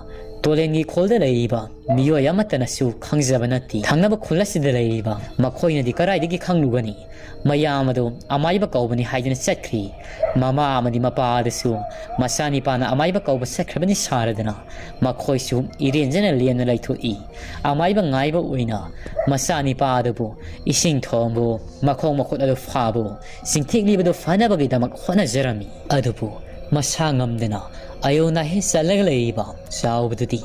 ꯇꯣꯂꯦꯟꯒꯤ ꯈꯣꯜꯗ ꯂꯩꯔꯤꯕ ꯃꯤꯑꯣꯏ ꯑꯃꯠꯇꯅꯁꯨ ꯈꯪꯖꯕ ꯅꯠꯇꯦ꯫ ꯊꯪꯅꯕ ꯈꯨꯜ ꯑꯁꯤꯗ ꯂꯩꯔꯤꯕ ꯃꯈꯣꯏꯅꯗꯤ ꯀꯗꯥꯏꯗꯒꯤ ꯈꯪꯂꯨꯒꯅꯤ? ꯃꯌꯥꯝ ꯑꯗꯨ ꯑꯃꯥꯏꯕ ꯀꯧꯕꯅꯤ ꯍꯥꯏꯗꯨꯅ ꯆꯠꯈ꯭ꯔꯤ꯫ ꯃꯃꯥ ꯑꯃꯗꯤ ꯃꯄꯥ ꯑꯗꯨꯁꯨ ꯃꯆꯥꯅꯤꯄꯥꯅ ꯑꯃꯥꯏꯕ ꯀꯧꯕ ꯆꯠꯈ꯭ꯔꯕꯅꯤ ꯁꯥꯔꯗꯅ ꯃꯈꯣꯏꯁꯨ ꯏꯔꯦꯟꯖꯅ ꯂꯦꯝꯅ ꯂꯩꯊꯣꯛꯏ꯫ ꯑꯃꯥꯏꯕ ꯉꯥꯏꯕ ꯑꯣꯏꯅ ꯃꯆꯥꯅꯤꯄꯥ ꯑꯗꯨꯕꯨ ꯏꯁꯤꯡ ꯊꯣꯡꯕꯨ, ꯃꯈꯣꯡ ꯃꯈꯨꯠ ꯑꯗꯨ ꯐꯥꯕꯨ, ꯆꯤꯡꯊꯤꯛꯂꯤꯕꯗꯨ ꯐꯅꯕꯒꯤꯗꯃꯛ ꯍꯣꯠꯅꯖꯔꯝꯃꯤ꯫ ꯑꯗꯨꯕꯨ ꯃꯁꯥ ꯉꯝꯗꯅ ꯑꯌꯣꯟ ꯑꯍꯦ ꯆꯠꯂꯒ ꯂꯩꯔꯤꯕ ꯆꯥꯎꯕꯗꯨꯗꯤ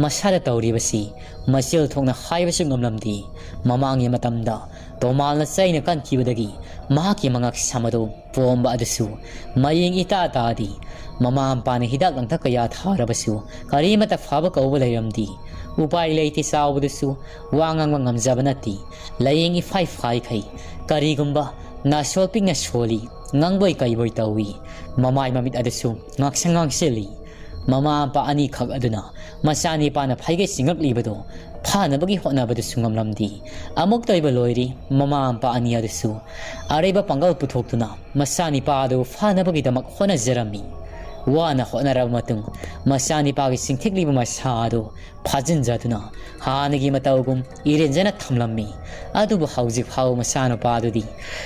ꯃꯁꯥꯗ ꯇꯧꯔꯤꯕꯁꯤ ꯃꯆꯤꯜ ꯊꯣꯛꯅ ꯍꯥꯏꯕꯁꯨ ꯉꯝꯂꯝꯗꯦ꯫ ꯃꯃꯥꯡꯒꯤ ꯃꯇꯝꯗ ꯇꯣꯃꯥꯜꯅ ꯆꯩꯅ ꯀꯟꯈꯤꯕꯗꯒꯤ ꯃꯍꯥꯛꯀꯤ ꯃꯉꯛ ꯁꯝ ꯑꯗꯨ ꯄꯣꯝꯕ ꯑꯗꯨꯁꯨ ꯃꯌꯦꯡ ꯏꯇꯥ ꯇꯥꯗꯦ꯫ ꯃꯃꯥ ꯃꯄꯥꯅ ꯍꯤꯗꯥꯛ ꯂꯥꯡꯊꯛ ꯀꯌꯥ ꯊꯥꯔꯕꯁꯨ ꯀꯔꯤꯃꯠꯇ ꯐꯕ ꯀꯧꯕ ꯂꯩꯔꯝꯗꯦ꯫ ꯎꯄꯥꯏ ꯂꯩꯇꯦ, ꯆꯥꯎꯕꯗꯨꯁꯨ ꯋꯥ ꯉꯥꯡꯕ ꯉꯝꯖꯕ ꯅꯠꯇꯦ꯫ ꯂꯥꯏꯌꯦꯡ ꯏꯐꯥꯏ ꯐꯥꯏꯈꯩ ꯀꯔꯤꯒꯨꯝꯕ ꯅꯥꯁꯣꯜ ꯄꯤꯛꯅ ꯁꯣꯜꯂꯤ, ꯉꯥꯡꯕꯣꯏ ꯀꯩꯕꯣꯏ ꯇꯧꯏ꯫ ꯃꯃꯥꯏ ꯃꯃꯤꯠ ꯑꯗꯨꯁꯨ ꯉꯥꯡꯁꯪ ꯉꯥꯡꯁꯤꯜꯂꯤ꯫ ꯃꯃꯥ ꯃꯄꯥ ꯑꯅꯤꯈꯛ ꯑꯗꯨꯅ ꯃꯆꯥꯅꯤꯄꯥꯅ ꯐꯩꯒꯩ ꯆꯤꯡꯉꯛꯂꯤꯕꯗꯨ ꯐꯥꯅꯕꯒꯤ ꯍꯣꯠꯅꯕꯗꯨꯁꯨ ꯉꯝꯂꯝꯗꯦ꯫ ꯑꯃꯨꯛꯇ ꯑꯣꯏꯕ ꯂꯣꯏꯔꯤ꯫ ꯃꯃꯥ ꯃꯄꯥ ꯑꯅꯤ ꯑꯗꯨꯁꯨ ꯑꯔꯩꯕ ꯄꯥꯡꯒꯜ ꯄꯨꯊꯣꯛꯇꯨꯅ ꯃꯆꯥꯅꯤꯄꯥ ꯑꯗꯨ ꯐꯥꯅꯕꯒꯤꯗꯃꯛ ꯍꯣꯠꯅꯖꯔꯝꯃꯤ꯫ ꯋꯥꯅ ꯍꯣꯠꯅꯔꯕ ꯃꯇꯨꯡ ꯃꯆꯥꯅꯤꯄꯥꯒꯤ ꯆꯤꯡꯊꯤꯛꯂꯤꯕ ꯃꯁꯥ ꯑꯗꯨ ꯐꯥꯖꯤꯟꯖꯗꯨꯅ ꯍꯥꯟꯅꯒꯤ ꯃꯇꯧꯒꯨꯝ ꯏꯔꯦꯟꯖꯅ ꯊꯝꯂꯝꯃꯤ꯫ ꯑꯗꯨꯕꯨ ꯍꯧꯖꯤꯛ ꯐꯥꯎꯕ ꯃꯆꯥꯅꯨꯄꯥ ꯑꯗꯨꯗꯤ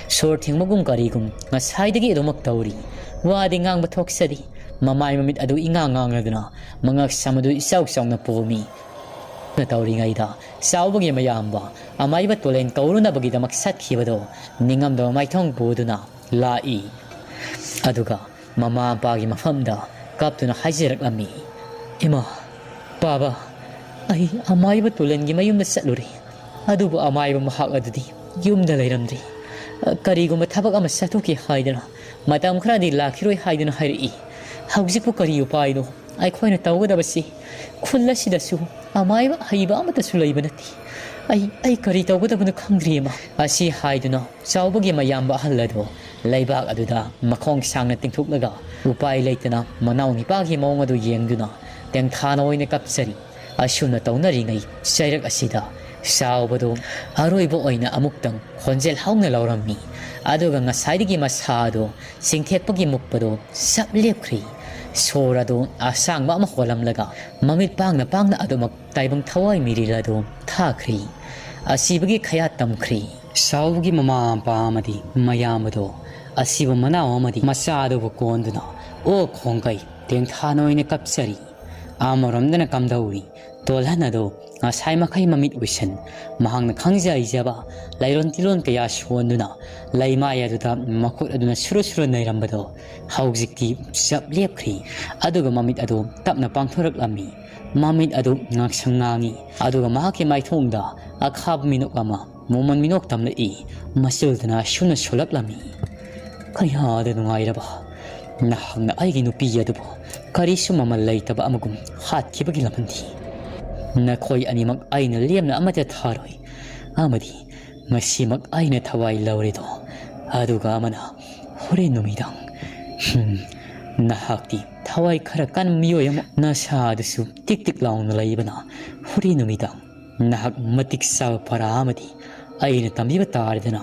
ꯁꯣꯔ ꯊꯤꯡꯕꯒꯨꯝ ꯀꯔꯤꯒꯨꯝ ꯉꯁꯥꯏꯗꯒꯤ ꯑꯗꯨꯃꯛ ꯇꯧꯔꯤ꯫ ꯋꯥꯗꯤ ꯉꯥꯡꯕ ꯊꯣꯛꯆꯔꯤ꯫ ꯃꯃꯥꯏ ꯃꯃꯤꯠ ꯑꯗꯨ ꯏꯉꯥꯡ ꯉꯥꯡꯂꯗꯨꯅ ꯃꯉꯛ ꯁꯝ ꯑꯗꯨ ꯏꯆꯥꯎ ꯆꯥꯎꯅ ꯄꯣꯝꯃꯤ꯫ ꯇꯧꯔꯤꯉꯩꯗ ꯆꯥꯎꯕꯒꯤ ꯃꯌꯥꯝꯕ ꯑꯃꯥꯏꯕ ꯇꯣꯂꯦꯟ ꯀꯧꯔꯨꯅꯕꯒꯤꯗꯃꯛ ꯆꯠꯈꯤꯕꯗꯣ ꯅꯤꯡꯉꯝꯗꯕ ꯃꯥꯏꯊꯣꯡ ꯄꯨꯗꯨꯅ ꯂꯥꯛꯏ꯫ ꯑꯗꯨꯒ ꯃꯃꯥ ꯃꯄꯥꯒꯤ ꯃꯐꯝꯗ ꯀꯞꯇꯨꯅ ꯍꯥꯏꯖꯔꯛꯂꯝꯃꯤ, "ꯏꯃꯥ, ꯄꯥꯕ, ꯑꯩ ꯑꯃꯥꯏꯕ ꯇꯣꯂꯦꯟꯒꯤ ꯃꯌꯨꯝꯗ ꯆꯠꯂꯨꯔꯦ꯫ ꯑꯗꯨꯕꯨ ꯑꯃꯥꯏꯕ ꯃꯍꯥꯛ ꯑꯗꯨꯗꯤ ꯌꯨꯝꯗ ꯂꯩꯔꯝꯗ꯭ꯔꯦ꯫ ꯀꯔꯤꯒꯨꯝꯕ ꯊꯕꯛ ꯑꯃ ꯆꯠꯊꯣꯛꯈꯤ ꯍꯥꯏꯗꯅ ꯃꯇꯝ ꯈꯔꯗꯤ ꯂꯥꯛꯈꯤꯔꯣꯏ ꯍꯥꯏꯗꯨꯅ ꯍꯥꯏꯔꯛꯏ꯫ ꯍꯧꯖꯤꯛꯄꯨ ꯀꯔꯤ ꯎꯄꯥꯏꯅꯣ? ꯑꯩꯈꯣꯏꯅ ꯇꯧꯒꯗꯕꯁꯤ ꯈꯨꯜ ꯑꯁꯤꯗꯁꯨ ꯑꯃꯥꯏꯕ ꯍꯩꯕ ꯑꯃꯠꯇꯁꯨ ꯂꯩꯕ ꯅꯠꯇꯦ꯫ ꯑꯩ, ꯑꯩ ꯀꯔꯤ ꯇꯧꯒꯗꯕꯅꯣ ꯈꯪꯗ꯭ꯔꯤ, ꯏꯃꯥ꯫ ꯑꯁꯤ ꯍꯥꯏꯗꯨꯅ ꯆꯥꯎꯕꯒꯤ ꯃꯌꯥꯝꯕ ꯑꯍꯜ ꯑꯗꯨ ꯂꯩꯕꯥꯛ ꯑꯗꯨꯗ ꯃꯈꯣꯡ ꯁꯥꯡꯅ ꯇꯤꯡꯊꯣꯛꯂꯒ ꯎꯄꯥꯏ ꯂꯩꯇꯅ ꯃꯅꯥꯎ ꯅꯤꯄꯥꯒꯤ ꯃꯑꯣꯡ ꯑꯗꯨ ꯌꯦꯡꯗꯨꯅ ꯇꯦꯡꯊꯥꯅ ꯑꯣꯏꯅ ꯀꯞꯆꯔꯤ꯫ ꯑꯁꯨꯝꯅ ꯇꯧꯅꯔꯤꯉꯩ ꯆꯩꯔꯛ ꯑꯁꯤꯗ ꯆꯥꯎꯕꯗꯨ ꯑꯔꯣꯏꯕ ꯑꯣꯏꯅ ꯑꯃꯨꯛꯇꯪ ꯈꯣꯟꯖꯦꯜ ꯍꯧꯅ ꯂꯧꯔꯝꯃꯤ꯫ ꯑꯗꯨꯒ ꯉꯁꯥꯏꯗꯒꯤ ꯃꯁꯥ ꯑꯗꯨ ꯆꯤꯡꯊꯦꯛꯄꯒꯤ ꯃꯨꯛꯄꯗꯨ ꯆꯞ ꯂꯦꯞꯈ꯭ꯔꯤ꯫ ꯁꯣꯔ ꯑꯗꯨ ꯑꯁꯥꯡꯕ ꯑꯃ ꯍꯣꯜꯂꯝꯂꯒ ꯃꯃꯤꯠ ꯄꯥꯡꯅ ꯄꯥꯡꯅ ꯑꯗꯨꯃꯛ ꯇꯥꯏꯕꯪ ꯊꯋꯥꯏ ꯃꯤꯔꯤꯜ ꯑꯗꯨ ꯊꯥꯈ꯭ꯔꯤ꯫ ꯑꯁꯤꯕꯒꯤ ꯈꯌꯥꯠ ꯇꯝꯈ꯭ꯔꯤ꯫ ꯁꯥꯎꯒꯤ ꯃꯃꯥ ꯃꯄꯥ ꯑꯃꯗꯤ ꯃꯌꯥꯝ ꯑꯗꯨ ꯑꯁꯤꯕ ꯃꯅꯥꯎ ꯑꯃꯗꯤ ꯃꯆꯥ ꯑꯗꯨꯕꯨ ꯀꯣꯟꯗꯨꯅ ꯑꯣꯛ ꯈꯣꯡꯒꯩ ꯇꯦꯡꯊꯥꯅ ꯑꯣꯏꯅ ꯀꯞꯆꯔꯤ꯫ ꯑꯃꯔꯣꯝꯗꯅ ꯀꯝꯗꯧꯔꯤ ꯇꯣꯜꯍꯟ ꯑꯗꯨ ꯉꯁꯥꯏ ꯃꯈꯩ ꯃꯃꯤꯠ ꯎꯏꯁꯟ ꯃꯍꯥꯛꯅ ꯈꯪꯖ ꯍꯩꯖꯕ ꯂꯩꯔꯣꯟ ꯇꯤꯂꯣꯟ ꯀꯌꯥ ꯁꯣꯟꯗꯨꯅ ꯂꯩꯃꯥꯏ ꯑꯗꯨꯗ ꯃꯈꯨꯠ ꯑꯗꯨꯅ ꯁꯨꯔꯨ ꯁꯨꯔꯨ ꯅꯩꯔꯝꯕꯗꯣ ꯍꯧꯖꯤꯛꯇꯤ ꯆꯞ ꯂꯦꯞꯈ꯭ꯔꯤ꯫ ꯑꯗꯨꯒ ꯃꯃꯤꯠ ꯑꯗꯨ ꯇꯞꯅ ꯄꯥꯡꯊꯣꯔꯛꯂꯝꯃꯤ꯫ ꯃꯃꯤꯠ ꯑꯗꯨ ꯉꯥꯡꯁꯪ ꯉꯥꯡꯏ꯫ ꯑꯗꯨꯒ ꯃꯍꯥꯛꯀꯤ ꯃꯥꯏꯊꯣꯡꯗ ꯑꯈꯥꯕ ꯃꯤꯅꯣꯛ ꯑꯃ ꯃꯣꯃꯣꯟ ꯃꯤꯅꯣꯛ ꯇꯝꯂꯛꯏ꯫ ꯃꯆꯤꯜꯗꯅ ꯑꯁꯨꯝꯅ ꯁꯣꯜꯂꯛꯂꯝꯃꯤ꯫ ꯀꯌꯥꯗ ꯅꯨꯡꯉꯥꯏꯔꯕ! ꯅꯍꯥꯛꯅ ꯑꯩꯒꯤ ꯅꯨꯄꯤ ꯑꯗꯨꯕꯨ ꯀꯔꯤꯁꯨ ꯃꯃꯜ ꯂꯩꯇꯕ ꯑꯃꯒꯨꯝ ꯍꯥꯠꯈꯤꯕꯒꯤ ꯂꯃꯟꯗꯤ꯫ ꯅꯈꯣꯏ ꯑꯅꯤꯃꯛ ꯑꯩꯅ ꯂꯦꯝꯅ ꯑꯃꯠꯇ ꯊꯥꯔꯣꯏ꯫ ꯑꯃꯗꯤ ꯉꯁꯤꯃꯛ ꯑꯩꯅ ꯊꯋꯥꯏ ꯂꯧꯔꯦꯗꯣ꯫ ꯑꯗꯨꯒ ꯑꯃꯅ ꯍꯣꯔꯦꯟ ꯅꯨꯃꯤꯗꯥꯡ꯫ ꯍꯨꯝ, ꯅꯍꯥꯛꯇꯤ ꯊꯋꯥꯏ ꯈꯔ ꯀꯟꯕ ꯃꯤꯑꯣꯏ ꯑꯃ ꯅꯁꯥ ꯑꯗꯨꯁꯨ ꯇꯤꯛ ꯇꯤꯛ ꯂꯥꯎꯅ ꯂꯩꯕꯅ ꯍꯣꯔꯦꯟ ꯅꯨꯃꯤꯗꯥꯡ ꯅꯍꯥꯛ ꯃꯇꯤꯛ ꯆꯥꯕ ꯄꯔꯥ ꯑꯃꯗꯤ ꯑꯩꯅ ꯇꯝꯕꯤꯕ ꯇꯥꯔꯦꯗꯅ꯫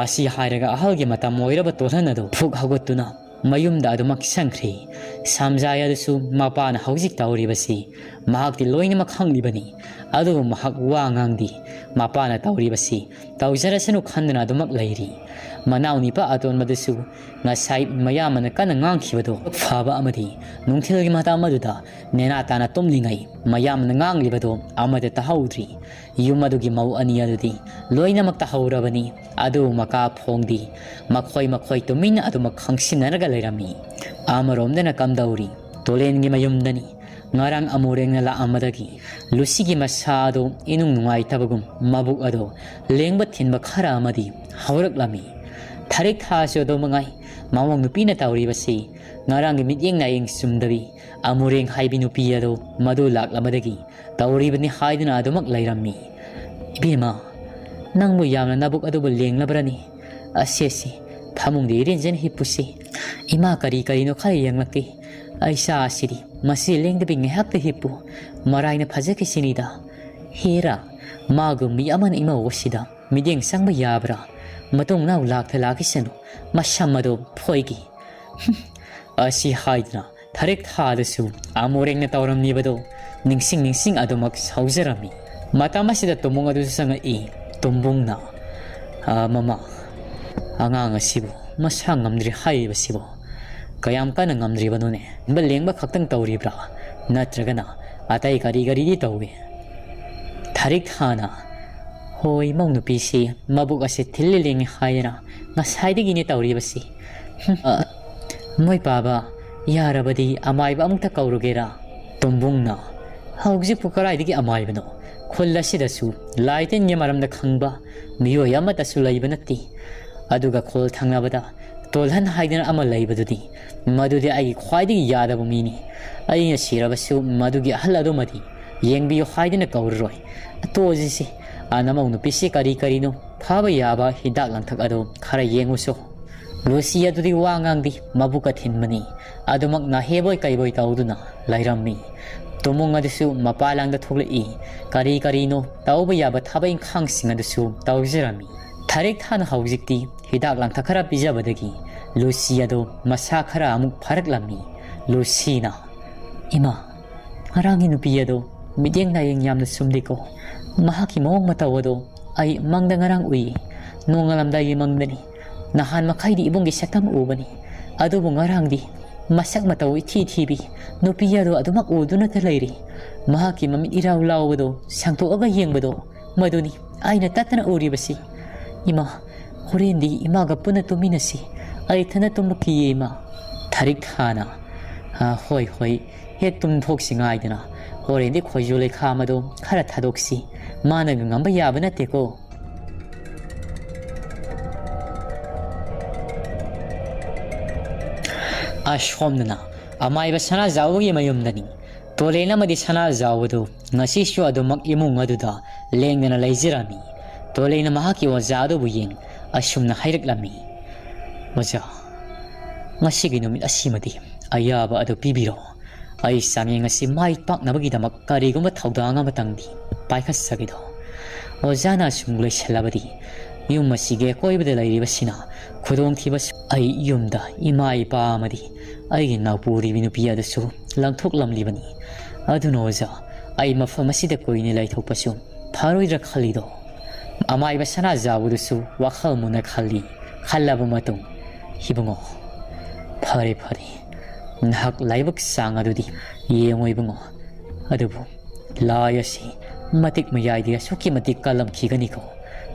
ꯑꯁꯤ ꯍꯥꯏꯔꯒ ꯑꯍꯜꯒꯤ ꯃꯇꯝ ꯑꯣꯏꯔꯕ ꯇꯣꯜꯍꯟ ꯑꯗꯨ ꯐꯨꯛ ꯍꯧꯒꯠꯇꯨꯅ ꯃꯌꯨꯝꯗ ꯑꯗꯨꯃꯛ ꯆꯪꯈ꯭ꯔꯤ꯫ ꯁꯝꯖꯥꯏ ꯑꯗꯨꯁꯨ ꯃꯄꯥꯅ ꯍꯧꯖꯤꯛ ꯇꯧꯔꯤꯕꯁꯤ ꯃꯍꯥꯛꯇꯤ ꯂꯣꯏꯅꯃꯛ ꯈꯪꯂꯤꯕꯅꯤ꯫ ꯑꯗꯨꯕꯨ ꯃꯍꯥꯛ ꯋꯥ ꯉꯥꯡꯗꯦ꯫ ꯃꯄꯥꯅ ꯇꯧꯔꯤꯕꯁꯤ ꯇꯧꯖꯔꯁꯅꯨ ꯈꯟꯗꯨꯅ ꯑꯗꯨꯃꯛ ꯂꯩꯔꯤ꯫ ꯃꯅꯥꯎ ꯅꯤꯄꯥ ꯑꯇꯣꯟꯕꯗꯨꯁꯨ ꯉꯁꯥꯏ ꯃꯌꯥꯝꯕꯅ ꯀꯟꯅ ꯉꯥꯡꯈꯤꯕꯗꯣ ꯐꯕ ꯑꯃꯗꯤ ꯅꯨꯡꯊꯤꯜꯒꯤ ꯃꯇꯝ ꯑꯗꯨꯗ ꯅꯦꯅꯥ ꯇꯥꯅ ꯇꯨꯝꯂꯤꯉꯩ ꯃꯌꯥꯝꯕꯅ ꯉꯥꯡꯂꯤꯕꯗꯣ ꯑꯃꯠꯇ ꯇꯥꯍꯧꯗ꯭ꯔꯤ꯫ ꯌꯨꯝ ꯑꯗꯨꯒꯤ ꯃꯧ ꯑꯅꯤ ꯑꯗꯨꯗꯤ ꯂꯣꯏꯅꯃꯛ ꯇꯥꯍꯧꯔꯕꯅꯤ꯫ ꯑꯗꯨꯕꯨ ꯃꯀꯥ ꯐꯣꯡꯗꯤ ꯃꯈꯣꯏ ꯃꯈꯣꯏ ꯇꯨꯃꯤꯟꯅ ꯑꯗꯨꯃꯛ ꯈꯪꯁꯤꯟꯅꯔꯒ ꯂꯩꯔꯝꯃꯤ꯫ ꯑꯃꯔꯣꯝꯗꯅ ꯀꯝꯗꯧꯔꯤ ꯇꯣꯂꯦꯟꯒꯤ ꯃꯌꯨꯝꯗꯅꯤ꯫ ꯉꯔꯥꯡ ꯑꯃꯨꯔꯦꯡꯅ ꯂꯥꯛꯑꯝꯕꯗꯒꯤ ꯂꯨꯁꯤꯒꯤ ꯃꯁꯥ ꯑꯗꯨ ꯏꯅꯨꯡ ꯅꯨꯡꯉꯥꯏꯇꯕꯒꯨꯝ ꯃꯕꯨꯛ ꯑꯗꯨ ꯂꯦꯡꯕ ꯊꯤꯟꯕ ꯈꯔ ꯑꯃꯗꯤ ꯍꯧꯔꯛꯂꯝꯃꯤ꯫ ꯊꯔꯤꯛ ꯊꯥꯁꯨ ꯑꯗꯨ ꯃꯉꯥꯏ ꯃꯃꯧ ꯅꯨꯄꯤꯅ ꯇꯧꯔꯤꯕꯁꯤ ꯉꯔꯥꯡꯒꯤ ꯃꯤꯠꯌꯦꯡ ꯅꯥꯌꯦꯡ ꯆꯨꯝꯗꯕꯤ ꯑꯃꯨꯔꯦꯡ ꯍꯥꯏꯕꯤ ꯅꯨꯄꯤ ꯑꯗꯨ ꯃꯗꯨ ꯂꯥꯛꯂꯕꯗꯒꯤ ꯇꯧꯔꯤꯕꯅꯤ ꯍꯥꯏꯗꯨꯅ ꯑꯗꯨꯃꯛ ꯂꯩꯔꯝꯃꯤ꯫ "ꯏꯕꯦꯝꯃ, ꯅꯪꯕꯨ ꯌꯥꯝꯅ ꯅꯕꯨꯛ ꯑꯗꯨꯕꯨ ꯂꯦꯡꯂꯕ꯭ꯔꯅꯤ? ꯑꯁꯦ, ꯑꯁꯦ, ꯐꯃꯨꯡꯗ ꯏꯔꯦꯟꯖꯦꯟ ꯍꯤꯞꯄꯨꯁꯤ꯫ ꯏꯃꯥ ꯀꯔꯤ ꯀꯔꯤꯅꯣ ꯈꯔ ꯌꯦꯡꯂꯛꯀꯦ꯫ ꯑꯩ ꯆꯥ ꯑꯁꯤꯗꯤ ꯃꯁꯤ ꯂꯦꯡꯗꯕꯤ ꯉꯥꯏꯍꯥꯛꯇ ꯍꯤꯞꯄꯨ꯫ ꯃꯔꯥꯏꯅ ꯐꯖꯈꯤꯁꯤꯅꯤꯗ꯫ ꯍꯦꯔꯥ, ꯃꯥꯒꯨꯝ ꯃꯤ ꯑꯃꯅ ꯏꯃꯧ ꯑꯁꯤꯗ ꯃꯤꯠꯌꯦꯡ ꯆꯪꯕ ꯌꯥꯕ꯭ꯔꯥ? ꯃꯇꯨꯡ ꯅꯥꯎ ꯂꯥꯛꯇ ꯂꯥꯛꯈꯤꯁꯅꯨ꯫ ꯃꯁꯝ ꯑꯗꯣ ꯐꯣꯏꯒꯤ꯫" ꯑꯁꯤ ꯍꯥꯏꯗꯨꯅ ꯊꯔꯤꯛ ꯊꯥꯗꯁꯨ ꯑꯃꯨꯔꯦꯡꯅ ꯇꯧꯔꯝꯂꯤꯕꯗꯣ ꯅꯤꯡꯁꯤꯡ ꯅꯤꯡꯁꯤꯡ ꯑꯗꯨꯃꯛ ꯁꯥꯎꯖꯔꯝꯃꯤ꯫ ꯃꯇꯝ ꯑꯁꯤꯗ ꯇꯨꯃꯨꯡ ꯑꯗꯨꯁꯨ ꯆꯪꯉꯛꯏ꯫ ꯇꯨꯝꯕꯨꯡꯅ, "ꯑ, ꯃꯃꯥ, ꯑꯉꯥꯡ ꯑꯁꯤꯕꯨ ꯃꯁꯥ ꯉꯝꯗ꯭ꯔꯤ ꯍꯥꯏꯔꯤꯕꯁꯤꯕꯨ ꯀꯌꯥꯝ ꯀꯟꯅ ꯉꯝꯗ꯭ꯔꯤꯕꯅꯣꯅꯦ? ꯕ ꯂꯦꯡꯕ ꯈꯛꯇꯪ ꯇꯧꯔꯤꯕ꯭ꯔꯥ? ꯅꯠꯇ꯭ꯔꯒꯅ ꯑꯇꯩ ꯀꯔꯤ ꯀꯔꯤꯗꯤ ꯇꯧꯏ?" ꯊꯔꯤꯛ ꯊꯥꯅ, "ꯍꯣꯏ, ꯃꯧ ꯅꯨꯄꯤꯁꯤ ꯃꯕꯨꯛ ꯑꯁꯤ ꯊꯤꯜꯂꯤ ꯂꯦꯡꯉꯤ ꯍꯥꯏꯗꯅ ꯉꯁꯥꯏꯗꯒꯤꯅꯦ ꯇꯧꯔꯤꯕꯁꯤ꯫ ꯍꯨꯝ, ꯑ, ꯃꯣꯏ ꯄꯥꯕ, ꯌꯥꯔꯕꯗꯤ ꯑꯃꯥꯏꯕ ꯑꯃꯨꯛꯇ ꯀꯧꯔꯨꯒꯦꯔꯥ?" ꯇꯨꯝꯕꯨꯡꯅ, "ꯍꯧꯖꯤꯛꯄꯨ ꯀꯗꯥꯏꯗꯒꯤ ꯑꯃꯥꯏꯕꯅꯣ? ꯈꯨꯜ ꯑꯁꯤꯗꯁꯨ ꯂꯥꯏ ꯇꯤꯟꯒꯤ ꯃꯔꯝꯗ ꯈꯪꯕ ꯃꯤꯑꯣꯏ ꯑꯃꯠꯇꯁꯨ ꯂꯩꯕ ꯅꯠꯇꯦ꯫ ꯑꯗꯨꯒ ꯈꯨꯜ ꯊꯪꯅꯕꯗ ꯇꯣꯜꯍꯟ ꯍꯥꯏꯗꯅ ꯑꯃ ꯂꯩꯕꯗꯨꯗꯤ, ꯃꯗꯨꯗꯤ ꯑꯩꯒꯤ ꯈ꯭ꯋꯥꯏꯗꯒꯤ ꯌꯥꯗꯕ ꯃꯤꯅꯤ꯫ ꯑꯩꯅ ꯁꯤꯔꯕꯁꯨ ꯃꯗꯨꯒꯤ ꯑꯍꯜ ꯑꯗꯨꯃꯗꯤ ꯌꯦꯡꯕꯤꯌꯨ ꯍꯥꯏꯗꯅ ꯀꯧꯔꯔꯣꯏ꯫ ꯇꯣꯛꯑꯁꯤꯁꯦ, ꯑ, ꯅꯃꯧ ꯅꯨꯄꯤꯁꯤ ꯀꯔꯤ ꯀꯔꯤꯅꯣ ꯐꯥꯕ ꯌꯥꯕ ꯍꯤꯗꯥꯛ ꯂꯥꯡꯊꯛ ꯑꯗꯨ ꯈꯔ ꯌꯦꯡꯉꯨꯁꯨ꯫" ꯂꯨꯁꯤ ꯑꯗꯨꯗꯤ ꯋꯥ ꯉꯥꯡꯗꯦ, ꯃꯕꯨꯛꯀ ꯊꯤꯟꯕꯅꯤ꯫ ꯑꯗꯨꯃꯛ ꯅꯥꯍꯦꯕꯣꯏ ꯀꯩꯕꯣꯏ ꯇꯧꯗꯨꯅ ꯂꯩꯔꯝꯃꯤ꯫ ꯇꯨꯃꯨꯡ ꯑꯗꯨꯁꯨ ꯃꯄꯥꯂꯥꯡꯗ ꯊꯣꯛꯂꯛꯏ꯫ ꯀꯔꯤ ꯀꯔꯤꯅꯣ ꯇꯧꯕ ꯌꯥꯕ ꯊꯕꯛ ꯏꯪꯈꯥꯡꯁꯤꯡ ꯑꯗꯨꯁꯨ ꯇꯧꯖꯔꯝꯃꯤ꯫ ꯊꯔꯤꯛ ꯊꯥꯅ ꯍꯧꯖꯤꯛꯇꯤ ꯍꯤꯗꯥꯛ ꯂꯥꯡꯊꯛ ꯈꯔ ꯄꯤꯖꯕꯗꯒꯤ ꯂꯨꯁꯤ ꯑꯗꯨ ꯃꯁꯥ ꯈꯔ ꯑꯃꯨꯛ ꯐꯔꯛꯂꯝꯃꯤ꯫ ꯂꯨꯁꯤꯅ, "ꯏꯃꯥ, ꯉꯔꯥꯡꯒꯤ ꯅꯨꯄꯤ ꯑꯗꯣ ꯃꯤꯠꯌꯦꯡ ꯅꯥꯌꯦꯡ ꯌꯥꯝꯅ ꯆꯨꯝꯗꯦꯀꯣ꯫ ꯃꯍꯥꯛꯀꯤ ꯃꯑꯣꯡ ꯃꯇꯧ ꯑꯗꯣ ꯑꯩ ꯃꯪꯗ ꯉꯔꯥꯡ ꯎꯏ꯫ ꯅꯣꯡꯉꯥꯜꯂꯝꯗꯥꯏꯒꯤ ꯃꯪꯗꯅꯤ꯫ ꯅꯍꯥꯟ ꯃꯈꯩꯗꯤ ꯏꯕꯨꯡꯒꯤ ꯁꯛꯇꯝ ꯎꯕꯅꯤ꯫ ꯑꯗꯨꯕꯨ ꯉꯔꯥꯡꯗꯤ ꯃꯁꯛ ꯃꯇꯧ ꯏꯊꯤ ꯊꯤꯕꯤ ꯅꯨꯄꯤ ꯑꯗꯣ ꯑꯗꯨꯃꯛ ꯎꯗꯨꯅꯇ ꯂꯩꯔꯤ꯫ ꯃꯍꯥꯛꯀꯤ ꯃꯃꯤꯠ ꯏꯔꯥꯎ ꯂꯥꯎꯕꯗꯣ ꯁꯥꯡꯗꯣꯛꯑꯒ ꯌꯦꯡꯕꯗꯣ, ꯃꯗꯨꯅꯤ ꯑꯩꯅ ꯇꯠꯇꯅ ꯎꯔꯤꯕꯁꯤ꯫ ꯏꯃꯥ, ꯍꯣꯔꯦꯟꯗꯤ ꯏꯃꯥꯒ ꯄꯨꯟꯅ ꯇꯨꯝꯃꯤꯟꯅꯁꯤ꯫ ꯑꯩ ꯏꯊꯟꯗ ꯇꯨꯝꯕ ꯀꯤꯌꯦ, ꯏꯃꯥ꯫" ꯊꯔꯤꯛ ꯊꯥꯅ, "ꯑ, ꯍꯣꯏ, ꯍꯣꯏ, ꯍꯦꯛ ꯇꯨꯝꯊꯣꯛꯁꯤ ꯉꯥꯏꯗꯅ꯫ ꯍꯣꯔꯦꯟꯗꯤ ꯈꯣꯏꯖꯨ ꯂꯩꯈꯥꯝ ꯑꯗꯣ ꯈꯔ ꯊꯥꯗꯣꯛꯁꯤ꯫ ꯃꯥꯅꯒ ꯉꯝꯕ ꯌꯥꯕ ꯅꯠꯇꯦꯀꯣ꯫" ꯑꯁꯣꯝꯗꯅ ꯑꯃꯥꯏꯕ ꯁꯅꯥꯖꯥꯎꯕꯒꯤ ꯃꯌꯨꯝꯗꯅꯤ꯫ ꯇꯣꯂꯦꯟ ꯑꯃꯗꯤ ꯁꯅꯥꯖꯥꯎꯕꯗꯨ ꯉꯁꯤꯁꯨ ꯑꯗꯨꯃꯛ ꯏꯃꯨꯡ ꯑꯗꯨꯗ ꯂꯦꯡꯗꯅ ꯂꯩꯖꯔꯝꯃꯤ꯫ ꯇꯣꯂꯦꯟꯅ ꯃꯍꯥꯛꯀꯤ ꯑꯣꯖꯥ ꯑꯗꯨꯕꯨ ꯌꯦꯡ ꯑꯁꯨꯝꯅ ꯍꯥꯏꯔꯛꯂꯝꯃꯤ, "ꯑꯣꯖꯥ, ꯉꯁꯤꯒꯤ ꯅꯨꯃꯤꯠ ꯑꯁꯤꯃꯗꯤ ꯑꯌꯥꯕ ꯑꯗꯨ ꯄꯤꯕꯤꯔꯣ꯫ ꯑꯩ ꯆꯥꯡꯌꯦꯡ ꯑꯁꯤ ꯃꯥꯏ ꯄꯥꯛꯅꯕꯒꯤꯗꯃꯛ ꯀꯔꯤꯒꯨꯝꯕ ꯊꯧꯗꯥꯡ ꯑꯃꯇꯪꯗꯤ ꯄꯥꯏꯈꯠꯆꯒꯦꯗꯣ꯫" ꯑꯣꯖꯥꯅ ꯑꯁꯨꯝ ꯂꯣꯏꯁꯤꯜꯂꯕꯗꯤ, ꯌꯨꯝ ꯑꯁꯤꯒꯤ ꯑꯀꯣꯏꯕꯗ ꯂꯩꯔꯤꯕꯁꯤꯅ ꯈꯨꯗꯣꯡꯊꯤꯕ ꯁ-, ꯑꯩ ꯌꯨꯝꯗ ꯏꯃꯥ ꯏꯄꯥ ꯑꯃꯗꯤ ꯑꯩꯒꯤ ꯅꯥꯎꯄꯨꯔꯤꯕꯤ ꯅꯨꯄꯤ ꯑꯗꯨꯁꯨ ꯂꯪꯊꯣꯛꯂꯝꯂꯤꯕꯅꯤ꯫ ꯑꯗꯨꯅ ꯑꯣꯖꯥ, ꯑꯩ ꯃꯐꯝ ꯑꯁꯤꯗ ꯀꯨꯏꯅ ꯂꯩꯊꯣꯛꯄꯁꯨ ꯐꯔꯣꯏꯗ꯭ꯔꯥ ꯈꯜꯂꯤꯗꯣ꯫ ꯑꯃꯥꯏꯕ ꯁꯅꯥꯖꯥꯎꯕꯗꯨꯁꯨ ꯋꯥꯈꯜ ꯃꯨꯟꯅ ꯈꯜꯂꯤ꯫ ꯈꯜꯂꯕ ꯃꯇꯨꯡ, "ꯏꯕꯨꯡꯉꯣ, ꯐꯔꯦ, ꯐꯔꯦ, ꯅꯍꯥꯛ ꯂꯥꯏꯕꯛ ꯆꯥꯡ ꯑꯗꯨꯗꯤ ꯌꯦꯡꯉꯣ ꯏꯕꯨꯡꯉꯣ꯫ ꯑꯗꯨꯕꯨ ꯂꯥꯏ ꯑꯁꯤ ꯃꯇꯤꯛ ꯃꯌꯥꯏꯗꯤ ꯑꯁꯨꯛꯀꯤ ꯃꯇꯤꯛ ꯀꯜꯂꯝꯈꯤꯒꯅꯤꯀꯣ꯫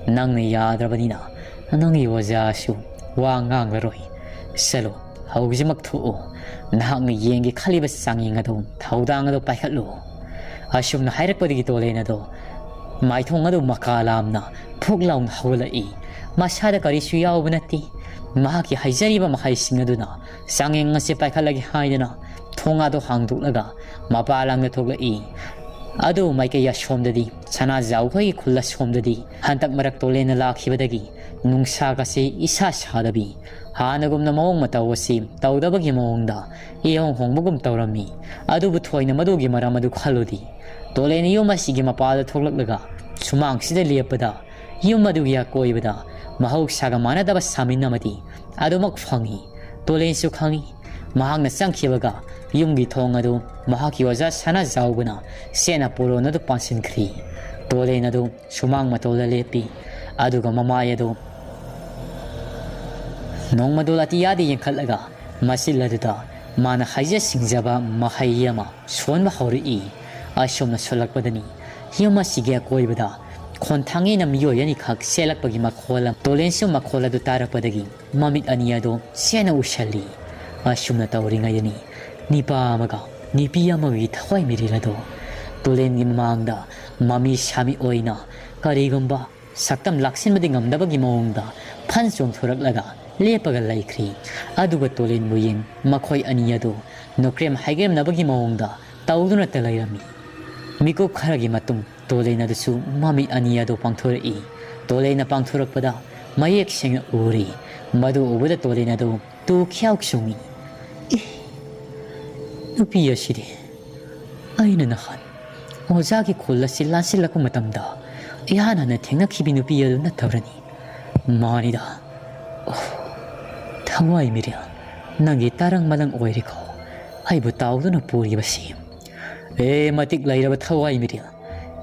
ꯅꯪꯅ ꯌꯥꯗ꯭ꯔꯕꯅꯤꯅ ꯅꯪꯒꯤ ꯑꯣꯖꯥꯁꯨ ꯋꯥ ꯉꯥꯡꯂꯔꯣꯏ꯫ ꯆꯠꯂꯣ, ꯍꯧꯖꯤꯛꯃꯛ ꯊꯣꯛꯎ꯫ ꯅꯍꯥꯛꯅ ꯌꯦꯡꯒꯦ ꯈꯜꯂꯤꯕ ꯆꯥꯡꯌꯦꯡ ꯑꯗꯨ, ꯊꯧꯗꯥꯡ ꯑꯗꯨ ꯄꯥꯏꯈꯠꯂꯨ꯫" ꯑꯁꯨꯝꯅ ꯍꯥꯏꯔꯛꯄꯗꯒꯤ ꯇꯣꯂꯦꯟ ꯑꯗꯣ ꯃꯥꯏꯊꯣꯡ ꯑꯗꯨ ꯃꯀꯥ ꯂꯥꯝꯅ ꯐꯨꯛ ꯂꯥꯎꯅ ꯍꯧꯒꯠꯂꯛꯏ꯫ ꯃꯁꯥꯗ ꯀꯔꯤꯁꯨ ꯌꯥꯎꯕ ꯅꯠꯇꯦ꯫ ꯃꯍꯥꯛꯀꯤ ꯍꯥꯏꯖꯔꯤꯕ ꯃꯍꯩꯁꯤꯡ ꯑꯗꯨꯅ ꯆꯥꯡꯌꯦꯡ ꯑꯁꯤ ꯄꯥꯏꯈꯠꯂꯒꯦ ꯍꯥꯏꯗꯅ ꯊꯣꯡ ꯑꯗꯨ ꯍꯥꯡꯗꯣꯛꯂꯒ ꯃꯄꯥ ꯂꯥꯡꯗ ꯊꯣꯛꯂꯛꯏ꯫ ꯑꯗꯨ ꯃꯥꯏꯀꯩ ꯑꯁꯣꯝꯗꯗꯤ, ꯁꯅꯥꯖꯥꯎꯈꯣꯏꯒꯤ ꯈꯨꯜ ꯑꯁꯣꯝꯗꯗꯤ ꯍꯟꯗꯛ ꯃꯔꯛ ꯇꯣꯂꯦꯟꯅ ꯂꯥꯛꯈꯤꯕꯗꯒꯤ ꯅꯨꯡꯁꯥꯒꯁꯤ ꯏꯁꯥ ꯁꯥꯗꯕꯤ, ꯍꯥꯟꯅꯒꯨꯝꯅ ꯃꯑꯣꯡ ꯃꯇꯧ ꯑꯁꯤ ꯇꯧꯗꯕꯒꯤ ꯃꯑꯣꯡꯗ ꯏꯍꯣꯡ ꯍꯣꯡꯕꯒꯨꯝ ꯇꯧꯔꯝꯃꯤ꯫ ꯑꯗꯨꯕꯨ ꯊꯣꯏꯅ ꯃꯗꯨꯒꯤ ꯃꯔꯝ ꯑꯗꯨ ꯈꯜꯂꯨꯗꯦ꯫ ꯇꯣꯂꯦꯟꯅ ꯌꯨꯝ ꯑꯁꯤꯒꯤ ꯃꯄꯥꯗ ꯊꯣꯛꯂꯛꯂꯒ ꯁꯨꯃꯥꯡꯁꯤꯗ ꯂꯦꯞꯄꯗ, ꯌꯨꯝ ꯑꯗꯨꯒꯤ ꯑꯀꯣꯏꯕꯗ ꯃꯍꯧꯁꯥꯒ ꯃꯥꯟꯅꯗꯕ ꯁꯥꯃꯤꯟ ꯑꯃꯗꯤ ꯑꯗꯨꯃꯛ ꯐꯪꯏ꯫ ꯇꯣꯂꯦꯟꯁꯨ ꯈꯪꯏ꯫ ꯃꯍꯥꯛꯅ ꯆꯪꯈꯤꯕꯒ ꯌꯨꯝꯒꯤ ꯊꯣꯡ ꯑꯗꯨ ꯃꯍꯥꯛꯀꯤ ꯑꯣꯖꯥ ꯁꯅꯥꯖꯥꯎꯕꯅ ꯁꯦꯠꯅ ꯄꯣꯔꯣꯟ ꯑꯗꯨ ꯄꯥꯟꯁꯤꯟꯈ꯭ꯔꯤ꯫ ꯇꯣꯂꯦꯟ ꯑꯗꯨ ꯁꯨꯃꯥꯡ ꯃꯇꯣꯜꯗ ꯂꯦꯞꯄꯤ꯫ ꯑꯗꯨꯒ ꯃꯃꯥꯏ ꯑꯗꯨ ꯅꯣꯡꯃꯗꯣꯜ ꯑꯇꯤꯌꯥꯗ ꯌꯦꯡꯈꯠꯂꯒ ꯃꯆꯤꯜ ꯑꯗꯨꯗ ꯃꯥꯅ ꯍꯥꯏꯖ ꯁꯤꯡꯖꯕ ꯃꯍꯩ ꯑꯃ ꯁꯣꯟꯕ ꯍꯧꯔꯛꯏ꯫ ꯑꯁꯨꯝꯅ ꯁꯣꯜꯂꯛꯄꯗꯅꯤ ꯌꯨꯝ ꯑꯁꯤꯒꯤ ꯑꯀꯣꯏꯕꯗ ꯈꯣꯟꯊꯥꯡ ꯑꯩꯅ ꯃꯤꯑꯣꯏ ꯑꯅꯤꯈꯛ ꯆꯦꯜꯂꯛꯄꯒꯤ ꯃꯈꯣꯜ ꯑꯃ꯫ ꯇꯣꯂꯦꯟꯁꯨ ꯃꯈꯣꯜ ꯑꯗꯨ ꯇꯥꯔꯛꯄꯗꯒꯤ ꯃꯃꯤꯠ ꯑꯅꯤ ꯑꯗꯨ ꯁꯦꯡꯅ ꯎꯁꯜꯂꯤ꯫ ꯑꯁꯨꯝꯅ ꯇꯧꯔꯤꯉꯩꯗꯅꯤ ꯅꯤꯄꯥ ꯑꯃꯒ ꯅꯨꯄꯤ ꯑꯃꯒꯤ ꯊꯋꯥꯏ ꯃꯤꯔꯤꯜ ꯑꯗꯨ ꯇꯨꯂꯦꯟꯒꯤ ꯃꯃꯥꯡꯗ ꯃꯃꯤ ꯁꯥꯃꯤ ꯑꯣꯏꯅ ꯀꯔꯤꯒꯨꯝꯕ ꯁꯛꯇꯝ ꯂꯥꯛꯁꯤꯟꯕꯗꯤ ꯉꯝꯗꯕꯒꯤ ꯃꯑꯣꯡꯗ ꯐꯟ ꯆꯣꯡꯊꯣꯔꯛꯂꯒ ꯂꯦꯞꯄꯒ ꯂꯩꯈ꯭ꯔꯤ꯫ ꯑꯗꯨꯒ ꯇꯣꯂꯦꯟꯕꯨ ꯌꯦꯡ ꯃꯈꯣꯏ ꯑꯅꯤ ꯑꯗꯨ ꯅꯣꯀ꯭ꯔꯦꯝ ꯍꯥꯏꯒꯦꯝꯅꯕꯒꯤ ꯃꯑꯣꯡꯗ ꯇꯧꯗꯨꯅꯇ ꯂꯩꯔꯝꯃꯤ꯫ ꯃꯤꯀꯨꯞ ꯈꯔꯒꯤ ꯃꯇꯨꯡ ꯇꯣꯂꯦꯟ ꯑꯗꯨꯁꯨ ꯃꯃꯤꯠ ꯑꯅꯤ ꯑꯗꯨ ꯄꯥꯡꯊꯣꯔꯛꯏ꯫ ꯇꯣꯂꯦꯟꯅ ꯄꯥꯡꯊꯣꯔꯛꯄꯗ ꯃꯌꯦꯛ ꯁꯦꯡꯅ ꯎꯔꯤ꯫ ꯃꯗꯨ ꯎꯕꯗ ꯇꯣꯂꯦꯟ ꯑꯗꯨ ꯇꯨ ꯈ꯭ꯌꯥꯎ ꯆꯨꯡꯏ꯫ "ꯑꯦ, ꯅꯨꯄꯤ ꯑꯁꯤꯗꯤ ꯑꯩꯅ ꯅꯍꯥꯟ ꯑꯣꯖꯥꯒꯤ ꯈꯨꯜ ꯑꯁꯤ ꯂꯥꯟꯁꯤꯜꯂꯛꯄ ꯃꯇꯝꯗ ꯏꯍꯥꯟ ꯍꯥꯟꯅ ꯊꯦꯡꯅꯈꯤꯕꯤ ꯅꯨꯄꯤ ꯑꯗꯨ ꯅꯠꯇꯕ꯭ꯔꯅꯤ? ꯃꯥꯅꯤꯗ꯫ ꯑꯣ, ꯊꯋꯥꯏ ꯃꯤꯔꯦꯜ, ꯅꯪꯒꯤ ꯇꯔꯪ ꯃꯂꯪ ꯑꯣꯏꯔꯦꯀꯣ ꯑꯩꯕꯨ ꯇꯥꯎꯗꯨꯅ ꯄꯨꯔꯤꯕꯁꯤ꯫ ꯑꯦ, ꯃꯇꯤꯛ ꯂꯩꯔꯕ ꯊꯋꯥꯏ ꯃꯤꯔꯦꯜ,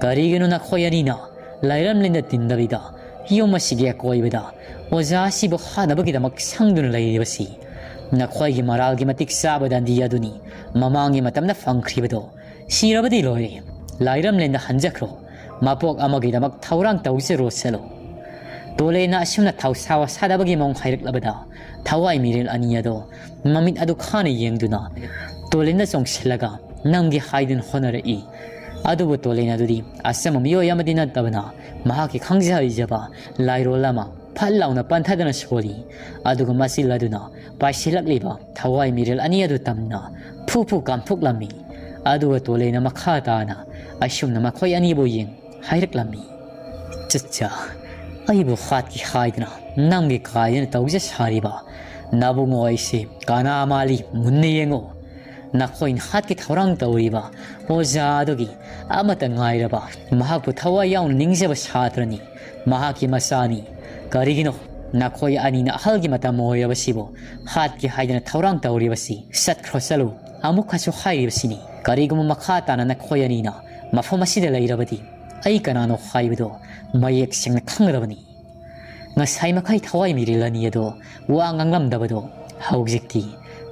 ꯀꯔꯤꯒꯤꯅꯣ ꯅꯈꯣꯏ ꯑꯅꯤꯅ ꯂꯥꯏꯔꯝꯂꯦꯟꯗ ꯇꯤꯟꯗꯕꯤꯗ ꯌꯨꯝ ꯑꯁꯤꯒꯤ ꯑꯀꯣꯏꯕꯗ ꯑꯣꯖꯥ ꯑꯁꯤꯕꯨ ꯍꯥꯠꯅꯕꯒꯤꯗꯃꯛ ꯁꯪꯗꯨꯅ ꯂꯩꯔꯤꯕꯁꯤ? ꯅꯈꯣꯏꯒꯤ ꯃꯔꯥꯜꯒꯤ ꯃꯇꯤꯛ ꯆꯥꯕ ꯗꯟꯗꯤ ꯑꯗꯨꯅꯤ ꯃꯃꯥꯡꯒꯤ ꯃꯇꯝꯗ ꯐꯪꯈ꯭ꯔꯤꯕꯗꯣ꯫ ꯁꯤꯔꯕꯗꯤ ꯂꯣꯏꯔꯦ꯫ ꯂꯥꯏꯔꯝꯂꯦꯟꯗ ꯍꯟꯖꯈ꯭ꯔꯣ꯫ ꯃꯄꯣꯛ ꯑꯃꯒꯤꯗꯃꯛ ꯊꯧꯔꯥꯡ ꯇꯧꯖꯔꯣ ꯆꯠꯂꯣ꯫" ꯇꯣꯂꯦꯅ ꯑꯁꯨꯝꯅ ꯊꯧꯁꯥ ꯋꯥꯁꯥꯗꯕꯒꯤ ꯃꯑꯣꯡ ꯍꯥꯏꯔꯛꯂꯕꯗ, ꯊꯋꯥꯏ ꯃꯤꯔꯦꯜ ꯑꯅꯤ ꯑꯗꯣ ꯃꯃꯤꯠ ꯑꯗꯨ ꯈꯥꯅ ꯌꯦꯡꯗꯨꯅ ꯇꯣꯂꯦꯟꯗ ꯆꯣꯡꯁꯤꯜꯂꯒ ꯅꯝꯒꯦ ꯍꯥꯏꯗꯨꯅ ꯍꯣꯠꯅꯔꯛꯏ꯫ ꯑꯗꯨꯕꯨ ꯇꯣꯂꯦꯟ ꯑꯗꯨꯗꯤ ꯑꯆꯝꯕ ꯃꯤꯑꯣꯏ ꯑꯃꯗꯤ ꯅꯠꯇꯕꯅ, ꯃꯍꯥꯛꯀꯤ ꯈꯪꯖ ꯍꯩꯖꯕ ꯂꯥꯏꯔꯣꯜ ꯑꯃ ꯐꯠ ꯂꯥꯎꯅ ꯄꯟꯊꯗꯅ ꯁꯣꯜꯂꯤ꯫ ꯑꯗꯨꯒ ꯃꯆꯤꯜ ꯑꯗꯨꯅ ꯄꯥꯏꯁꯤꯜꯂꯛꯂꯤꯕ ꯊꯋꯥꯏ ꯃꯤꯔꯦꯜ ꯑꯅꯤ ꯑꯗꯨ ꯇꯝꯅ ꯐꯨ ꯐꯨ ꯀꯥꯝꯊꯣꯛꯂꯝꯃꯤ꯫ ꯑꯗꯨꯒ ꯇꯣꯂꯦꯅ ꯃꯈꯥ ꯇꯥꯅ ꯑꯁꯨꯝꯅ ꯃꯈꯣꯏ ꯑꯅꯤꯕꯨ ꯌꯦꯡ ꯍꯥꯏꯔꯛꯂꯝꯃꯤ꯫ "ꯆꯠꯆꯥ, ꯑꯩꯕꯨ ꯍꯥꯠꯀꯦ ꯍꯥꯏꯗꯅ ꯅꯝꯒꯦ ꯀꯥꯏꯗꯅ ꯇꯧꯖ ꯁꯥꯔꯤꯕ ꯅꯕꯨꯡꯉꯣ ꯑꯩꯁꯦ ꯀꯅꯥ ꯃꯥꯜꯂꯤ ꯃꯨꯟꯅ ꯌꯦꯡꯉꯨ꯫ ꯅꯈꯣꯏꯅ ꯍꯥꯠꯀꯦ ꯊꯧꯔꯥꯡ ꯇꯧꯔꯤꯕ ꯑꯣꯖꯥ ꯑꯗꯨꯒꯤ ꯑꯃꯠꯇ ꯉꯥꯏꯔꯕ, ꯃꯍꯥꯛꯄꯨ ꯊꯋꯥꯏ ꯌꯥꯎꯅ ꯅꯤꯡꯖꯕ ꯁꯥꯇ꯭ꯔꯅꯤ꯫ ꯃꯍꯥꯛꯀꯤ ꯃꯆꯥꯅꯤ꯫ ꯀꯔꯤꯒꯤꯅꯣ ꯅꯈꯣꯏ ꯑꯅꯤꯅ ꯑꯍꯜꯒꯤ ꯃꯇꯝ ꯑꯣꯏꯔꯕꯁꯤꯕꯨ ꯍꯥꯠꯀꯦ ꯍꯥꯏꯗꯅ ꯊꯧꯔꯥꯡ ꯇꯧꯔꯤꯕꯁꯤ? ꯆꯠꯈ꯭ꯔꯣ ꯆꯠꯂꯨ꯫ ꯑꯃꯨꯛꯀꯁꯨ ꯍꯥꯏꯔꯤꯕꯁꯤꯅꯤ, ꯀꯔꯤꯒꯨꯝꯕ ꯃꯈꯥ ꯇꯥꯅ ꯅꯈꯣꯏ ꯑꯅꯤꯅ ꯃꯐꯝ ꯑꯁꯤꯗ ꯂꯩꯔꯕꯗꯤ ꯑꯩ ꯀꯅꯥꯅꯣ ꯍꯥꯏꯕꯗꯣ ꯃꯌꯦꯛ ꯁꯦꯡꯅ ꯈꯪꯒꯗꯕꯅꯤ꯫" ꯉꯁꯥꯏ ꯃꯈꯩ ꯊꯋꯥꯏ ꯃꯤꯔꯦꯜ ꯑꯅꯤ ꯑꯗꯣ ꯋꯥ ꯉꯥꯡꯂꯝꯗꯕꯗꯣ ꯍꯧꯖꯤꯛꯇꯤ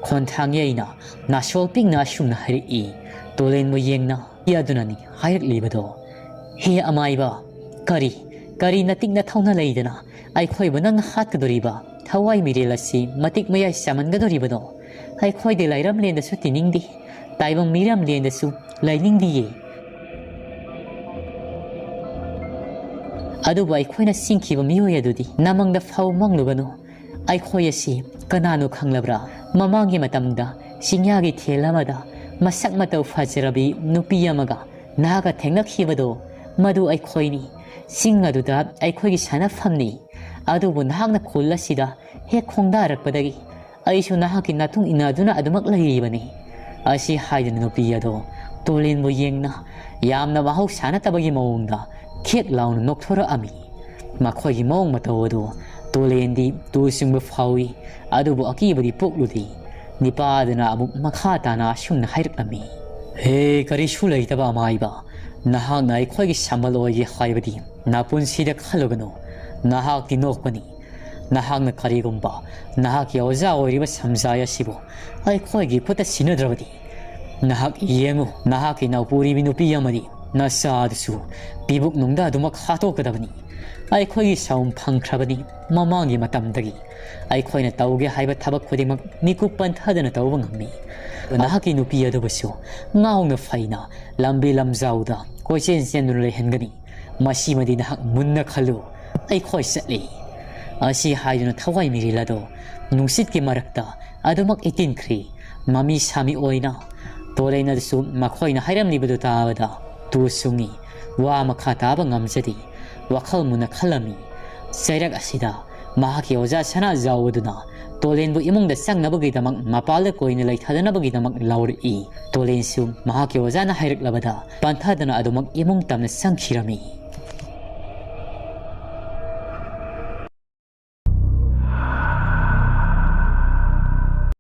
ꯈꯣꯟꯊꯥꯡ ꯌꯩꯅ ꯅꯥꯁꯣꯜ ꯄꯤꯛꯅ ꯑꯁꯨꯝꯅ ꯍꯥꯏꯔꯛꯏ꯫ ꯇꯣꯂꯦꯟꯕꯨ ꯌꯦꯡꯅ ꯑꯗꯨꯅꯅꯤ ꯍꯥꯏꯔꯛꯂꯤꯕꯗꯣ꯫ "ꯍꯦ ꯑꯃꯥꯏꯕ, ꯀꯔꯤ, ꯀꯔꯤ ꯅꯇꯤꯛ ꯅꯊꯧꯅ ꯂꯩꯗꯅ ꯑꯩꯈꯣꯏꯕꯨ ꯅꯪꯅ ꯍꯥꯠꯀꯗꯣꯔꯤꯕ? ꯊꯋꯥꯏ ꯃꯤꯔꯦꯜ ꯑꯁꯤ ꯃꯇꯤꯛ ꯃꯌꯥꯏ ꯆꯥꯃꯟꯒꯗꯣꯔꯤꯕꯅꯣ? ꯑꯩꯈꯣꯏꯗꯤ ꯂꯥꯏꯔꯝꯂꯦꯟꯗꯁꯨ ꯇꯤꯅꯤꯡꯗꯦ, ꯇꯥꯏꯕꯪ ꯃꯤꯔꯝꯂꯦꯟꯗꯁꯨ ꯂꯩꯅꯤꯡꯗꯤꯌꯦ꯫ ꯑꯗꯨꯕꯨ ꯑꯩꯈꯣꯏꯅ ꯆꯤꯡꯈꯤꯕ ꯃꯤꯑꯣꯏ ꯑꯗꯨꯗꯤ ꯅꯃꯪꯗ ꯐꯥꯎ ꯃꯪꯂꯨꯒꯅꯨ꯫ "ꯑꯩꯈꯣꯏ ꯑꯁꯤ ꯀꯅꯥꯅꯣ ꯈꯪꯂꯕ꯭ꯔꯥ? ꯃꯃꯥꯡꯒꯤ ꯃꯇꯝꯗ ꯆꯤꯡꯌꯥꯒꯤ ꯊꯦꯜ ꯑꯃꯗ ꯃꯁꯛ ꯃꯇꯧ ꯐꯖꯔꯕꯤ ꯅꯨꯄꯤ ꯑꯃꯒ ꯅꯍꯥꯛꯀ ꯊꯦꯡꯅꯈꯤꯕꯗꯣ, ꯃꯗꯨ ꯑꯩꯈꯣꯏꯅꯤ꯫ ꯆꯤꯡ ꯑꯗꯨꯗ ꯑꯩꯈꯣꯏꯒꯤ ꯁꯥꯟꯅꯐꯝꯅꯤ꯫ ꯑꯗꯨꯕꯨ ꯅꯍꯥꯛꯅ ꯈꯨꯜ ꯑꯁꯤꯗ ꯍꯦꯛ ꯈꯣꯡꯗꯥꯔꯛꯄꯗꯒꯤ ꯑꯩꯁꯨ ꯅꯍꯥꯛꯀꯤ ꯃꯇꯨꯡ ꯏꯟꯅꯗꯨꯅ ꯑꯗꯨꯃꯛ ꯂꯩꯔꯤꯕꯅꯤ"꯫ ꯑꯁꯤ ꯍꯥꯏꯗꯨꯅ ꯅꯨꯄꯤ ꯑꯗꯣ ꯇꯣꯂꯦꯟꯕꯨ ꯌꯦꯡꯅ ꯌꯥꯝꯅ ꯃꯍꯧꯁꯥ ꯅꯠꯇꯕꯒꯤ ꯃꯑꯣꯡꯗ ꯈꯦꯛ ꯂꯥꯎꯅ ꯅꯣꯛꯊꯣꯔꯛꯑꯝꯃꯤ꯫ ꯃꯈꯣꯏꯒꯤ ꯃꯑꯣꯡ ꯃꯇꯧ ꯑꯗꯨ ꯇꯣꯂꯦꯟꯗꯤ ꯇꯨ ꯆꯨꯡꯕ ꯐꯥꯎꯏ, ꯑꯗꯨꯕꯨ ꯑꯀꯤꯕꯗꯤ ꯄꯣꯛꯂꯨꯗꯦ꯫ ꯅꯤꯄꯥꯗꯨꯅ ꯑꯃꯨꯛ ꯃꯈꯥ ꯇꯥꯅ ꯑꯁꯨꯝꯅ ꯍꯥꯏꯔꯛꯂꯝꯃꯤ: "ꯍꯦ, ꯀꯔꯤꯁꯨ ꯂꯩꯇꯕ ꯑꯃꯥꯏꯕ, ꯅꯍꯥꯛꯅ ꯑꯩꯈꯣꯏꯒꯤ ꯁꯝꯕꯜ ꯑꯣꯏꯒꯦ ꯍꯥꯏꯕꯗꯤ ꯅꯄꯨꯟꯁꯤꯗ ꯈꯜꯂꯨꯒꯅꯨ꯫ ꯅꯍꯥꯛꯇꯤ ꯅꯣꯛꯄꯅꯤ꯫ ꯅꯍꯥꯛꯅ ꯀꯔꯤꯒꯨꯝꯕ ꯅꯍꯥꯛꯀꯤ ꯑꯣꯖꯥ ꯑꯣꯏꯔꯤꯕ ꯁꯝꯖꯥꯏ ꯑꯁꯤꯕꯨ ꯑꯩꯈꯣꯏꯒꯤ ꯈꯨꯠꯇ ꯁꯤꯟꯅꯗ꯭ꯔꯕꯗꯤ, ꯅꯍꯥꯛ ꯌꯦꯡꯉꯨ, ꯅꯍꯥꯛꯀꯤ ꯅꯥꯎꯄꯨꯔꯤꯕꯤ ꯅꯨꯄꯤ ꯑꯃꯗꯤ ꯅꯆꯥ ꯑꯗꯨꯁꯨ ꯄꯤꯕꯨꯛ ꯅꯨꯡꯗ ꯑꯗꯨꯃꯛ ꯍꯥꯠꯇꯣꯛꯀꯗꯕꯅꯤ꯫ ꯑꯩꯈꯣꯏꯒꯤ ꯁꯥꯎꯟ ꯐꯪꯈ꯭ꯔꯕꯅꯤ꯫ ꯃꯃꯥꯡꯒꯤ ꯃꯇꯝꯗꯒꯤ ꯑꯩꯈꯣꯏꯅ ꯇꯧꯒꯦ ꯍꯥꯏꯕ ꯊꯕꯛ ꯈꯨꯗꯤꯡꯃꯛ ꯃꯤꯀꯨꯞ ꯄꯟꯊꯗꯅ ꯇꯧꯕ ꯉꯝꯃꯤ꯫ ꯅꯍꯥꯛꯀꯤ ꯅꯨꯄꯤ ꯑꯗꯨꯕꯨꯁꯨ ꯉꯥꯎꯅ ꯐꯩꯅ ꯂꯝꯕꯤ ꯂꯝꯖꯥꯎꯗ ꯀꯣꯏꯆꯦꯟ ꯆꯦꯟꯗꯨꯅ ꯂꯩꯍꯟꯒꯅꯤ꯫ ꯃꯁꯤꯃꯗꯤ ꯅꯍꯥꯛ ꯃꯨꯟꯅ ꯈꯜꯂꯨ꯫ ꯑꯩꯈꯣꯏ ꯆꯠꯂꯤ"꯫ ꯑꯁꯤ ꯍꯥꯏꯗꯨꯅ ꯊꯋꯥꯏ ꯃꯤꯔꯦꯜ ꯑꯗꯣ ꯅꯨꯡꯁꯤꯠꯀꯤ ꯃꯔꯛꯇ ꯑꯗꯨꯃꯛ ꯏꯇꯤꯟꯈ꯭ꯔꯤ꯫ ꯃꯃꯤ ꯁꯥꯃꯤ ꯑꯣꯏꯅ ꯇꯣꯂꯦꯟ ꯑꯗꯨꯁꯨ ꯃꯈꯣꯏꯅ ꯍꯥꯏꯔꯝꯂꯤꯕꯗꯨ ꯇꯥꯕꯗ ꯇꯨ ꯁꯨꯡꯉꯤ꯫ ꯋꯥ ꯃꯈꯥ ꯇꯥꯕ ꯉꯝꯖꯗꯦ꯫ ꯋꯥꯈꯜ ꯃꯨꯟꯅ ꯈꯜꯂꯝꯃꯤ꯫ ꯆꯩꯔꯛ ꯑꯁꯤꯗ ꯃꯍꯥꯛꯀꯤ ꯑꯣꯖꯥ ꯁꯅꯥꯖꯥꯎ ꯑꯗꯨꯅ ꯇꯣꯂꯦꯟꯕꯨ ꯏꯃꯨꯡꯗ ꯆꯪꯅꯕꯒꯤꯗꯃꯛ ꯃꯄꯥꯜꯗ ꯀꯣꯏꯅ ꯂꯩꯊꯗꯅꯕꯒꯤꯗꯃꯛ ꯂꯥꯎꯔꯛꯏ꯫ ꯇꯣꯂꯦꯟꯁꯨ ꯃꯍꯥꯛꯀꯤ ꯑꯣꯖꯥꯅ ꯍꯥꯏꯔꯛꯂꯕꯗ ꯄꯟꯊꯗꯅ ꯑꯗꯨꯃꯛ ꯏꯃꯨꯡ ꯇꯝꯅ ꯆꯪꯈꯤꯔꯝꯃꯤ꯫